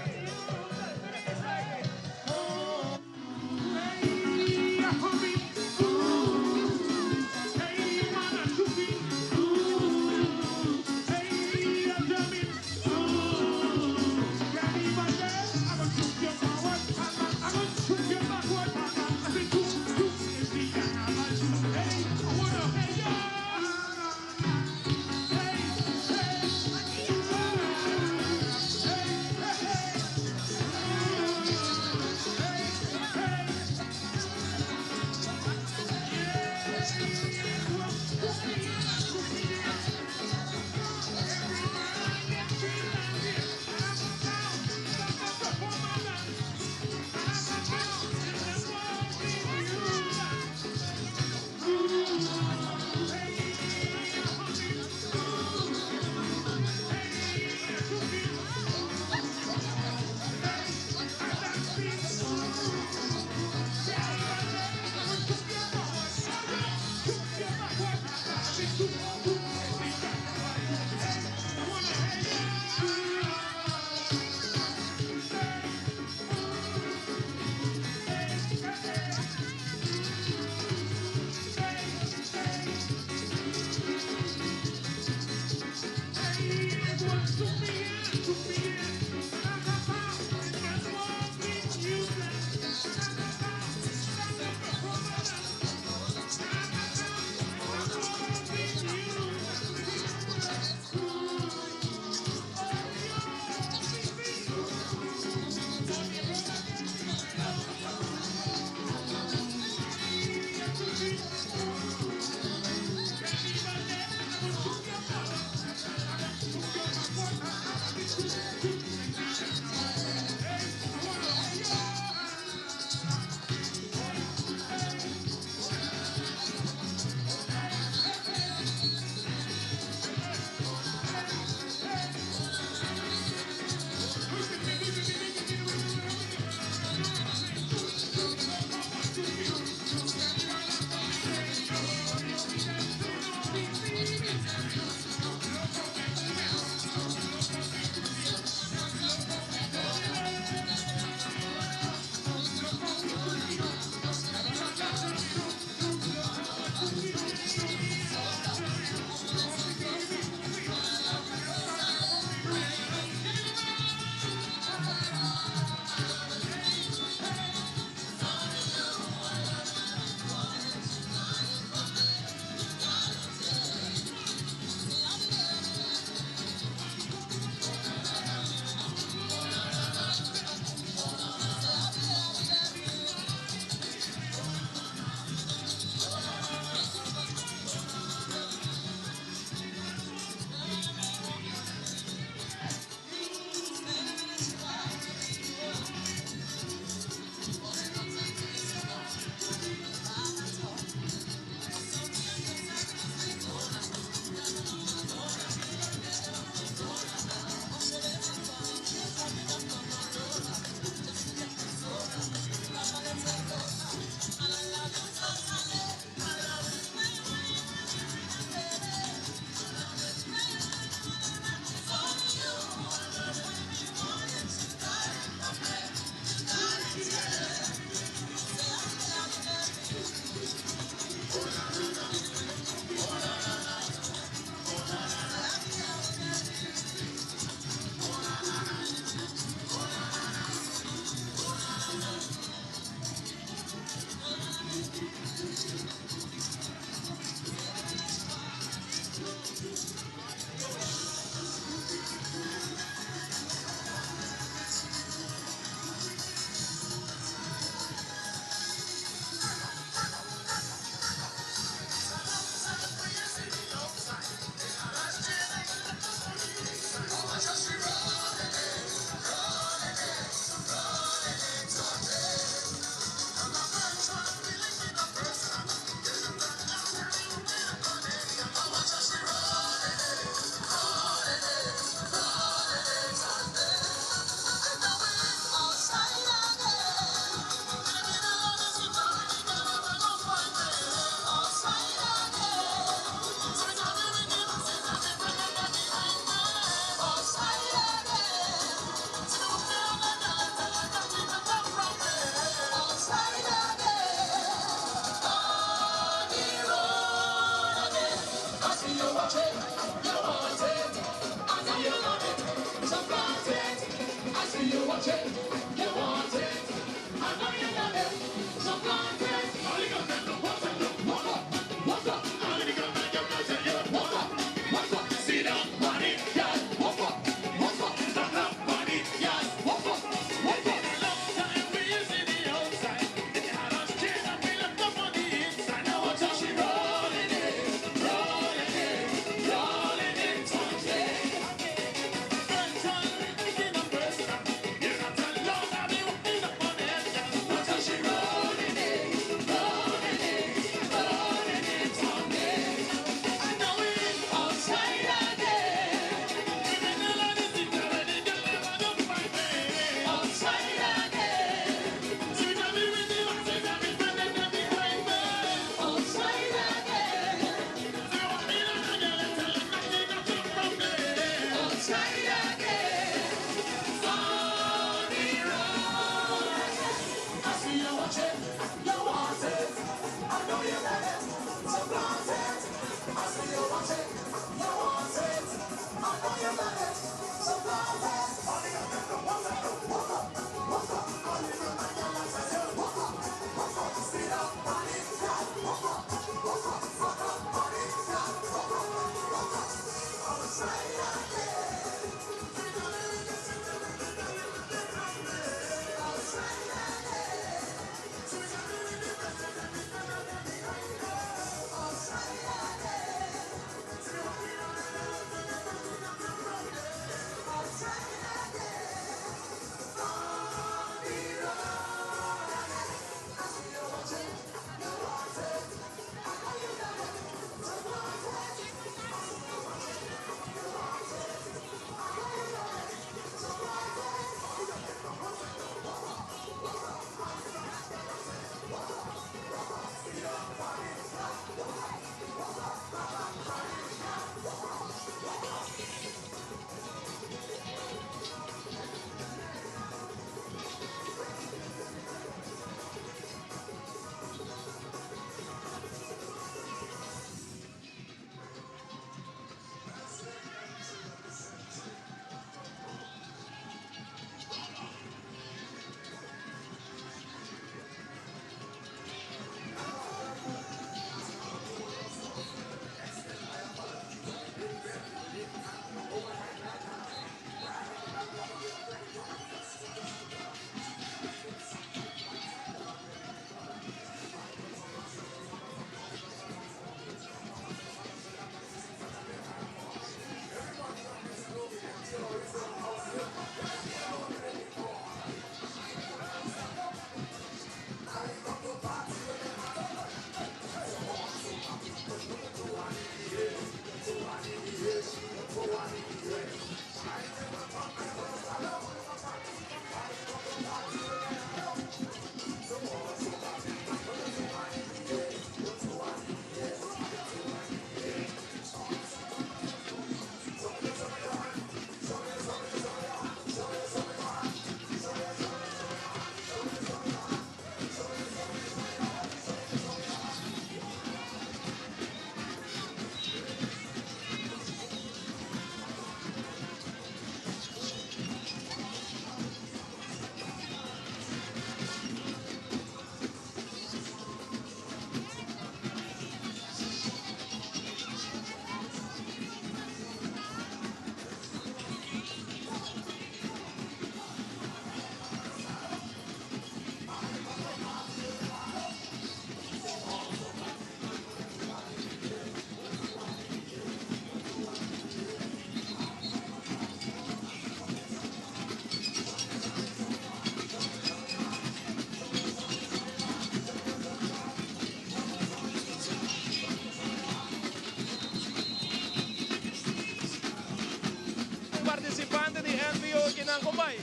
Un participante di NVO kinan con bay?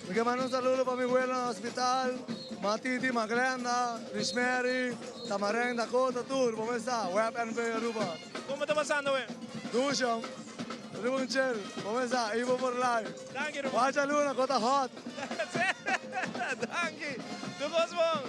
Mi ke manda un saludo pa mi welo na hospital, ma Titi, ma Glenda, Rishmary, Tamareng, Dakota, tur, bo mes sa, Web NV Aruba. Como ta pasando we? Dushi hom, riba un chill, bo mes sa, Ivo for life. Danki ruman. Wacha luna, ko ta hot. Danki, tur cos bon.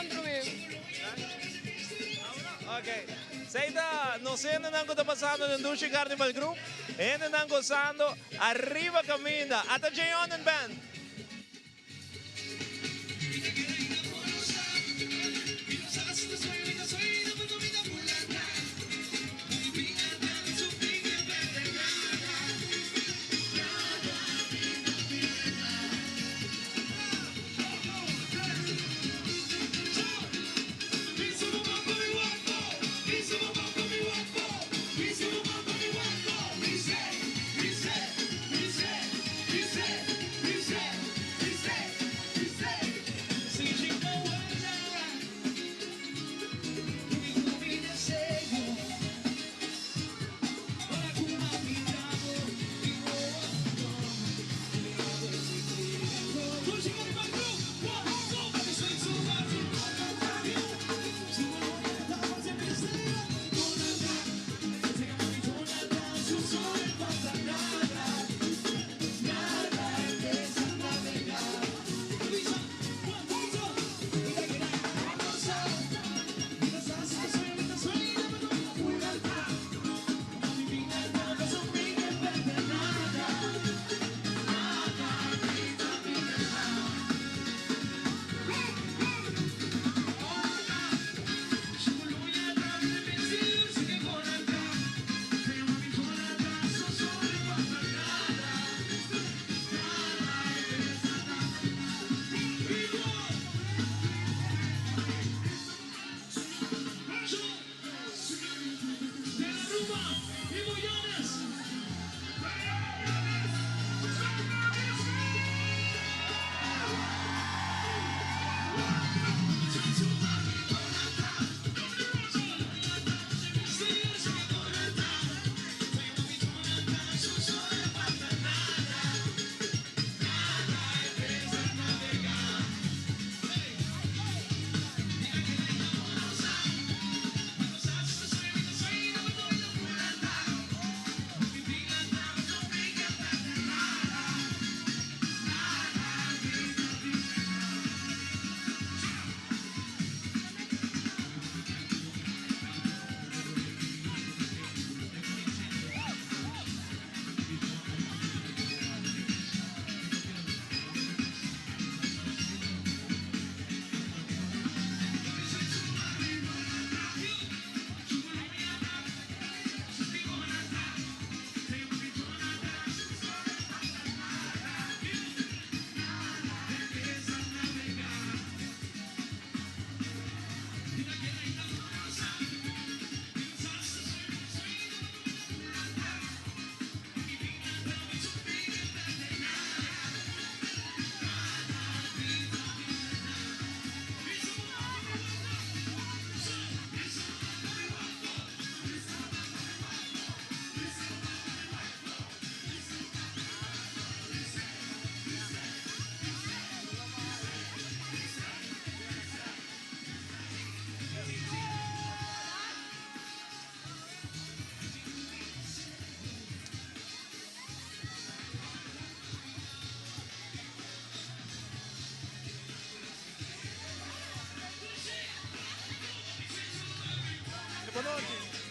Ruman promé. Ok. Esei ta nos hendenan ku ta pasando den Dushi Carnival Group. Hendenan gozando ariba kaminda. Ata Jeon and band.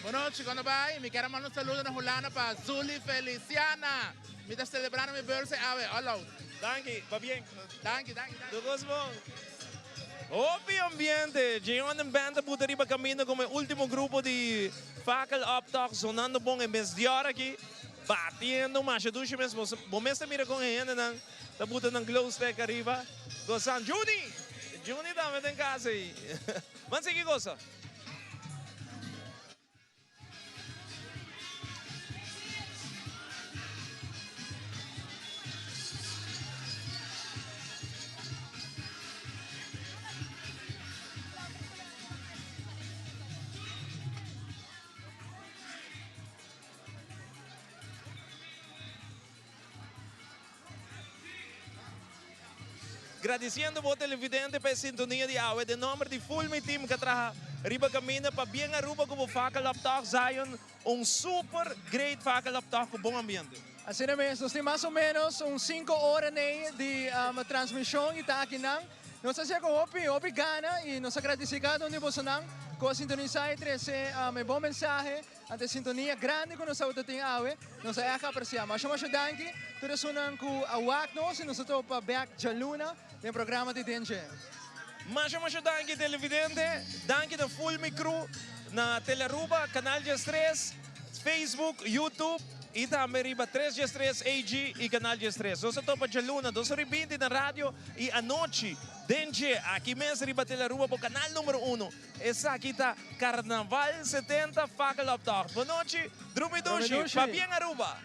Bon nochi, con ta bay? Mi kier a manda un saludo na Hulanda pa Zully Feliciana. Mi ta celebrando mi birthday awe, all out. Danki, pabien. Danki, danki, danki. Tur cos bon. Hopi ambiente! Jeon en band ta buta riba caminda como e ultimo grupo di Fakel Up Talk zonando bon e mes di ora aki, batiendo masha dushi mes. Bo mes ta mira con e hendenan ta buta nan glow stick ariba gozando. Juni! Juni tambe ta en casa ey. Ban sigui goza. Gradiciendo bo televidente pa e sintonia di awe. Den nomber di full mi team ka traha riba caminda pa bien Aruba cu bo Fakel Op Tog Zion un super great Fakel Op Tog cu bon ambiente. Asina mes, nos tin mas o menos un cinco ora nei di transmision y ta akinan. Nos a hacia cu hopi, hopi gana y nos a gradici cada un di bosonan cu a sintonisa y trece e bon mensahe ante e sintonia grandi cu nos tabata tin awe. Nos a echt aprecia. Masha masha danki tur esunnan cu a wak nos y nos a topa bek djaluna den programa di Den Dje. Masha masha danki televidente, danki na full mi crew na Telearuba, Canal 13, Facebook, YouTube y tambe riba 3 13 AG y Canal 13. Nos ta topa djaluna dos ora y binti na radio y anochi den dje aki mes riba Telearuba bo canal numero uno. Esaki ta Carnaval 70 Fakkeloptocht. Bonochi, drumi dushi, pabien Aruba!